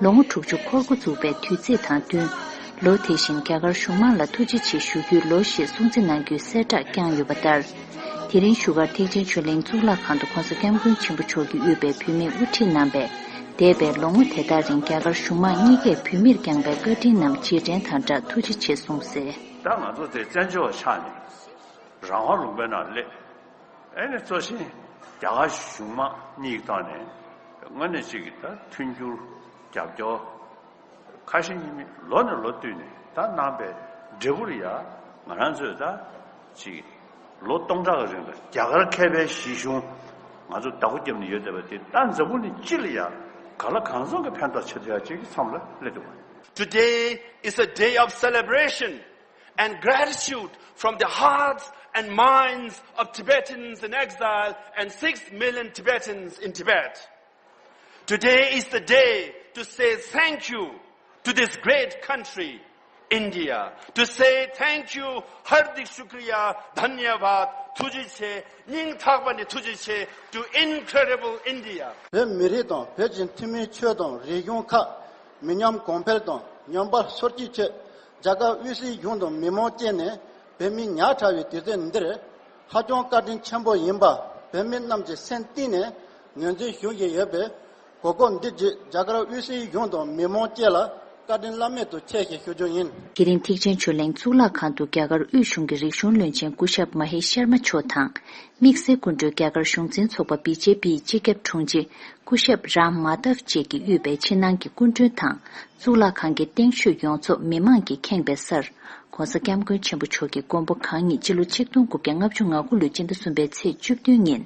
ལོ་ངོ་དྲུག་ཅུ་འཁོར་འགོ་འཛུགས་པའི་དུས་ཚིགས་དང་བསྟུན། ལོ་དེ་བཞིན་རྒྱ་གར་གཞུང་མང་ལ་ཐུགས་རྗེ་ཆེ་ཞུ་རྒྱུའི་ལོ་ཞེས་སྲུང་བརྩི་གནང་རྒྱུའི་གསལ་བསྒྲགས་བསྐྱངས་ཡོད་པ་ལྟར། དེ་རིང་བཞུགས་སྒར་ཐེག་ཆེན་ཆོས་གླིང་གཙུག་ལག་ཁང་དུ་༸གོང་ས་༸སྐྱབས་མགོན་ཆེན་པོ་མཆོག་གིས་དབུས་པའི་བོད་མིར་དབུ་ཁྲིད་གནང་བས། འདས་པའི་ལོ་ངོ་དེ་དག་རིང་རྒྱ་གར་གཞུང་མང་གཉིས་ཀས་བོད་མིར་བསྐྱངས་པའི་བཀའ་དྲིན་རྣམས་རྗེས་དྲན་དང་སྦྲགས་ཐུགས་རྗེ་ཆེ་གསུངས་གསལ། ད་ང་ཚོ་དེ་བཙན་བྱོལ་བ་ཆགས་ནས། རང་དབང་ལུང་པའི་ནང་སླེབས། ཨེ་ནས་གཙོ་ཆེན་རྒྱ་གར་གཞུང་མང་གཉིས་ཀྱི་ཐོག་ནས་དངོས་གནས་གཅིག་གི་ད་མཐུན་འགྱུར་རྒྱབ་སྐྱོར། ཁ་ཞེ་གཉིས་མེད་ལོ་ནས་ལོ་བསྟུད་ནས་ད་གནང་པའི་འབྲས་བུར་ཡ་ང་རང་ཚོས་ད་ཅིག་ལོ་སྟོང་ཕྲག་གི་རིང་ལ་རྒྱ་གར་མཁས་པའི་གཞི་གཞུང་ང་ཚོ་བདག་པོ་བརྒྱབ་ནས་ཡོད་བསྡད་པ་དེ་ད་འཛམ་བུ་གླིང་སྤྱི་ལ་ཡ་ག་ལ་གང་འཚམ་གྱི་ཕན་ཐོགས་ཆེ་ཐུབ་ཡ་ཅིག་གི་མཚམས་ལ་སླེབས་འདུག་བ། Today is a day of celebration and gratitude from the hearts and minds of Tibetans in exile and six million Tibetans in Tibet. Today is the day to say thank you to this great country, India. To say thank you, Hardik Shukriya, Dhanyavad, ཐུགས་རྗེ་ཆེ། སྙིང་ཐག་པ་ནས་ཐུགས་རྗེ་ཆེ། To incredible India. བོད་མི་རིགས་དང་བོད་ཀྱི་ཐུན་མིན་ཆོས་དང་རིག་གཞུང་ཁག་མི་ཉམས་གོང་འཕེལ་དང་ཉམས་པ་སོར་ཆུད་ཆེད། རྒྱ་གར་དབུས་སའི་གཞུང་དང་མི་མང་བཅས་ནས་བོད་མི་ཉག་ཕྲ་བའི་དུས་ཚོད་འདིར་ཧ་ཅང་བཀའ་དྲིན་ཆེན་པོ་ཡིན་པ་བོད་མི་རྣམས་ཀྱི་སེམས་གཏིང་ནས་ངོས་འཛིན་ཞུ་བཞིན་ཡོད་པས། གོ་སྐབས་འདི་བརྒྱུད་རྒྱ་གར་དབུས་སའི་གཞུང་དང་མི་མང་བཅས་ལ་བཀའ་དྲིན་བླ་མེད་དུ་ཆེ་ཞེས་ཞུ་རྒྱུ་ཡིན། དེ་རིང་ཐེག་ཆེན་ཆོས་གླིང་གཙུག་ལག་ཁང་དུ་རྒྱ་གར་དབུས་གཞུང་གི་རིག་གཞུང་བློན་ཆེན་སྐུ་ཞབས་མ་ཧེ་ཤར་མ་མཆོག་དང་། དམིགས་བསལ་སྐུ་མགྲོན་རྒྱ་གར་གཞུང་འཛིན་ཚོགས་པ་བི་ཇེ་པིའི་སྤྱི་ཁྱབ་དྲུང་ཆེ་སྐུ་ཞབས་རམ་མ་དབ་བཅས་ཀྱིས་དབུས་པའི་ཕྱི་ནང་གི་སྐུ་མགྲོན་དང་། གཙུག་ལག་ཁང་གི་སྟེང་ཤོད་ཡོངས་རྫོགས་མི་མང་གིས་ཁེངས་པའི་སར། ྋགོང་ས་ྋསྐྱབས་མགོན་ཆེན་པོ་མཆོག་གི་མགོན་པོ་གང་ཉིད་སྤྱི་ལོ་ཆིག་སྟོང་དགུ་བརྒྱ་ལྔ་བཅུ་ང་དགུ་ལོའི་སྤྱི་ཟླ་གསུམ་པའི་ཚེས་བཅུ་བདུན་ཉིན་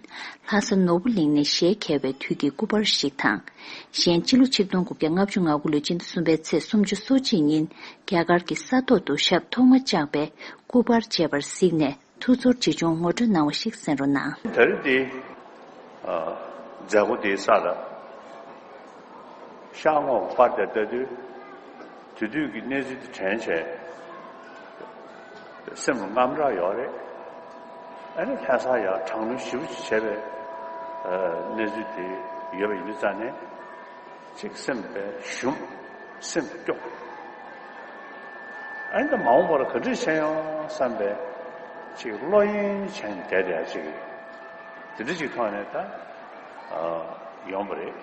ལྷ་ས་ནོར་བུ་གླིང་ནས་ཞལ་མཇལ་བའི་དུས་ཀྱི་སྐུ་པར་ཞིག་དང་། གཞན་སྤྱི་ལོ་ཆིག་སྟོང་དགུ་བརྒྱ་ལྔ་བཅུ་ང་དགུ་ལོའི་སྤྱི་ཟླ་གསུམ་པའི་ཚེས་སུམ་ཅུ་སོ་གཅིག་ཉིན་རྒྱ་གར་གྱི་ས་ཐོག་ཏུ་ཞབས་ཐོག་མ་བཅགས་པའི་སྐུ་པར་མཇལ་བར་གཟིགས་ནས། ཐུགས་ཚོར་ཇི་བྱུང་ངོ་སྤྲོད་གནང་བ་ཞིག་གསན་རོགས་གནང་། ད་རེས་འདི་མཛད་སྒོ་འདིའི་ས་ལ་ཤར་ངོས་པར་དེ་ལྟ་དུས་དེ་དུས་ཀྱི་གནས་ཚུལ་དེ་དྲན་བྱས་སེམས་ལ་དངངས་སྐྲག་ཡོད་རེད། ཨ་ནི་ལྷ་ས་ཡང་དྲག་གནོན་ཞེ་པོ་ཅིག་བྱས་པའི་གནས་ཚུལ་དེ་ཡོད་པ་ཡིན་དུས་ཙང་ནས། ཅིག་སེམས་པའི་ཞུམ། སེམས་སྐྱོ། ཨ་ནི་ད་མ་འོངས་པར་ག་འདྲ་བྱས་ཡོང་བསམ་པའི་ཅིག་བློ་གཡེང་བྱས་ནས་བསྡད་བསྡད་ཅིག་དེ་འདྲ་ཅིག་ཐོག་ནས་ད་ཡོང་བ་རེད།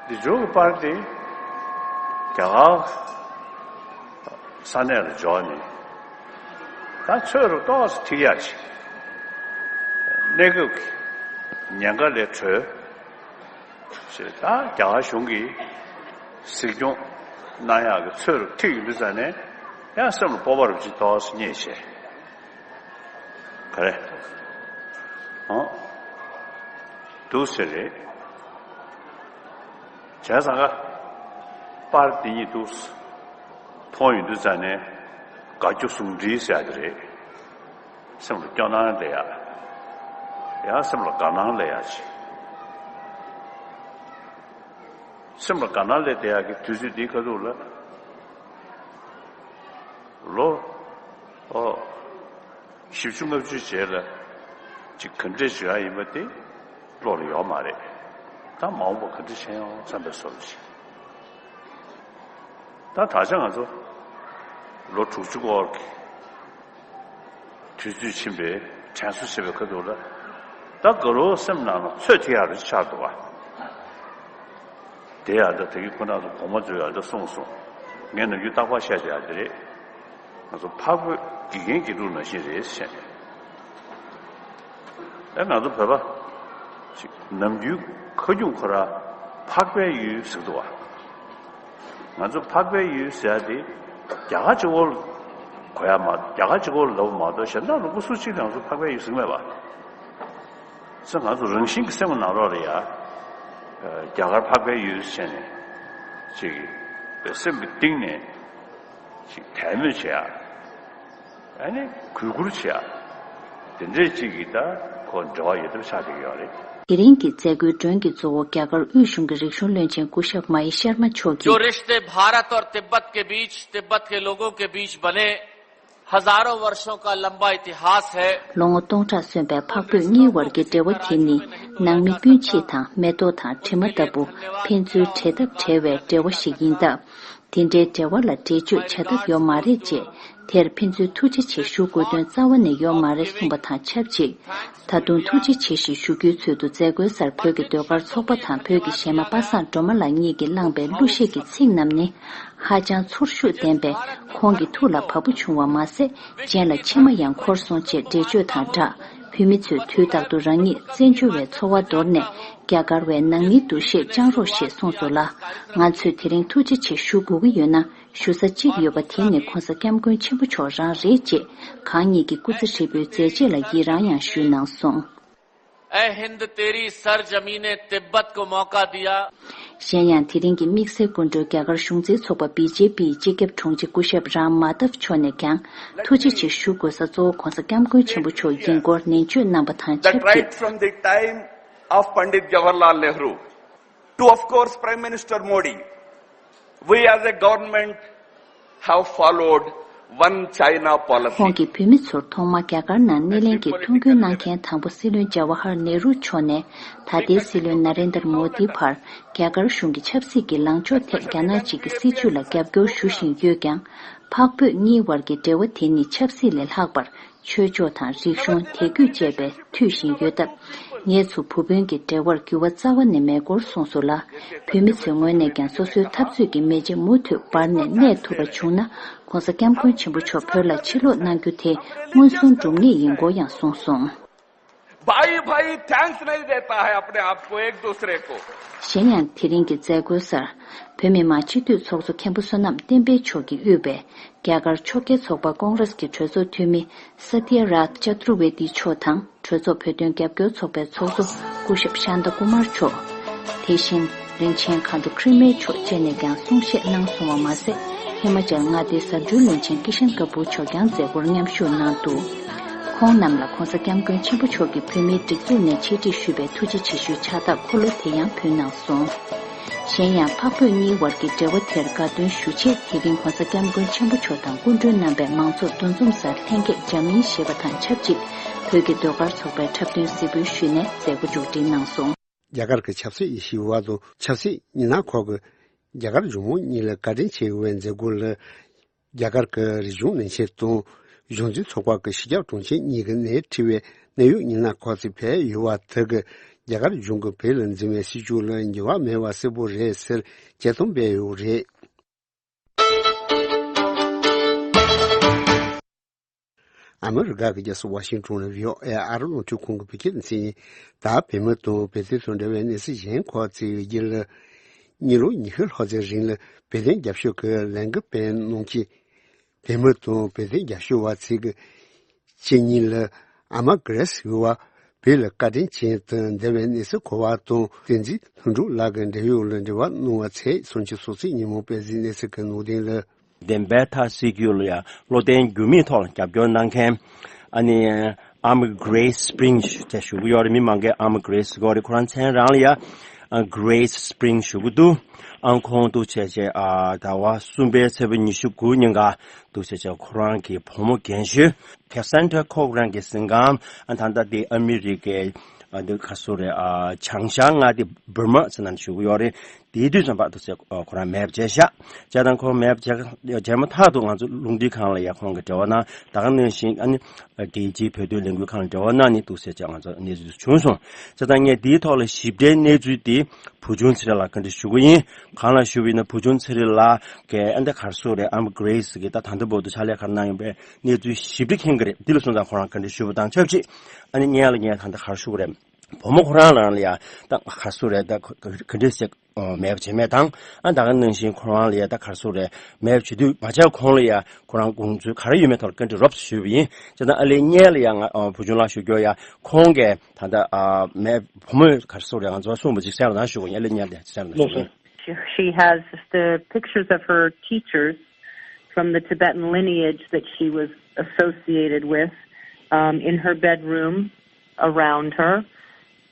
འདི་མཇུག་གི་པར་དེ་རྒྱ་གར་ས་གནས་ལ་འབྱོར་ནས་ད་ཚོད་རུ་ཏོག་ཙམ་ཐིག་ཡག་ཅིག་གནས་སྐབས་ཀྱི་ཉེན་ཁ་ལས་གྲོལ། ཞེས་ད་རྒྱ་གར་གཞུང་གིས་གཟིགས་སྐྱོང་གནང་ཡག་གི་ཚོད་རུ་ཐིག་ཡོང་དུས་ཙང་ནས་ཡང་སེམས་ལ་སྤོབས་པ་རུ་ཅིག་ཏོག་ཙམ་རྙེད་བྱས། ག་རེ། ཨོ། འདུག་ཟེར་རེད། བྱས་ཙང་ཀ་པར་འདི་གཉིས་འདུག་མཐོང་ཡོང་དུས་ཙང་ནས་དགའ་སྐྱོ་ཟུང་འབྲེལ་ཟེར་ཡག་དེ་རེད། སེམས་ལ་སྐྱོ་སྣང་སླེབས་ཡག་ཡང་སེམས་ལ་དགའ་སྣང་སླེབས་ཡག་ཅིག་སེམས་ལ་དགའ་སྣང་སླེབས་བསྡད་ཡག་གི་དུས་ཚོད་འདིའི་ཁ་ཐུག་ལ། ལོ། ཨོ། བཞི་བཅུ་ལྔ་བཅུའི་རྗེས་ལ། ཅིག་ག་འདྲས་བྱེད་ཡག་ཡིན་པ་དེ། བློ་ལ་ཡོད་མ་རེད། ད་མ་འོངས་པ་ག་འདྲས་བྱེད་ཡོང་བསམ་པའི་བཟོ་འདྲ་ཞིག་ད་ད་ཆ་ང་ཚོ། ལོ་དྲུག་ཅུ་སྐོར་གྱི། དུས་ཚོད་ཕྱིན་པའི་དྲན་གསོ་བྱེད་པའི་ཁ་ཐུག་ལ། ད་དགའ་རོགས་སེམས་ནང་ལ་ཚོད་ཐིག་ཡག་རེ་ཆགས་འདུག་བ། དེ་ཡག་ད་དེ་གི་ཁོ་ན་ཚོ་གོང་མ་ཚོས་ཡག་ད་གསུངས་སོང་། ངས་ནམ་རྒྱུན་རྟག་པར་བཤད་བསྡད་ཡག་དེ་རེད། ང་ཚོ་འཕགས་བོད་དགེ་རྒན་དགེ་ཕྲུག་ནང་བཞིན་རེད་ཟེར་ནས། ཨེ་ང་ཚོ་བོད་པ་ཅིག་ནམ་རྒྱུན་ཁ་རྒྱུན་ཁོ་རང་འཕགས་པའི་ཡུལ་ཟེར་འདུག་བ། ང་ཚོ་འཕགས་པའི་ཡུལ་ཟེར་ཡག་དེ་རྒྱ་གར་གཅིག་པོ་ལ་གོ་ཡག་མ་རྒྱ་གར་གཅིག་པོ་ལ་ལབ་པ་མ་གཏོགས་གཞན་དག་ལུང་པ་སུ་གཅིག་ལ་ང་ཚོ་འཕགས་པའི་ཡུལ་ཟེར་གྱི་མེད་པ། ཙང་ང་ཚོ་རང་བཞིན་གྱི་སེམས་ནང་ལོགས་ལ་ཡ། རྒྱ་གར་འཕགས་པའི་ཡུལ་ཟེར་ནས་ཅིག་སེམས་ཀྱི་གཏིང་ནས་ཅིག་དད་མོས་བྱེད་ཡག་ཨ་ནི་གུས་བཀུར་བྱེད་ཡག་དེ་འདྲས་ཅིག་གི་ད་ཁོ་འབྲེལ་བ་ཡོད་ཐབས་ཆགས་བསྡད་ཀྱི་ཡོད་རེད། དེ་རིང་གི་མཛད་སྒོའི་མགྲོན་གྱི་གཙོ་བོ་རྒྱ་གར་དབུས་གཞུང་གི་རིག་གཞུང་བློན་ཆེན་སྐུ་ཞབས་མ་ཧེ་ཤར་མ་མཆོག་जो གིས། रिश्ते भारत और तिब्बत के बीच, तिब्बत के लोगों के बीच बने, हजारों वर्षों का लंबा इतिहास है। ལོ་ངོ་སྟོང་ཕྲག་སོན་པའི་འཕགས་བོད་གཉིས་བར་གྱི་འབྲེལ་བ་དེ་ནི་ནང་མི་སྤུན་མཆེད་དང་མེ་ཏོག་དང་དྲི་མ་ལྟ་བུ་ཕན་ཚུན་འབྲེལ་ཐབས་བྲལ་བའི་འབྲེལ་བ་ཞིག་ཡིན་སྟབས། དེ་འདྲའི་འབྲེལ་བ་ལ་འགྲེལ་བརྗོད་བྱ་ཐབས་ཡོད་མ་རེད་ཅེས་ དེར་ཕན་ཚུན་ཐུགས་རྗེ་ཆེ་ཞུ་དགོས་དོན་རྩ་བ་ནས་ཡོད་མ་རེད་གསུངས་པ་དང་ཆབས་ཅིག་ད་དུང་ཐུགས་རྗེ་ཆེ་ཞེས་ཞུ་རྒྱུའི་ཚུལ་དུ་མཛད་སྒོའི་སར་བོད་ཀྱི་ཟློས་གར་ཚོགས་པ་དང་བོད་ཀྱི་གཞས་མ་པ་སངས་སྒྲོལ་མ་ལགས་གཉིས་ཀྱིས་བླངས་པའི་གླུ་གཞས་ཀྱི་ཚིག་རྣམས་ནི། ཧ་ཅང་ཚོར་ཤུགས་ལྡན་པས་ཁོང་གི་ཐུགས་ལ་བབས་པོ་བྱུང་བ་མ་ཟད། སྤྱན་ལ་མཆི་མ་ཡང་འཁོར་སོང་ཅེས་འགྲེལ་བརྗོད་དང་སྦྲགས། བོད་མི་ཚོས་དུས་རྟག་ཏུ་རང་ཉིད་བཙན་བྱོལ་བའི་ཚོར་བ་འདོར་ནས། རྒྱ་གར་བའི་ནང་མིའི་འདུ་ཤེས་བཅངས་རོགས་ཞེས་གསུངས་སོང་ལ། ང་ཚོས་དེ་རིང་ཐུགས་རྗེ་ཆེ་ཞུ་དགོས་ཀྱི་ཡོད་ན། ཞུ་ས་གཅིག་ཡོད་པ་དེ་ནི་༧གོང་ས་༧སྐྱབས་མགོན་ཆེན་པོ་མཆོག་རང་རེད་ཅེས། གང་ཉིད་ཀྱི་སྐུ་ཚེ་ཧྲིལ་པོའི་མཛད་རྗེས་ལ་ཡི་རངས་ཡང་ཞུས་གནང་སོང་། ऐ हिंद तेरी सरजमीन तिब्बत को मौका दिया। གཞན་ཡང་དེ་རིང་གི་དམིགས་བསལ་སྐུ་མགྲོན་རྒྱ་གར་གཞུང་འཛིན་ཚོགས་པ་བི་ཇེ་པིའི་སྤྱི་ཁྱབ་དྲུང་ཆེ་སྐུ་ཞབས་རཱམ་མ་དབ་མཆོག་ནས་ཀྱང་ཐུགས་རྗེ་ཆེ་ཞུ་དགོས་ས་གཙོ་བོ་༧གོང་ས་༧སྐྱབས་མགོན་ཆེན་པོ་མཆོག་ཡིན་སྐོར་ནན་བརྗོད་གནང་པ་དང་ཆབས་ཅིག That right from the time of Pandit Jawaharlal Nehru to, of course, Prime Minister Modi, we as a government have followed One China policy. ཁོང་གིས་བོད་མི་ཚོར་ཐོག་མར་རྒྱ་གར་ནང་སྣེ་ལེན་གྱི་ཐུགས་འགན་གནང་མཁན་དང་པོ་སྲིད་བློན་ཇཱ་ཝ་ཧར་ནེ་རུ་མཆོག་ནས་ད་ལྟའི་སྲིད་བློན་ན་རེན་དར་མོ་དི་བར་རྒྱ་གར་གཞུང་གི་ཆབ་སྲིད་ཀྱི་ལངས་ཕྱོགས་ཐད་རྒྱ་ནག་གཅིག་གི་སྲིད་བྱུས་ལ་རྒྱབ་སྐྱོར་ཞུ་བཞིན་ཡོད་ཀྱང་། འཕགས་བོད་གཉིས་བར་གྱི་འབྲེལ་བ་དེ་ནི་ཆབ་སྲིད་ལས་ལྷག་པར་ཆོས་ཕྱོགས་དང་རིག་གཞུང་དད་གུས་བཅས་པས་མཐུད་བཞིན་ཡོད་སྟབས། ངེད་ཚོ་བུ་སྤུན་གྱི་འབྲེལ་བར་འགྱུར་བ་རྩ་བ་ནས་མེད་སྐོར་གསུངས་སོང་ལ། བོད་མི་ཚོའི་ངོས་ནས་ཀྱང་སོ་སོའི་འཐབ་རྩོད་ཀྱི་མེ་ལྕེ་མུ་མཐུད་འབར་ནས་གནས་ཐུབ་པ་བྱུང་ན། ༸གོང་ས་༸སྐྱབས་མགོན་ཆེན་པོ་མཆོག་བོད་ལ་ཕྱིར་ལོག་གནང་རྒྱུ་དེ་མངོན་སུམ་འགྲུབ་ངེས་ཡིན་སྐོར་ཡང་གསུངས་སོང་། भाई भाई थैंक्स नहीं देता है अपने आप को एक दूसरे को। གཞན་ཡང་དེ་རིང་གི་མཛད་སྒོའི་སར། བོད་མི་མང་སྤྱི་འཐུས་ཚོགས་གཙོ་མཁན་པོ་བསོད་ནམས་བསྟན་འཕེལ་མཆོག་གིས་དབུས་པའི་རྒྱ་གར་ཕྱོགས་འགལ་ཚོགས་པ་ཀོང་རེས་ཀྱི་གྲོས་ཚོགས་འཐུས་མི་ས་ཏི་ཡ་རཱཐ་ཅ་ཏུར་ཝེ་ཏི་མཆོག་དང་། གྲོས་ཚོགས་བོད་དོན་རྒྱབ་སྐྱོར་ཚོགས་པའི་ཚོགས་གཙོ་སྐུ་ཞབས་ཤཱན་ཏཱ་ཀུ་མར་མཆོག་དེ་བཞིན་རིན་ཆེན་མཁའ་འགྲོ་ཁྲི་མེ་མཆོག་བཅས་ནས་ཀྱང་གསུང་བཤད་གནང་སོང་བ་མ་ཟད། ཧི་མ་ཅལ་མངའ་སྡེའི་ཟ་འབྲུའི་བློན་ཆེན་ཀི་ཤན་ཀ་པུར་མཆོག་ཀྱང་མཛད་སྒོར་མཉམ་ཞུགས་གནང་འདུག་ཁོང་རྣམས་ལ་༸གོང་ས་༸སྐྱབས་མགོན་ཆེན་པོ་མཆོག་གིས་བོད་མིའི་སྒྲིག་འཛུགས་ནས་ཆེད་སྒྲིག་ཞུས་པའི་ཐུགས་རྗེ་ཆེ་ཞུའི་ཕྱག་རྟགས་འཁོར་ལོ་དེ་ཡང་ཕུལ་གནང་སོང་། གཞན་ཡང་འཕགས་བོད་གཉིས་བར་གྱི་འབྲེལ་བ་དེར་དགའ་སྟོན་ཞུ་ཆེད་དེ་རིང་༸གོང་ས་༸སྐྱབས་མགོན་ཆེན་པོ་མཆོག་དང་སྐུ་མགྲོན་རྣམ་པས་མང་ཚོགས་འདུ་འཛོམས་སར་ལྷན་རྒྱས་འཇམ་མིན་ཞེས་པ་དང་ཆབས་ཅིག་བོད་ཀྱི་ཟློས་གར་ཚོགས་པའི་འཁྲབ་སྟོན་གཟིགས་འབུལ་ཞུས་ནས་མཛད་སྒོ་མཇུག་སྒྲིལ་གནང་སོང་། རྒྱ་གར་གྱི་ཆབ་སྲིད་ཞི་བ་དང་ཆབ་སྲིད་ཉི་ནག་ཁོག་གི་རྒྱ་གར་གཞུང་མང་གཉིས་ལ་བཀའ་དྲིན་ཆེ་བའི་མཛད་སྒོ་ལ། རྒྱ་གར་གྱི་རིག་གཞུང་བློན་ཆེན་དང་གཞུང་འཛིན་ཚོགས་པ་གི་སྤྱི་ཁྱབ་དྲུང་ཆེ་གཉིས་ཀྱི་སྣེ་ཁྲིད་པའི་གནད་ཡོད་ཉི་ནག་ཁོག་ཅིག་ཕེབས་ཡོད་པ་དེ་གིས་རྒྱ་གར་གཞུང་གིས་བོད་ལ་འཛིན་པའི་སྲིད་བྱུས་ལ་འགྱུར་བ་མེད་པ་གསལ་པོ་རེད་ཟེར་དཔྱད་རྩོམ་སྤེལ་ཡོད་རེད། ཨ་མི་རི་ཀ་གི་རྒྱལ་ས་ཝ་ཤིང་ཊོན་ལ་བྷི་ཨོ་ཨེ་ཨ་རི་རླུང་འཕྲིན་ཁང་གི་བོད་སྐད་སྡེ་ཚན་ཡིན། ད་བོད་མི་དང་བོད་དོན་དང་འབྲེལ་བའི་གནས་ཚུལ་གཞན་ཁག་ཅིག་ཡོད་རྒྱུ་ལ། གཉིས་ལོ་ཉི་ཤུ་ལྷག་ཙམ་རིང་ལ་བོད་དོན་རྒྱབ་སྐྱོར་གྱི་ལས་འགུལ་སྤེལ་གནང་མཁན་བོད་མི་དང་བོད་དོན་རྒྱབ་སྐྱོར་བ་ཚོས་ཀྱི་ཕྱི་ཉིན་ལ་ཨ་མ་གྷི་རེ་སི་ཟེར་བ་བོད་ལ་བཀའ་དྲིན་ཅན་དུ་འདས་པའི་གནས་ཚུལ་གོ་བ་དང་། བསྟན་འཛིན་ལྷུན་གྲུབ་ལགས་ཀྱི་འབྲེལ་ཡོད་ལ་འབྲེལ་བ་གནང་བ་ཚོས་སུམ་ཅུ་སོ་གཅིག་ཉིན་མོ་སྤེལ་གཟིགས་གནས་ཚུལ་གྱི་ནང་དོན་ལ། བདེན་པའི་མཐའ་གསལ་རྒྱུ་ལ་ཡང་བློ་བརྟན་འགྱུར་མེད་ཐོག་ལ་རྒྱབ་སྐྱོར་གནང་མཁན། ཨ་ནི་I'm Grace Spring ཞེས་ཞུ་གི་ཡོད་རེད། མི་མང་གིས་I'm Grace ཟེར་གི་ཡོད་རེད། ཁོ་རང་མཚན་རང་ལ་ཡང་Grace Spring ཞུ་གི་འདུག་ཨ་ཁོང་འདུག་བྱས་བྱས་ཨ་ཟླ་བ་གསུམ་པའི་ཚེས་པ་ཉི་ཤུ་དགུ་ཉིན་ཀ་འདུག་བྱས་བྱས་ཁོ་རང་གི་བུ་མོ་རྒན་ཤོས་ཁེ་སན་ཏྲ་ཁོ་རང་གི་གཟིམ་ཁང་ཨ་ད་ལྟ་དེ་ཨ་མི་རི་ཀའི་ཨ་འདི་ག་སུ་རེད། ཨ་བྱང་ཤར་མངའ་སྡེ་འབར་མ་ཟེར་ན་ཞུ་གི་ཡོད་རེད། དེའི་དུས་ཙམ་པ་འདུག་ཟེར་ཁོ་རང་མེད་པ་བྱས་ཤག་བྱས་ཙང་ཁོང་མེད་པ་བྱས་བྱས་མ་ཐག་ཏུ་ང་ཚོ་རླུང་འཕྲིན་ཁང་ལ་ཡ་ཁོང་གི་འབྲེལ་བ་གནང་། ད་ག་ནང་བཞིན་ཨ་ནི་རྒྱལ་སྤྱིའི་བོད་དོན་ལས་འགུལ་ཁང་ལ་འབྲེལ་བ་གནང་ནས་འདུག་ཟེར་བྱས་ང་ཚོ་གནས་ཚུལ་བྱུང་སོང་། བྱས་ཙང་ངས་དེའི་ཐོག་ལ་ཞིབ་ཕྲའི་གནས་ཚུལ་དེ་བུ་ཆུང་ཚེ་རིང་ལགས་བཀའ་འདྲི་ཞུ་གི་ཡིན། གང་ལ་ཞུ་བ་ཡིན་ན་བུ་ཆུང་ཚེ་རིང་ལགས་ཀྱིས་ཨ་འདི་ག་རེ་ཟེར་རེད། I'm Grace གི་ད་ད་ལྟ་བར་དུ་ཕྱག་ལས་ག་རེ་གནང་ཡོད་པའི་གནས་ཚུལ་ཞིབ་ཕྲ་མཁྱེན་གི་རེད། འདི་ལ་སོང་ཙང་ཁོ་རང་བཀའ་འདྲི་ཞུ་བ་དང་ཆབས་ཅིག་ཨ་ནི་སྔོན་ལ་ངས་ད་ལྟ་ག་རེ་ཞུ་གི་རེད། བུ་མོ་ཁོ་རང་རང་ལ་ཡང་ད་ག་རེ་ཟེར་རེད། ད་ག་འདྲ་ཟེར་མེད་པ་བྱས་མེད་དང་། ཨ་ད་ག་ནང་བཞིན་ཁོ་རང་ལ་ཡང་ད་ག་རེ་ཟེར་རེད། མེད་པ་བྱེད་དུས་མ་བྱས་ཁོང་ལ་ཡང་ཁོ་རང་དགོངས་ཚུལ་ག་རེ་ཡོད་མེད་ཐོག་ལ་བཀའ་འདྲི་རོབ་ཙམ་ཞུས་པ་ཡིན། བྱས་ཙང་ཨ་ལས་སྔོན་ལ་ཡང་ང་བུ་ཆུང་ལགས་ཞུ་རྒྱུ་ཡང་ཁོང་གིས་ད་ལྟ་མེད་བུ་མོས་ག་རེ་ཟེར་རེད། ང་ཚོ་གསུངས་པ་ཅིག་གསན་རོགས་གནང་ཞུ་གི་ཡིན། ཨ་ལས་སྔོན་ལ་གསན་རོགས་གནང་ཞུ་གི་ཡིན། She, she has the pictures of her teachers from the Tibetan lineage that she was associated with, um, in her bedroom around her,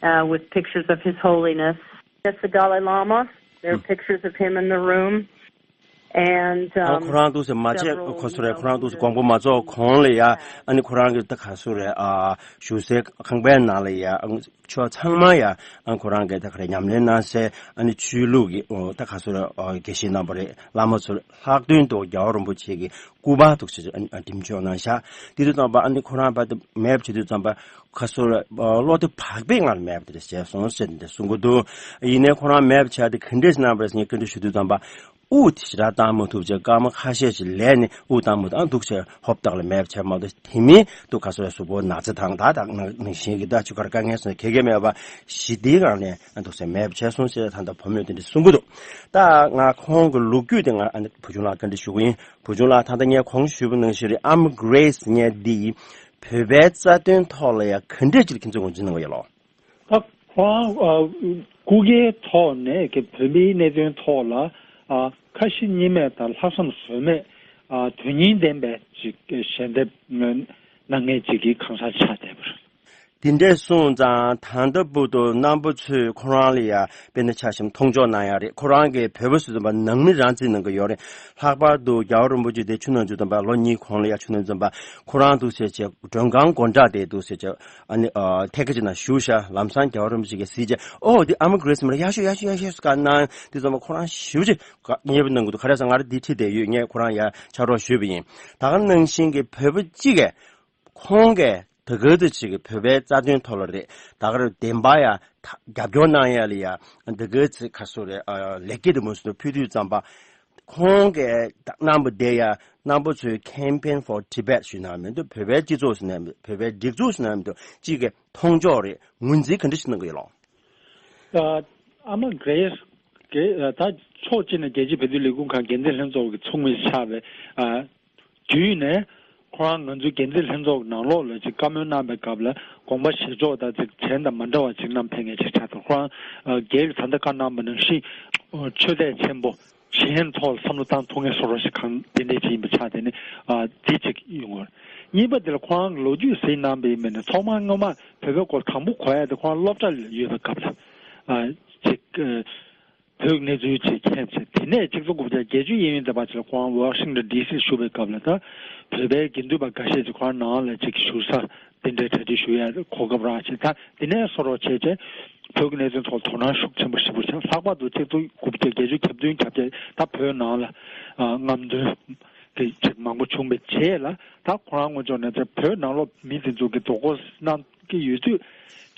uh, with pictures of His Holiness. That's the Dalai Lama. There are pictures of him in the room. And ཨ་um, ཁོ་རང་འདུག་སེ་མ་བྱས several ཁོ་ཚོ་རེད། ཁོ་རང་འདུག་སེ་དགོངས་པ་མ་རྫོགས་གོང་ལ་ཡ་ཨ་ནི་ཁོ་རང་གི་ད་ག་སུ་རེད། ཨ་བཞུགས་སའི་ཁང་པའི་ནང་ལ་ཡ་ཨ་ཆོས་ཚང་མ་ཡ་ཨ་ཁོ་རང་གི་ད་ག་རེ་ཉམས་ལེན་གནང་སའི་ཨ་ནི་ཆོས་ལུགས་ཀྱི་ཨོ་ད་ག་སུ་རེད། ཨོ་དགེ་བཤེས་རྣམ་པ་རེད། བླ་མ་ཚོ་རེད། ལྷག་དོན་དུ་རྒྱལ་བ་རིན་པོ་ཆེ་གི་སྐུ་པར་འདུག་སེ་ཨ་ནི་ཨ་འགྲེམས་འཇོག་གནང་ཤག་དེ་དུས་ཙམ་པ་ཨ་ནི་ཁོ་རང་བར་དུ་མེད་པ་བྱེད་དུས་ཙམ་པ་ག་སོ་བློ་བདེ་བག་ཕེབས་ངང་ལ་མེད་པ་དེ་འདྲ་བྱས་སོང་ཟེར་ཏེ་གསུང་གི་འདུག་ཡིན་ནའི་ཁོ་རང་མེད་པ་བྱས་ཏེ་ག་འདྲས་གནང་བ་རེད་ཟེར་ངས་བཀའ་འདྲི་ཞུ་དུས་ཙམ་པ་དབུགས་དེ་ཞེ་དྲག་བཏང་མ་ཐུབ་བྱས་སྐར་མ་ཁ་ཤས་ཤིག་ལས་ནས་དབུགས་བཏང་མ་ཐུབ། ཨ་འདུག་བྱས་ཧོབ་ཏག་ལ་མེད་པ་བྱས་མ་གཏོགས་དེ་མིན་དུ་ག་སོ་གཟུགས་པོ་ན་ཚ་དང་ད་དང་ནང་བཞིན་གྱི་ད་ཆུ་ཁར་དཀའ་ངལ་སོགས་ག་གེ་མེད་པ་ཞི་བདེའི་ངང་ནས་ཨ་འདུག་བྱས་མེད་པ་བྱས་སོང་ཟེར། ད་ལྟ་བུ་མོས་དེ་འདྲ་གསུང་གི་འདུག་ད་ང་ཁོང་གི་ལོ་རྒྱུས་དེ་ང་ཨ་ནི་བུ་ཆུང་ལགས་བཀའ་འདྲི་ཞུ་གི་ཡིན། བུ་ཆུང་ལགས་ད་ལྟ་ངས་གོང་ཞུས་པ་ནང་བཞིན་རེད། ཨ་མ་གྷི་རེ་སི་ངས་འདི་ཡི་བོད་པའི་རྩ་དོན་ཐོག་ལ་ཡང་ག་འདྲས་ཅིག་ཁྱེད་ཚོས་ངོས་འཛིན་གནང་གི་ཡོད་ལོ། ད་ཁོང་ཨ་སྐུ་སྒེར་ཐོག་ནས་ཀྱི་བོད་མིའི་གནད་དོན་ཐོག་ལ་ཨ་ཁ་ཞེ་གཉིས་མེད་དང་ལྷག་བསམ་ཟོལ་མེད་ཨ་དོན་སྙིང་ལྡན་པའི་ཅིག་ཞལ་འདེབས་གནང་མཁན་ཅིག་གི་གང་ཟག་ཆགས་བསྡད་པ་རེད། དེ་འདྲས་སོང་ཙང་ད་ལྟ་བར་དུ་རྣམ་པ་ཚོས་ཁོ་རང་ལ་ཡ་དཔེར་ན་ཆ་བཞག་ན་མཐོང་ཕྱོགས་གནང་ཡ་རེད། ཁོ་རང་གིས་བོད་པ་སུ་འཛོམས་པ་ནང་མི་རང་བཙན་གནང་གི་ཡོད་རེད། ལྷག་པར་དུ་རྒྱལ་བ་རིན་པོ་ཆེ་དེ་ཆུ་ནང་ཆུ་འཛོམས་པ་ལོ་གཉིས་གོང་ལ་ཡ་ཆུ་ནང་འཛོམས་པ་ཁོ་རང་འདུག་ཟེར་བྱས་མགྲོན་ཁང་སྒོ་འགྲམ་དེ་འདུག་ཟེར་བྱས་ཨ་ནི་ཨ་ཐད་ཀ་ཅིག་ནང་བཞུགས་ཤག་ལམ་སང་རྒྱལ་བ་རིན་པོ་ཆེ་གིས་གཟིགས་བྱས་ཨོ་དེ་ཨ་མ་གྷི་རེ་སི་མ་རེད། ཡག་ཤོས་ཡག་ཤོས་ཡག་ཤོས་ཟེར་ག་གནང་། དེ་ཚང་མ་ཁོ་རང་ཞེ་པོ་ཅིག་དགའ་མཉེས་པོ་གནང་གི་འདུག་ག་རེ་ཟེར་ང་རང་འདི་ཁྲིད་བསྡད་ཡོད། ངས་ཁོ་རང་ཡ་ཕྱག་རོགས་ཞུས་པ་ཡིན། ད་ག་ནང་བཞིན་གྱི་བོད་པ་གཅིག་གིས་ཁོང་གིས་ད་ག་ཚོད་ཅིག་གི་བོད་པའི་རྩ་དོན་ཐོག་ལ་རེད། ད་ག་རེ་བདེན་པ་ཡ་རྒྱབ་སྐྱོར་གནང་ཡ་ལ་ཡ་ད་ག་ཚོད་ག་སོ་རེད། ཨ་ལེགས་སྐྱེས་དུ་མོ་སུ་ཕུལ་དུས་ཙམ་པ་ཁོང་གིས་གནང་བ་དེ་ཡ་རྣམ་པ་ཚོས་Campaign for Tibet ཞུས་ན་མི་འདུག་བོད་པའི་སྤྱི་ཚོགས་ཞུས་ན་མི་འདུག་བོད་པའི་སྒྲིག་འཛུགས་ཞུས་ན་མི་འདུག་གཅིག་གི་མཐོང་ཕྱོགས་རེད། ངོས་འཛིན་ག་འདྲ་ཞིག་གནང་གི་ཡོད་ལོ། ཨ་མ་གྷི་རེ་སི་གི་ད་ཕྱོགས་གཅིག་ནས་རྒྱལ་སྤྱིའི་བོད་དོན་ལས་ཁུངས་ཁང་འགན་འཛིན་ལྷན་ཚོགས་ཀྱི་ཚོགས་མི་ཆགས་པའི་ཨ་བརྒྱུད་ནས་ཁོ་རང་ང་ཚོའི་འགན་འཛིན་ལྷན་ཚོགས་ཀྱི་ནང་ལོགས་ལ་ཅིག་བཀའ་མོལ་གནང་པའི་སྐབས་ལ་དགོངས་པ་བཞེས་ཕྱོགས་དང་ཅིག་གཞན་དང་མ་འདྲ་བ་ཅིག་གནང་ཕེབས་མཁན་ཅིག་ཆགས་འདུག་ཁོ་རང་ཨ་སྒེར་གྱི་ད་ལྟ་བཀའ་གནང་པ་ནང་བཞིན་ཨ་ཆོས་དད་ཆེན་པོ་གཞན་ཐོག་ལ་བསམ་བློ་བཏང་ཐུབ་མཁན་བཟོ་འདྲ་ཞིག་གང་དེ་འདྲས་ཅིག་ཡིན་པ་ཆགས་དེ་ནི་ཨ་དེ་གཅིག་ཡོང་གི་རེད། གཉིས་པ་དེ་ལ་ཁོ་རང་གི་ལོ་རྒྱུས་གཟིགས་གནང་པ་ཡིན་པས་ནི་ཐོག་མར་སྔོན་མ་བོད་པའི་སྐོར་དང་པོ་གོ་ཡ་དེ་ཁོ་རང་སློབ་གྲྭ་ལ་ཡོད་པའི་སྐབས་ལ་ཨ་ཅིག་ཨ་བོད་ཀྱི་གནས་ཚུལ་ཅིག་མཁྱེན་བྱས། དེ་ནས་གཅིག་སྟོང་དགུ་བརྒྱ་བརྒྱད་ཅུ་ཡས་མས་དེ་བར་ཅིག་ལ་ཁོ་རང་ཝ་ཤིང་ཊོན་ཌི་སི་བཞུགས་པའི་སྐབས་ལ་ད་བོད་པའི་དགེ་འདུན་པ་འགའ་ཤས་ཅིག་ཁོ་རང་ནང་ལ་ཅིག་བཞུགས་ས་དེ་འདྲའི་གྲ་སྒྲིག་ཞུ་ཡ་གོ་སྐབས་རག་བྱས། ད་དེ་ནས་བཟོ་འདྲ་བྱས་བྱས་བོད་ཀྱི་གནས་ཚུལ་ཐོག་དོ་སྣང་ཤུགས་ཆེན་པོ་ཞེ་པོ་བྱས། ལྷག་པར་དུ་གཅིག་སྟོང་དགུ་བརྒྱ་བརྒྱད་ཅུ་གྱ་བདུན་གྱ་བརྒྱད་ད་བོད་ནང་ལ་ཨ་རྔམ་སྟོན་དེ་ཅིག་མང་པོ་བྱུང་བའི་རྗེས་ལ་ད་ཁོ་རང་ངོས་ཕྱོགས་ནས་ཅིག་བོད་ནང་ལོགས་མི་དེ་ཚོ་གི་དོ་ཁུར་གནང་གི་ཡོད་དུས་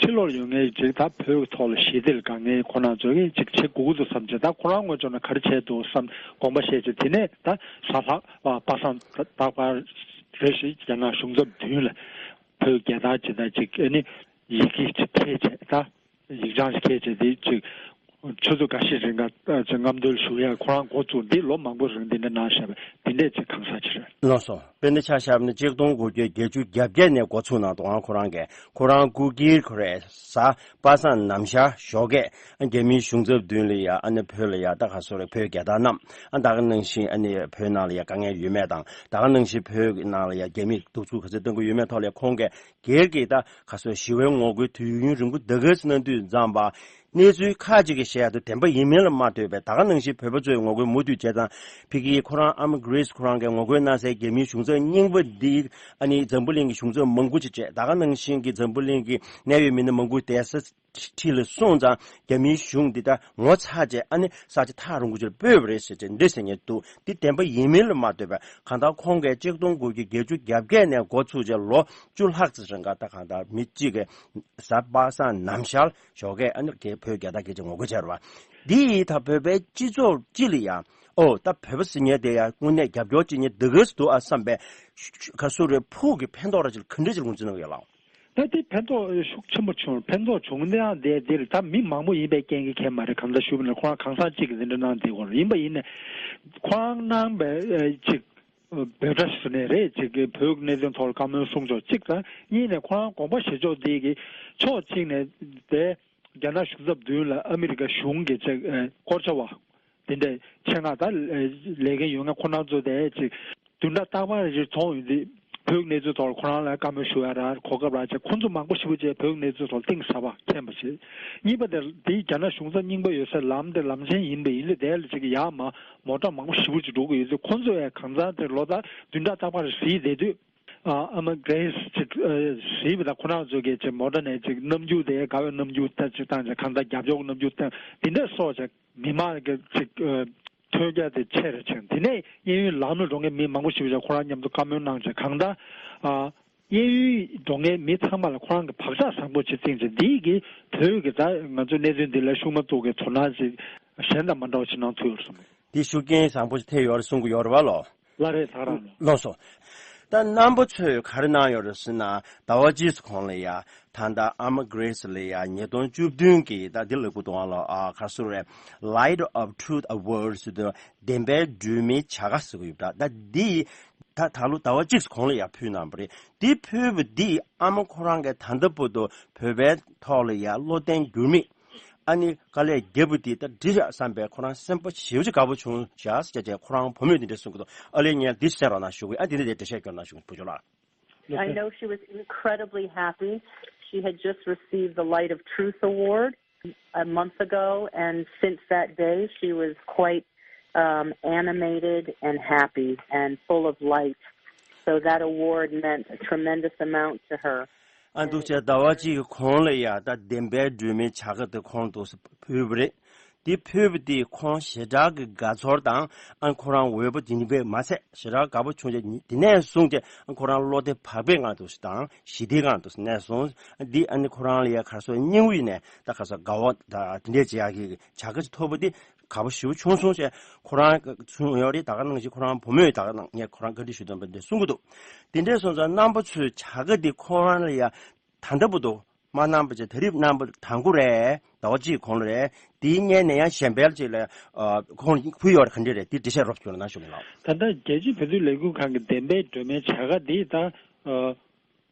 ཕྱི་ལོགས་ཡོད་མཁན་ཅིག་ད་བོད་ཀྱི་ཐོག་ལ་ཞི་བདེ་ལ་དཀའ་ངལ་ཁོ་རང་ཚོ་གིས་ཅིག་བྱེད་དགོས་ཀྱི་འདུག་བསམ་བྱས། ད་ཁོ་རང་ངོས་ཕྱོགས་ནས་ག་རེ་བྱས་འདུག་བསམ་དགོངས་པ་བཞེས་བྱས། དེ་ནས་ད་གཟའ་ལྷག་པ་སངས་རྟག་པར་རེ་བཞིན་རྒྱ་ནག་གཞུང་ཚབ་མདུན་ལ་བོད་རྒྱལ་དར་ཅིག་དང་ཅིག་ཨ་ནི་ཡི་གེ་ཅིག་འཁྱེར་བྱས་ད། ཡིག་ཆ་ཞིག་འཁྱེར་བྱས་དེ་ཅིག་ཆུ་ཚོད་འགའ་ཤས་རིང་ག་ཅིག་རྔམ་སྟོན་ཞུ་ཡ་ཁོ་རང་འགོ་བཙུགས། འདི་ལོ་མང་པོ་རིང་འདི་འདྲ་གནང་བཞག་པ་དེ་འདྲས་ཅིག་གང་ཟག་ཅིག་རེད། ལགས་སོ། དཔེར་ན་ཆ་བཞག་ན་གཅིག་སྟོང་དགུ་བརྒྱ་བརྒྱད་ཅུ་གྱ་བརྒྱད་ནས་འགོ་ཚུགས་གནང་འདུག་ཨང་ཁོ་རང་གིས་ཁོ་རང་སྐུ་སྒེར་ཁོ་རེ་གཟའ་པ་སངས་ནམ་ཞག་ཞོགས་ཀས་རྒྱ་མིའི་གཞུང་ཚབ་མདུན་ལ་ཡ་ཨ་ནི་བོད་ལ་ཡ་ད་ག་སོ་རེ་བོད་རྒྱལ་དར་བསྣམས། ཨ་ད་ག་ནང་བཞིན་ཨ་ནི་བོད་ནང་ལ་ཡ་དཀའ་ངལ་ཡོད་མེད་དང་ད་ག་ནང་བཞིན་བོད་ནང་ལ་ཡ་རྒྱ་མིས་གདུག་རྩུབ་ག་ཚོད་གཏོང་གི་ཡོད་མེད་ཐོག་ལ་ཡ་ཁོང་གིས། སྒེར་གྱི་ད་ག་སོ་ཞི་བའི་ངོ་རྒོལ་དུས་ཡུན་རིང་པོ་འདི་ག་ཙམ་གནང་དུས་ཙམ་པ་གནས་ཚུལ་ཁག་ཅིག་གི་བཤད་ཡ་དུ་བདེན་པ་ཡིན་མིན་ལ་མ་ལྟོས་པའི་ད་ག་ནང་བཞིན་བོད་པ་ཚོས་ངོ་རྒོལ་མུ་མཐུད་བྱས་ཙང་ཕ་གིའི་ཁོ་རང་ཨ་མ་གྷི་རེ་སི་ཁོ་རང་གིས་ངོ་རྒོལ་གནང་སའི་རྒྱ་མིའི་གཞུང་ཚབ་རྙིང་པ་འདི་ཨ་ནི་འཛམ་བུ་གླིང་གི་གཞུང་ཚབ་མང་པོ་ཅིག་བྱས། ད་ག་ནང་བཞིན་གྱི་འཛམ་བུ་གླིང་གི་གནད་ཡོད་མི་སྣ་མང་པོ་བསྡད་ས་ཁྲི་ལ་སོང་ཙང་རྒྱ་མིའི་གཞུང་འདི་ད་ངོ་ཚ་བྱས་ཨ་ནི་ས་ཆ་ཐག་རིང་པོ་ཅིག་ལ་སྤོས་པ་རེད་ཟེར་བྱས་འདི་ཟེར་མཁན་འདུག་འདི་བདེན་པ་ཡིན་མིན་ལ་མ་ལྟོས་པའི་གང་ལྟར་ཁོང་གིས་གཅིག་སྟོང་དགུ་བརྒྱ་བརྒྱད་ཅུ་གྱ་བརྒྱད་ནས་འགོ་ཚུགས་བྱས་ལོ་བཅུ་ལྷག་ཙམ་རིང་ག་ད་གང་ལྟར་མི་གཅིག་གིས་གཟའ་པ་སངས་ནམ་ཞག་ཞོགས་ཀས་ཨ་ནི་བོད་རྒྱལ་དར་སྐད་ཆ་ངོ་རྒོལ་བྱས་རེད་བ། འདི་ཡིས་ད་བོད་པའི་སྤྱི་ཚོགས་སྤྱི་ལ་ཡང་ཨོ་ད་བོད་པ་ཟེར་མཁན་དེ་ཡང་དངོས་གནས་རྒྱབ་སྐྱོར་བྱེད་མཁན་འདི་ག་ཙམ་འདུག་ཨ་བསམ་པའི་ག་སུ་རེ་ཕུགས་ཀྱི་ཕན་ཐོགས་ར་ཅིག་ག་འདྲས་ཅིག་ངོས་འཛིན་གནང་གི་ཡོད་ལགས། ད་དེ་ཕན་ཐོགས་ཤུགས་ཆེན་པོ་བྱུང་། ཕན་ཐོགས་བྱུང་དེའང་དེ་དེར་ད་མི་མང་པོ་ཡིན་པའི་རྐྱེན་གྱིས་མཁན་མ་རེད། གང་ལྟར་ཞུས་པ་ན་ཁོ་རང་གང་ཟག་གཅིག་གིས་འདི་འདྲ་གནང་བསྡད་ཡོད་རེད། ཡིན་པ་ཡིན་ནས་ཁོ་རང་གནང་བའི་ཨ་ཅིག་འབོད་སྒྲ་ཞུ་ནས་རེད། ཅིག་གི་བོད་ཀྱི་གནད་དོན་ཐོག་ལ་བཀའ་མོལ་གསུང་ཕྱོགས་གཅིག་དང་གཉིས་ནས་ཁོ་རང་དགོངས་པ་བཞེས་ཕྱོགས་འདི་གི་ཕྱོགས་གཅིག་ནས་དེ་རྒྱ་ནག་གཞུང་ཚབ་མདུན་ལ་ཨ་མི་རི་ཀ་གཞུང་གི་ཅིག་ཨ་སྐོར་བྱ་བ། དེ་འདྲའི་ཆེད་མངགས་ད་ལས་འགན་ཡོད་མཁན་ཁོ་རང་ཚོ་དེ་ཅིག་བདུན་ཕྲག་རྟག་པར་རེ་རེ་མཐོང་ཡོང་དུས་ བོད་ཀྱི་གནས་ཚུལ་ཐོག་ལ་ཁོ་རང་ལ་བཀའ་མོལ་ཞུ་ཡ་ར་གོ་སྐབས་རག་བྱས། ཁོང་ཚོ་མང་པོ་ཞེ་པོ་ཅིག་བོད་ཀྱི་གནས་ཚུལ་ཐོག་ལ་གཏིང་ཟབ་པ་མཁྱེན་པ་ཞིག་གཉིས་པ་དེ་དེའི་རྒྱ་ནག་གཞུང་ཚབ་རྙིང་པ་ཡོད་སའི་ལམ་དེ་ལམ་ཆེན་ཡིན་པ་ཡིན་དུས། དེ་ལ་ཅིག་ཡར་མར་མོ་ཊ་མང་པོ་ཞེ་པོ་ཅིག་འགྲོ་གི་ཡོད་དུས། ཁོང་ཚོ་ཡང་གང་ཚང་དེ་ལོ་ལྟར་བདུན་ཕྲག་རྟག་པར་གཟིགས་བསྡད་དུས། ཨ་ཨ་མ་གྷི་རེ་སི་ཅིག་ཨ་གཟིགས་པ་དང་། ཁོ་རང་ཚོ་གིས་ཅིག་མོ་ཊ་ནས་ཅིག་རྣམ་འགྱུར་དེ་དགའ་བའི་རྣམ་འགྱུར་ད་ཅིག་བཏང་བྱས། གང་ལྟར་རྒྱབ་སྐྱོར་གྱི་རྣམ་འགྱུར་བཏང་། དེ་འདྲ་སོགས་ཅིག་མི་མང་གི་ཅིག་ཨ་ཐོས་རྒྱ་དེ་ཆེ་རུ་ཕྱིན། དེ་ནས་གཡས་གཡོན་ལམ་ལ་འགྲོ་མཁན་མི་མང་པོ་ཞིག་ཅིག་ཁོ་རང་མཉམ་དུ་བཀའ་མོལ་གནང་བྱས། གང་ལྟར་ཨ་གཡས་གཡོན་འགྲོ་མཁན་མི་ཚང་མ་ལ་ཁོ་རང་གིས་བག་ཆགས་བཟང་པོ་ཅིག་བརྩིས་བྱས། འདིས་ཀྱིས་བོད་ཀྱི་ད་ང་ཚོའི་གནད་དོན་འདི་ལ་ཤུགས་མ་གཏོགས་ཀྱི་དོ་སྣང་ཅིག་གཞན་དང་མ་འདྲ་བ་ཅིག་གནང་ཐུབ་ཡོད་རེད་བསམ། འདི་ཤུགས་རྐྱེན་བཟང་པོ་ཞིག་ཐེབས་ཡོད་རེད་གསུང་གི་ཡོད་རེད་བ་ལོ། ལགས་རེད། ད་ག་རང་ལོ། ལགས་སོ། ད་རྣམ་པ་ཚོས་ག་རེ་གནང་ཡོད་རེད་ཟེར་ན། ཟླ་བ་གཅིག་གོང་ལ་ཡ་ད་ལྟ་ཨ་མ་གྷི་རེ་སི་ལ་ཡ་ཉིས་སྟོང་བཅུ་བདུན་གྱི་ད་འདི་ལ་གོ་དོན་ལ་ཨ་ག་རེ་ཟེར་རེད། Light of Truth Award ཟེར་དུས་བདེན་པའི་སྒྲོན་མེའི་བྱ་དགའ་ཟེར་གྱི་ཡོད་པ། ད་འདི་ད་ད་ལོ་ཟླ་བ་གཅིག་གོང་ལ་ཡ་ཕུལ་གནང་བ་རེད། འདི་ཕུལ་བ་འདི་ཨ་མ་ཁོ་རང་གིས་ད་ལྟ་བར་དུ་བོད་པའི་ཐོག་ལ་ཡ་བློ་བརྟན་འགྱུར་མེད། ཨ་ནི་དཀའ་ལས་བརྒྱབ་པ་དེ་ད་འགྲིག་ཤག་བསམ་པའི་ཁོ་རང་སེམས་པ་ཞེ་པོ་ཅིག་དགའ་པོ་བྱུང་ཤག་ཟེར་བྱས་ཁོ་རང་བུ་མོས་དེ་འདྲ་གསུང་གི་འདུག། ཨ་ལས་ངས་འདི་གསན་རོགས་གནང་ཞུ་གི། ཨ་དེ་ནས་དེ་འགྲེལ་བཤད་སྐྱོན་གནང་ཞུ་གི། བུ་ཆུང་ལགས། I know she was incredibly happy. She had just received the Light of Truth Award a month ago, and since that day, she was quite um, animated and happy and full of light. So that award meant a tremendous amount to her. ཨ་འདུག་བྱས་ཟླ་བ་གཅིག་གི་གོང་ལ་ཡ་ད་བདེན་པའི་སྒྲོན་མེའི་བྱ་དགའ་དེ་ཁོང་དུ་ཕུལ་བ་རེད། དེ་ཕུལ་བ་དེ་ཁོང་ཞེ་དྲག་གི་དགའ་ཚོར་དང་། ཨ་ཁོ་རང་འོས་པ་དེ་འདྲ་མ་ཚད་ཞེ་དྲག་དགའ་པོ་བྱུང་རྗེས་དེ་ནས་བཟུང་སྟེ་ཨ་ཁོ་རང་བློ་བདེ་བག་ཕེབས་ངང་དུ་དང་ཞི་བདེའི་ངང་དུ་གནས་སོང་། འདི་ཨ་ནི་ཁོ་རང་ལ་ཡ་ག་རེ་ཟེར། སྙིང་དབུས་ནས་ད་ག་རེ་ཟེར་དགའ་བ་དང་དེ་འདྲས་བྱེད་ཡག་གི་བྱ་དགའ་ཅིག་ཐོབ་པ་དེ་དགའ་པོ་ཞེ་པོ་བྱུང་སོང་ཞེས་ཁོ་རང་གསུངས་ཡོད་རེད། ད་ག་ནང་བཞིན་ཁོ་རང་བུ་མོས་ད་ག་ནང་ངས་ཁོ་རང་བཀའ་འདྲི་ཞུས་དོན་པ་འདི་གསུང་གི་འདུག། དེ་འདྲས་སོང་ཙང་རྣམ་པ་ཚོས་བྱ་དགའ་འདི་ཁོ་རང་ལ་ཡ་ད་ལྟ་བར་དུ་མ་གནང་བ་བྱས། ད་རེས་གནང་བ་དང་པོ་རེད། ཟླ་བ་གཅིག་གོང་ལ་རེད། དེའི་སྔོན་ནས་ཡང་གཞན་པ་ཅིག་ལ་ཨ་ཁོང་ཕུལ་ཡོད་རེད། ག་འདྲ་རེད། དེ་འགྲེལ་བཤད་རོབ་ཅིག་གནང་ཞུ་གི་ལགས། ད་ལྟ་རྒྱལ་སྤྱིའི་བོད་དོན་ལས་འགུལ་ཁང་གི་བདེན་པའི་སྒྲོན་མེའི་བྱ་དགའ་འདི་ད་ཨ་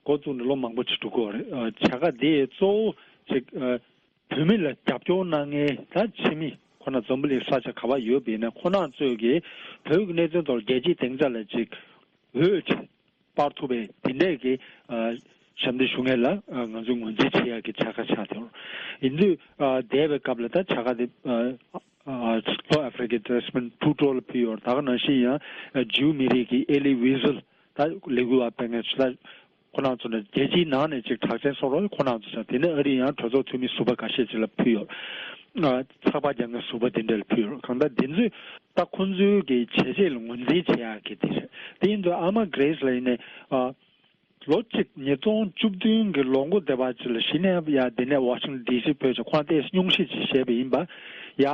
འགོ་བཙུགས་ནས་ལོ་མང་པོ་ཅིག་འགྲོ་གི་ཡོད་རེད། ཨ་བྱ་དགའ་འདི་གཙོ་བོ་ཅིག་ཨ་བོད་མི་ལ་རྒྱབ་སྐྱོར་གནང་མཁན་ད་ཕྱི་མི་ཁོ་ན་འཛམ་བུ་གླིང་ས་ཆ་ག་པར་ཡོད་པ་ཡིན་ན་ཁོ་རང་ཚོས་ཀྱིས་བོད་ཀྱི་གནད་དོན་ཐོག་རྒྱལ་སྤྱིའི་སྡིངས་ཆ་ལ་ཅིག་འོས་ཅིག་སྤར་ཐུབ་པའི་དེ་འདྲས་ཀྱི་ཨ་ཞབས་འདེགས་ཞུ་མཁན་ལ་ཨ་ང་ཚོས་ངོས་འཛིན་བྱེད་ཡག་གི་བྱ་དགའ་ཆགས་ཡོད། ཡིན་དུས་ཨ་འདས་པའི་སྐབས་ལ་ད་བྱ་དགའ་དེ་ཨ་ཨ་ལྷོ་ཨ་ཧྥེ་རི་ཀའི་ཌེ་སི་མོན་ཊུ་ཊུ་ལ་ཕུལ་ཡོད། ད་ག་ནང་བཞིན་ཡང་ཨ་ཇིའུ་མི་རིགས་ཀྱི་ཨེ་ལི་ཝི་ཟེལ། ད་ལས་འགུལ་བ་སྤེལ་མཁན་ཚོ་ད་ཁོ་རང་ཚོ་ནི་རྒྱལ་སྤྱིའི་ནང་ནས་ཅིག་གྲགས་ཅན་བཟོ་རོགས། ཁོ་རང་ཚོ་ཚོ་དེ་ནས་ཨ་རི་ཡང་གྲོས་ཚོགས་འཐུས་མི་ཟུར་པ་ཁ་ཤས་ཅིག་ལ་ཕུལ་ཡོད། ཨ་ཚགས་པར་རྒྱག་མཁན་ཟུར་པ་དེ་འདྲ་ལ་ཕུལ་ཡོད། གང་ལྟར་དེ་ཚོས་ད་ཁོང་ཚོའི་གི་བྱས་རྗེས་ལ་ངོས་འཛིན་བྱེད་ཡག་གི་དེ་རེད། དེ་ཡིན་དུས་ཨ་མ་གྷི་རེ་སི་ལ་ཡིན་ནའི་ཨ་ལོ་གཅིག་ཉིས་སྟོང་བཅུ་བདུན་གྱི་ལོ་འགོ་དེ་བར་ཅིག་ལ་གཞི་ནས་ཡ་དེ་ནས་ཝ་ཤིང་ཊོན་ཌི་སི་ཕེབས་བྱས་ཁོ་རང་ཏོག་ཙམ་སྙུང་གཞི་ཅིག་བཞེས་པ་ཡིན་པ། ཡ་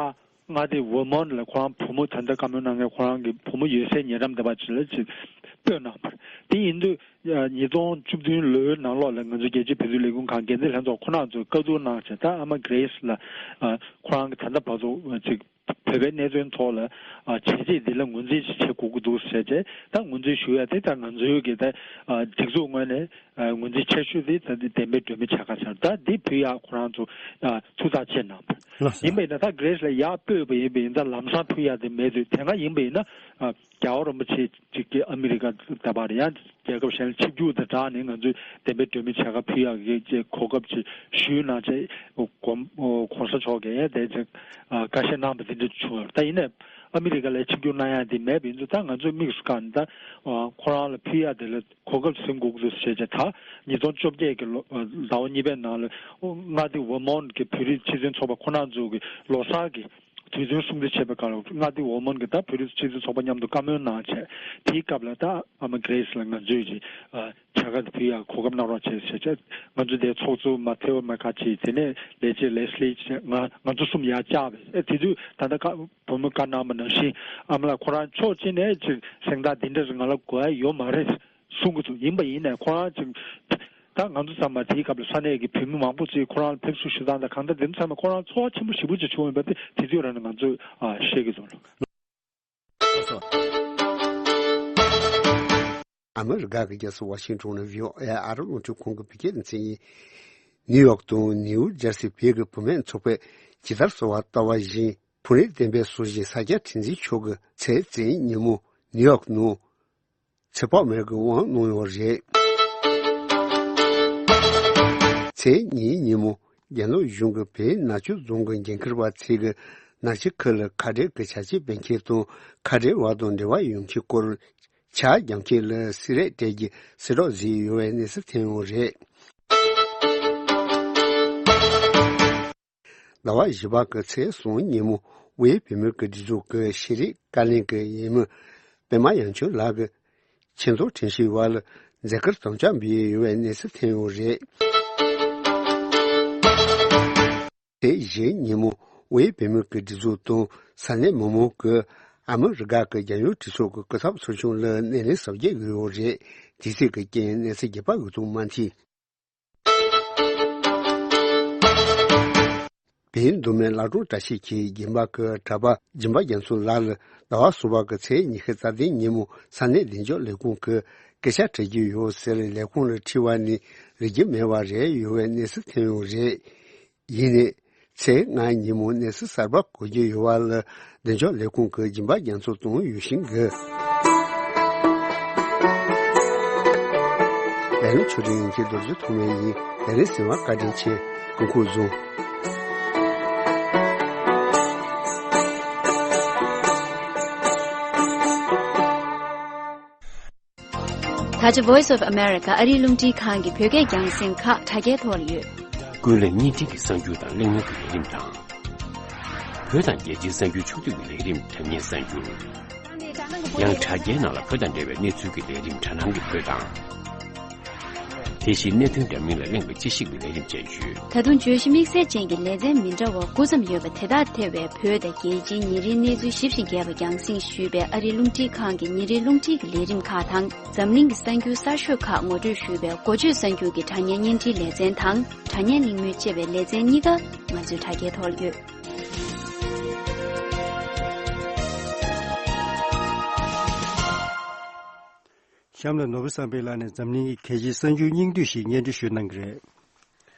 མངའ་སྡེ་ཝར་མོན་ཊ་ལ་ཁོ་རང་བུ་མོ་ད་ལྟ་བཀའ་མོལ་གནང་མཁན་ཁོ་རང་གི་བུ་མོ་ཡོད་སའི་ཉེ་འགྲམ་དེ་བར་ཅིག་ལ་ཅིག་སྤོས་གནང་བ་རེད། དེ་ཡིན་དུས་ཉིས་སྟོང་བཅུ་བདུན་ལོའི་ནང་ལོགས་ལ་ང་ཚོ་རྒྱལ་སྤྱིའི་བོད་དོན་ལས་འགུལ་ཁང་འགན་འཛིན་ལྷན་ཚོགས་ཁོ་རང་ཚོས་བཀའ་བསྡུར་གནང་བྱས། ད་ཨ་མ་གྷི་རེ་སི་ལ་ཨ་ཁོ་རང་གི་ད་ལྟ་བར་དུ་ཅིག་བོད་པའི་གནད་དོན་ཐོག་ལ་ཨ་བྱས་རྗེས་འདི་ལ་ངོས་འཛིན་ཅིག་བྱེད་དགོས་ཀྱི་འདུག་ཟེར་བྱས། ད་ངོས་འཛིན་ཞུ་ཡ་དེ་ད་ང་ཚོའི་གི་ད་ཨ་སྒྲིག་འཛུགས་ངོས་ནས་ཨ་ངོས་འཛིན་ཆེ་ཤོས་དེ་ད་འདི་བདེན་པའི་སྒྲོན་མེ་བྱ་དགའ་ཆགས། ད་འདི་ཕུལ་ཡག་ཁོ་རང་ཚོ་ཨ་ཐུགས་ཐག་བཅད་གནང་བ་རེད། ལགས་སོ། ཡིན་པ་ཡིན་ན་ད་གྷི་རེ་སི་ལ་ཡར་སྤོས་པ་ཡིན་པ་ཡིན་ད་ལམ་སང་ཕུལ་ཡག་དེ་མེད་དུས། དེ་སྔ་ཡིན་པ་ཡིན་ན་ཨ་རྒྱལ་བ་རིན་པོ་ཆེ་གཅིག་གིས་ཨ་མི་རི་ཀ་ད་བར་ཡང་རྒྱལ་ཁབ་གཞན་ལ་ཆིབས་བསྒྱུར་དང་སྦྲགས་ནས་ང་ཚོས་བདེན་པའི་སྒྲོན་མེ་བྱ་དགའ་ཕུལ་ཡག་གི་ཅེས་གོ་སྐབས་ཅིག་ཞུས་གནང་བྱས་གོང་གོང་ས་མཆོག་གིས་དེ་ཅིག་ཨ་བཀའ་བཞེས་གནང་བ་དེ་འདྲ་བྱུང་ཡོད། ད་ཡིན་ནའི་ཨ་མི་རི་ཀ་ལ་ཆིབས་བསྒྱུར་གནང་ཡག་དེ་མེད་པ་ཡིན་དུས། ད་ང་ཚོས་དམིགས་སུ་བཀར་ནས་ད་ཨ་ཁོ་རང་ལ་ཕུལ་ཡག་དེ་ལ་གོ་སྐབས་ཟིན་དགོས་ཀྱི་འདུག་ཟེར་བྱས། ད་ཉིས་སྟོང་བཅོ་བརྒྱད་ཀྱི་ལོ་ཟླ་བ་གཉིས་པའི་ནང་ལ་མངའ་སྡེ་ཝར་མོན་ཊ་གི་བོད་རིགས་སྤྱི་མཐུན་ཚོགས་པ་ཁོ་རང་ཚོ་གི་ལོ་གསར་གྱི་དུས་སྟོན་སྲུང་བརྩི་བྱེད་པའི་སྐབས་ལ་མངའ་སྡེ་ཝར་མོན་ཊ་གི་ད་བོད་རིགས་སྤྱི་མཐུན་ཚོགས་པ་མཉམ་དུ་བཀའ་མོལ་གནང་བྱས། དེའི་སྐབས་ལ་ད་ཨ་མ་གྷི་རེ་སི་ལ་ང་ཚོས་ཀྱི་ཨ་བྱ་དགའ་དེ་ཕུལ་ཡག་གོ་སྐབས་གནང་རོགས་བྱས་ཟེར་བྱས། ང་ཚོ་དེ་ཚོགས་གཙོ་མ་ཐེ་བོ་མེ་ཁ་ཆེ་དེ་ནས་ལས་བྱེད་ལེ་སི་ལི་བྱས། ང་ང་ཚོ་གསུམ་ཡར་བཅར་བས། ཨེ་དེ་དུས་ད་ལྟ་བཀའ་བུ་མོས་བཀའ་གནང་བ་ནང་བཞིན་ཨ་མ་ལགས་ཁོ་རང་ཕྱོགས་གཅིག་ནས་ཅིག་གཟེངས་རྟགས་འདི་འདྲ་ཞིག་ང་ལ་དགོས་ཡ་ཡོད་མ་རེད་གསུང་གི་འདུག། ཡིན་པ་ཡིན་ནའི་ཁོ་རང་ཅིག་ད་ང་ཚོ་ཚང་མ་དེའི་སྐབས་ལ་ས་གནས་ཀྱི་བོད་མི་མང་པོ་ཅིག་ཁོ་རང་ལ་ཕེབས་བསུ་ཞུ་སྟངས་དང་གང་ལྟར་དེ་ཚོ་ཚང་མ་ཁོ་རང་ཚོར་བ་ཆེན་པོ་ཞེ་པོ་ཅིག་བྱུང་ཡོད་པ་དེ་དེ་དུས་རང་ནས་ང་ཚོས་ཨ་ཤེས་ཀྱི་འདུག། ཨ་མི་རི་ཀ་གི་རྒྱལ་ས་ཝ་ཤིང་ཊོན་ནས་བྷི་ཨོ་ཨེ་ཨ་རི་རླུང་འཕྲིན་ཁང་གི་བོད་སྐད་སྡེ་ཚན་ཡིན། ནིའུ་ཡོག་དང་ནིའུ་ཇར་སི་བོད་ཀྱི་བུད་མེད་ཚོགས་པས་ཇི་ལྟར་གསོལ་བ་བཏབ་པ་བཞིན་བུ་རེད་བསྟན་པའི་སྲོལ་བཞིན་ས་སྐྱ་བསྟན་འཛིན་མཆོག་གི་ཚེས་བཙན་ཉིན་མོ་ནིའུ་ཡོག་ནང་། ཚོད་དཔག་མེད་ཀྱི་དབང་གནང་ཡོད་རེད། ཚེས་གཉིས་ཉིན་མོ། རྒྱ་ནག་གཞུང་གིས་བོད་ནག་ཆུ་རྫོང་གི་འགན་འཁུར་བ་ཚོས་ཀྱི་ནག་ཆུ་ཁུལ་ལ་ཁ་བྲལ་གྱི་བྱ་སྤྱོད་སྤེལ་མཁན་དང་ཁ་བྲལ་བ་དང་འབྲེལ་བ་ཡོད་མཁན་སྐོར་ཕྱག་རྒྱག་མཁན་ལ་བསུ་རེས་སྤྲད་རྒྱུའི་གསལ་བསྒྲགས་བཟོས་ཡོད་པའི་གནས་ཚུལ་ཐོན་ཡོད་རེད། ཟླ་བ་བཞི་པ་གི་ཚེས་གསུམ་ཉིན་མོ། དབུས་བོད་མིའི་སྒྲིག་འཛུགས་ཀྱི་ཤེས་རིག་བཀའ་བློན་གྱི་འོས་མི་པད་མ་དབྱངས་ཆོས་ལགས་ཀྱིས་ཆེད་མངགས་ཁྲིམས་ཞིབ་པ་ལ་མཛད་སྒོར་དམ་བཅའ་འབུལ་ཡོད་པའི་གནས་ཚུལ་ཐོན་ཡོད་རེད། ཚེས་བཞི་ཉིན་མོ། དབུས་བོད་མིའི་སྒྲིག་འཛུགས་དང་ས་གནས་མི་མང་གིས་ཨ་མི་རི་ཀ་གི་རྒྱལ་ཡོངས་གྲོས་ཚོགས་ཀྱི་སྐུ་ཚབ་ཚོགས་ཆུང་ལ་སྣེ་ལེན་གཟབ་རྒྱས་ཡོད་རེད། དུས་ཚོད་ཀྱི་རྐྱེན་གནས་ཚུལ་རྒྱས་པ་འོད་སྟོང་མ་ཐིག་བོད་མདོ་སྨད་བླ་བྲང་བཀྲ་ཤིས་འཁྱིལ་སྦྱིན་པ་གི་གྲྭ་པ་སྦྱིན་པ་རྒྱ་མཚོ་ལགས་ལ་ཟླ་བ་གསུམ་པ་གི་ཚེས་ཉི་ཤུ་རྩ་བདུན་ཉིན་མོ་ས་གནས་བདེ་འཇགས་ལས་ཁུངས་ཀྱིས་སྐད་ཆ་དྲི་རྒྱུ་ཡོད་ཟེར་ལས་ཁུངས་ལ་དྲིས་པ་ནི་རིག་རྒྱུ་མེད་པ་རེད། ཡོད་པའི་གནས་ཚུལ་ཐོན་ཡོད་རེད། ཡིན་ནའི། ཚེས་ལྔ་ཉིན་མོ་གནས་ཚུལ་གསར་པ་གོ་རྒྱུ་ཡོད་པ་ལ་བདེ་འཇགས་ལས་ཁུངས་ཀྱི་སྦྱིན་པ་རྒྱ་མཚོ་དང་ཡོད་ཤིང་གི། ལས་རིམ་ཆོས་སྒྲོན་ཡིན་གྱི་རྡོ་རྗེ་ཐོགས་མེད་ཡིན། ལས་རིམ་གསན་པར་བཀའ་དྲིན་ཆེ། སྐུ་ཁམས་བཟང་། ད་ཆ་Voice of America ཨ་རིའི་རླུང་འཕྲིན་ཁང་གི་བོད་སྐད་རྒྱང་སྲིང་ཁག་དྲ་རྒྱའི་ཐོག་ལ་ཡོད། ཀུན་གླེང་བརྙན་འཕྲིན་གྱི་གསར་འགྱུར་དང་གླེང་མོལ་གྱི་ལས་རིམ་དང་། བོད་དང་རྒྱལ་སྤྱིའི་གསར་འགྱུར་ཕྱོགས་བསྡུས་ཀྱི་ལས་རིམ་དྲ་བརྙན་གསར་འགྱུར། ཡང་དྲ་རྒྱའི་ནང་ལ་བོད་དང་འབྲེལ་བའི་གནས་ཚུལ་གྱི་ལས་རིམ་དྲ་སྣང་གི་བོད་དང་། དེ་བཞིན་གནད་དོན་འདྲ་མིན་ལ་གླེང་བའི་དཔྱད་ཞིབ་ཀྱི་ལས་རིམ་བཅས་ཡོད། ད་དུང་བརྗོད་གཞི་དམིགས་བསལ་ཅན་གྱི་ལེ་ཚན་མི་འདྲ་བ་དགུ་ཙམ་ཡོད་པ་དེ་དག་ཐེ་བའི་བོད་དང་རྒྱལ་སྤྱིའི་ཉིན་རེའི་གནས་ཚུལ་ཞིབ་ཅིང་རྒྱས་པ་རྒྱང་སྲིང་ཞུས་པའི་ཨ་རིའི་རླུང་འཕྲིན་ཁང་གི་ཉིན་རེའི་རླུང་འཕྲིན་གྱི་ལས་རིམ་ཁག་དང་། འཛམ་གླིང་གི་གསར་འགྱུར་གསར་ཤོས་ཁག་ངོ་སྤྲོད་ཞུས་པའི་འགོ་བརྗོད་གསར་འགྱུར་གྱི་དྲ་བརྙན་བརྙན་འཕྲིན་ལེ་ཚན་དང་། དྲ་བརྙན་གླེང་མོལ་ཅེས་པའི་ལེ་ཚན་གཉིས་ཀ་ང་ཚོའི་དྲ་རྒྱའི་ཐོག་ལ་ཡོད། གཤམ་ལ་ནོར་བུ་བསམ་འཕེལ་ལགས་ནས་འཛམ་གླིང་གི་གལ་ཆེའི་གསར་འགྱུར་སྙིང་བསྡུས་ཤིག་སྙན་སྒྲོན་ཞུ་གནང་གི་རེད།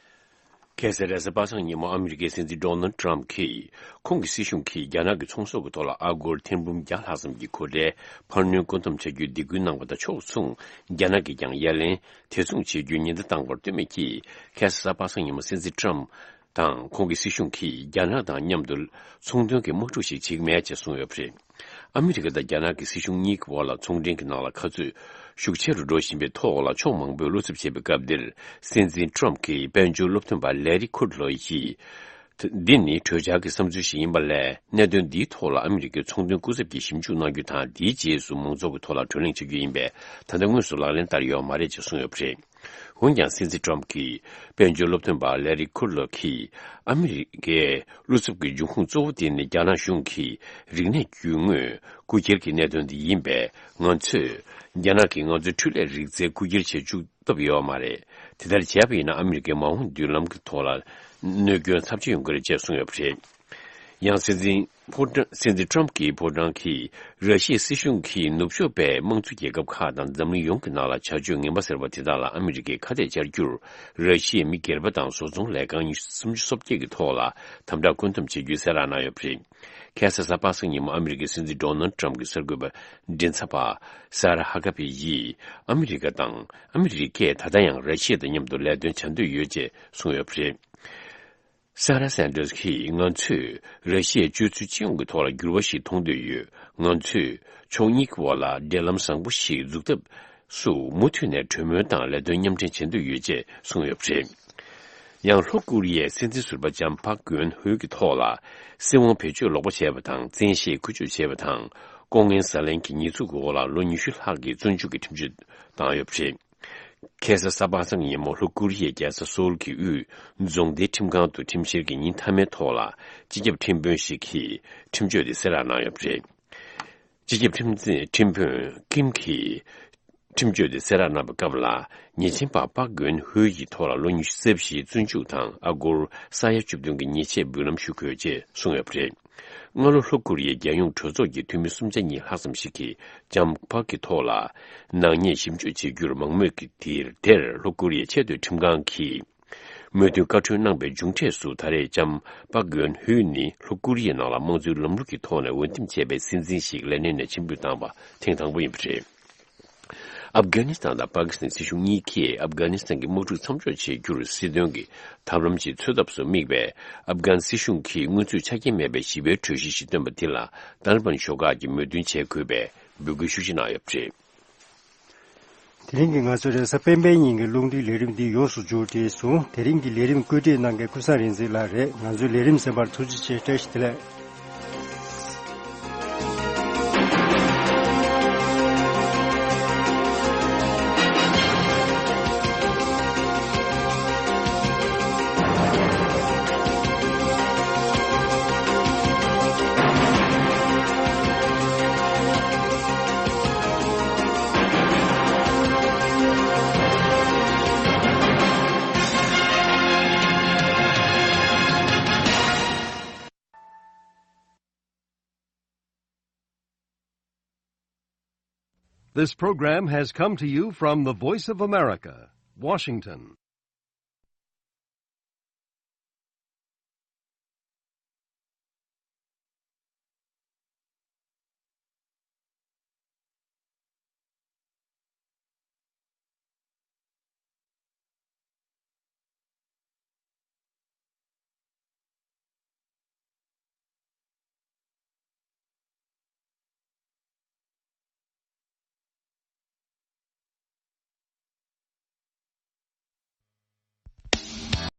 ཁ་སང་རེས་གཟའ་པ་སངས་ཉིན་མོ་ཨ་མི་རི་ཀའི་སྲིད་འཛིན་ཌོ་ནལ་ཊམ་གྱིས་ཁོང་གི་སྲིད་གཞུང་གིས་རྒྱ་ནག་གི་ཚོང་ཟོག་གི་ཐོག་ལ་ཨ་སྒོར་ཐེར་འབུམ་བརྒྱ་ལྷག་ཙམ་གྱི་གོ་ལའི་འཕར་སྣོན་བཀོད་འདོམས་བྱ་རྒྱུའི་སྡིགས་སྐུལ་གནང་བ་དང་ཕྱོགས་མཚུངས་རྒྱ་ནག་གིས་ཀྱང་ཡ་ལན་དེ་མཚུངས་བྱེད་རྒྱུའི་ཉེན་བརྡ་བཏང་བར་ལྟོས་མེད་ཀྱིས། ཁ་སང་གཟའ་པ་སངས་ཉིན་མོ་སྲིད་འཛིན་ཊམ་དང་ཁོང་གི་སྲིད་གཞུང་གིས་རྒྱ་ནག་དང་མཉམ་དུ་ཚོང་དོན་གྱི་དམག་འཁྲུག་ཞིག་བྱེད་ཀྱི་མེད་ཅེས་གསུངས་ཡོད་པ་རེད། ཨ་མི་རི་ཀ་དང་རྒྱ་ནག་གི་སྲིད་གཞུང་གཉིས་ཀྱི་དབར་ལ་ཚོང་འབྲེལ་གྱི་ནང་ལ་ཁ་རྩོད་ཤུགས་ཆེ་རུ་འགྲོ་བཞིན་པའི་ཐོག་ལ་ཕྱོགས་མང་པོས་བློ་འཚབ་བྱེད་པའི་སྐབས་འདིར། སྲིད་འཛིན་ཊམ་གྱི་དཔལ་འབྱོར་སློབ་སྟོན་པ་ལེ་རི་ཁུར་ལོ་ཡིས། འདི་ནི་གྲོས་འཆར་གྱི་བསམ་ཚུལ་ཞིག་ཡིན་པ་ལས། གནད་དོན་འདིའི་ཐོག་ལ་ཨ་མི་རི་ཀའི་ཚོང་དོན་སྐུ་ཚབ་ཀྱིས་ཞིབ་འཇུག་གནང་རྒྱུ་དང་། དེའི་རྗེས་སུ་མང་ཚོགས་ཀྱི་ཐོག་ལ་བགྲོ་གླེང་བྱ་རྒྱུ་ཡིན་པས། ད་ལྟ་དངོས་སུ་ལག་ལེན་བསྟར་ཡོད་མ་རེད་ཅེས་གསུངས་ཡོད་པ་རེད། འོན་ཀྱང་སྲིད་འཛིན་ཊམ་གྱི་དཔལ་འབྱོར་སློབ་སྟོན་པ་ལེ་རི་ཁུར་ལོ་གིས། ཨ་མི་རི་ཀའི་བློ་འཚབ་ཀྱི་འབྱུང་ཁུངས་གཙོ་བོ་དེ་ནི་རྒྱ་ནག་གཞུང་གིས་རིག་གནས་རྒྱུ་དངོས་རྐུ་འཁྱེར་གྱི་གནད་དོན་དེ་ཡིན་པས། ང་ཚོས་རྒྱ་ནག་གིས་ང་ཚོའི་འཕྲུལ་ལས་རིག་རྩལ་རྐུ་འཁྱེར་བྱེད་བཅུག་ཐུབ་ཡོད་མ་རེད། དེ་ལྟར་བྱས་པ་ཡིན་ན་ཨ་མི་རི་ཀའི་མ་འོངས་མདུན་ལམ་གྱི་ཐོག་ལ་གནོད་སྐྱོན་ཚབས་ཆེ་ཡོང་གི་རེད་ཅེས་གསུངས་ཡོད་པ་རེད། ཡང་སྲིད་འཛིན་ཕོ་བྲང་། སྲིད་འཛིན་ཊམ་གྱི་ཕོ་བྲང་གིས་ར་ཤི་ཡའི་སྲིད་གཞུང་གིས་ནུབ་ཕྱོགས་པའི་དམངས་གཙོ་རྒྱལ་ཁབ་ཁག་དང་འཛམ་གླིང་ཡོངས་ཀྱི་ནང་ལ་བྱ་སྤྱོད་ངན་པ་ཟེར་བ་དེ་དག་ལ་ཨ་མི་རི་ཀས་ཁ་གཏད་བཅར་རྒྱུར། ར་ཤི་ཡའི་མི་སྒེར་པ་དང་བཟོ་ཚོང་ལས་ཁང་ཉི་ཤུ་སུམ་ཅུ་སོ་བརྒྱད་ཀྱི་ཐོག་ལ་དམ་དྲག་བཀོད་འདོམས་བྱེད་རྒྱུའི་གསལ་བསྒྲགས་གནང་ཡོད་པ་རེད། ཁ་སང་གཟའ་པ་སངས་ཉིན་མོ་ཨ་མི་རི་ཀའི་སྲིད་འཛིན་ཌོ་ནལ་ཊམ་གྱི་གསར་འགོད་པ་མགྲིན་ཚབ་པ་ས་ར་ཧ་ཀ་པི་ཡིས། ཨ་མི་རི་ཀ་དང་། ཨ་མི་རི་ཀས་ད་ལྟ་ཡང་ར་ཤི་ཡ་དང་མཉམ་དུ་ལས་དོན་བྱ་འདོད་ཡོད་ཅེས་གསུངས་ཡོད་པ་རེད། ས་ར་སན་ཏོས་ཀྱིས། ང་ཚོས་ར་ཤི་ཡའི་སྤྱོད་ཚུལ་སྤྱི་ཡོངས་ཀྱི་ཐོག་ལ་འགྱུར་བ་ཞིག་མཐོང་འདོད་ཡོད། ང་ཚོས་ཕྱོགས་གཉིས་ཀྱི་དབར་ལ་འབྲེལ་ལམ་བཟང་པོ་ཞིག་འཛུགས་ཐབས་སུ་མུ་མཐུད་ནས་གྲོས་མོལ་དང་ལས་དོན་མཉམ་འབྲེལ་བྱེད་འདོད་ཡོད་ཅེས་གསུངས་ཡོད་པ་རེད། ཡང་ལྷོ་ཀོ་རི་ཡའི་སྲིད་འཛིན་ཟུར་པ་ལྕམ་པག་གོན་ཧུའེ་ཀྱི་ཐོག་ལ་སྲིད་དབང་བེད་སྤྱོད་ལོག་པ་བྱས་པ་དང་། བཙན་ཤེད་འཁུར་སྐྱོད་བྱས་པ་དང་། ལྐོག་རྔན་ཟ་ལེན་གྱི་ཉེས་འཛུགས་ཀྱི་འོག་ལ་ལོ་ཉི་ཤུ་ལྷག་གི་བཙོན་འཇུག་གི་ཁྲིམས་གཅོད་བཏང་ཡོད་པ་རེད། ཁ་སང་གཟའ་པ་སངས་ཉིན་མོ་ལྷོ་ཀོ་རི་ཡའི་རྒྱལ་ས་སོའུལ་གྱི་དབུས་རྫོང་སྡེའི་ཁྲིམས་ཁང་དུ་ཁྲིམས་བཤེར་གྱི་ཉིན་མཐའ་མའི་ཐོག་ལ། སྤྱི་ཁྱབ་ཁྲིམས་དཔོན་ཞིག་གིས་ཁྲིམས་གཅོད་དེ་གསལ་བསྒྲགས་གནང་ཡོད་པ་རེད། སྤྱི་ཁྱབ་ཁྲིམས་འཛིན་ཁྲིམས་དཔོན་ཀིམ་གྱིས་ཁྲིམས་གཅོད་དེ་གསལ་བསྒྲགས་གནང་བའི་སྐབས་ལ། ཉེས་ཅན་པ་པག་གོན་ཧུའེ་ཡི་ཐོག་ལ་ལོ་ཉི་ཤུ་རྩ་བཞིའི་བཙོན་འཇུག་དང་། ཨ་སྒོར་ས་ཡ་བཅུ་བདུན་གྱི་ཉེས་ཆད་འབུལ་ལམ་ཞུ་དགོས་ཅེས་གསུངས་ཡོད་པ་རེད། སྔ་ལོ་ལྷོ་ཀོ་རི་ཡའི་རྒྱལ་ཡོངས་གྲོས་ཚོགས་ཀྱི་འཐུས་མི་སུམ་ཆ་གཉིས་ལྷག་ཙམ་ཞིག་གིས་ལྕམ་པག་གི་ཐོག་ལ་ནག་ཉེས་ཞིབ་འཇུག་བྱེད་རྒྱུར་མང་མོས་ཀྱིས་དེར། དེར་ལྷོ་ཀོ་རི་ཡའི་ཆེས་མཐོའི་ཁྲིམས་ཁང་གིས་མོས་མཐུན་བཀའ་འཁྲོལ་གནང་པའི་མཇུག་འབྲས་སུ། ད་རེས་ལྕམ་པག་གོན་ཧུའེ་ནི་ལྷོ་ཀོ་རི་ཡའི་ནང་ལ་དམངས་གཙོའི་ལམ་ལུགས་ཀྱི་ཐོག་ནས་འོས་འདེམས་བྱས་པའི་སྲིད་འཛིན་ཞིག་ལས་གནས་ནས་ཕྱིར་འབུད་བཏང་བ་ཐེངས་དང་པོ་ཡིན་པ་རེད། ཨབ་གྷ་ནི་སི་ཐན་དང་པ་ཀི་སི་ཐན་སྲིད་གཞུང་གཉིས་ཀྱིས་ཨབ་གྷ་ནི་སི་ཐན་གྱི་དམག་འཁྲུག་མཚམས་འཇོག་བྱེད་རྒྱུར་སྲིད་དོན་གྱི་ཐབས་ལམ་ཞིག་འཚོལ་ཐབས་སུ་དམིགས་པའི་ཨབ་གྷ་ནི་སྲིད་གཞུང་གིས་སྔོན་ཚུད་ཆ་རྐྱེན་མེད་པའི་ཞི་བའི་གྲོས་གཞི་ཞིག་བཏོན་པ་དེ་ལ་ཏཱ་ལི་བན་ཤོག་ཁག་གིས་མོས་མཐུན་བྱེད་དགོས་པའི་འབོད་སྐུལ་ཤུགས་ཆེ་གནང་ཡོད་པ་རེད། དེ་རིང་གི་ང་ཚོའི་རེས་གཟའ་སྤེན་པའི་ཉིན་གྱི་རླུང་འཕྲིན་ལས་རིམ་འདི་ཡོངས་སུ་མཇུག་བསྒྲིལ་སོང་། དེ་རིང་གི་ལས་རིམ་བཀོད་སྒྲིག་གནང་མཁན་ཀུན་བཟང་རིག་འཛིན་ལགས་རེད། ང་ཚོའི་ལས་རིམ་གསན་པར་ཐུགས་རྗེ་ཆེ། བཀྲ་ཤིས་བདེ་ལེགས། This program has come to you from the Voice of America, Washington.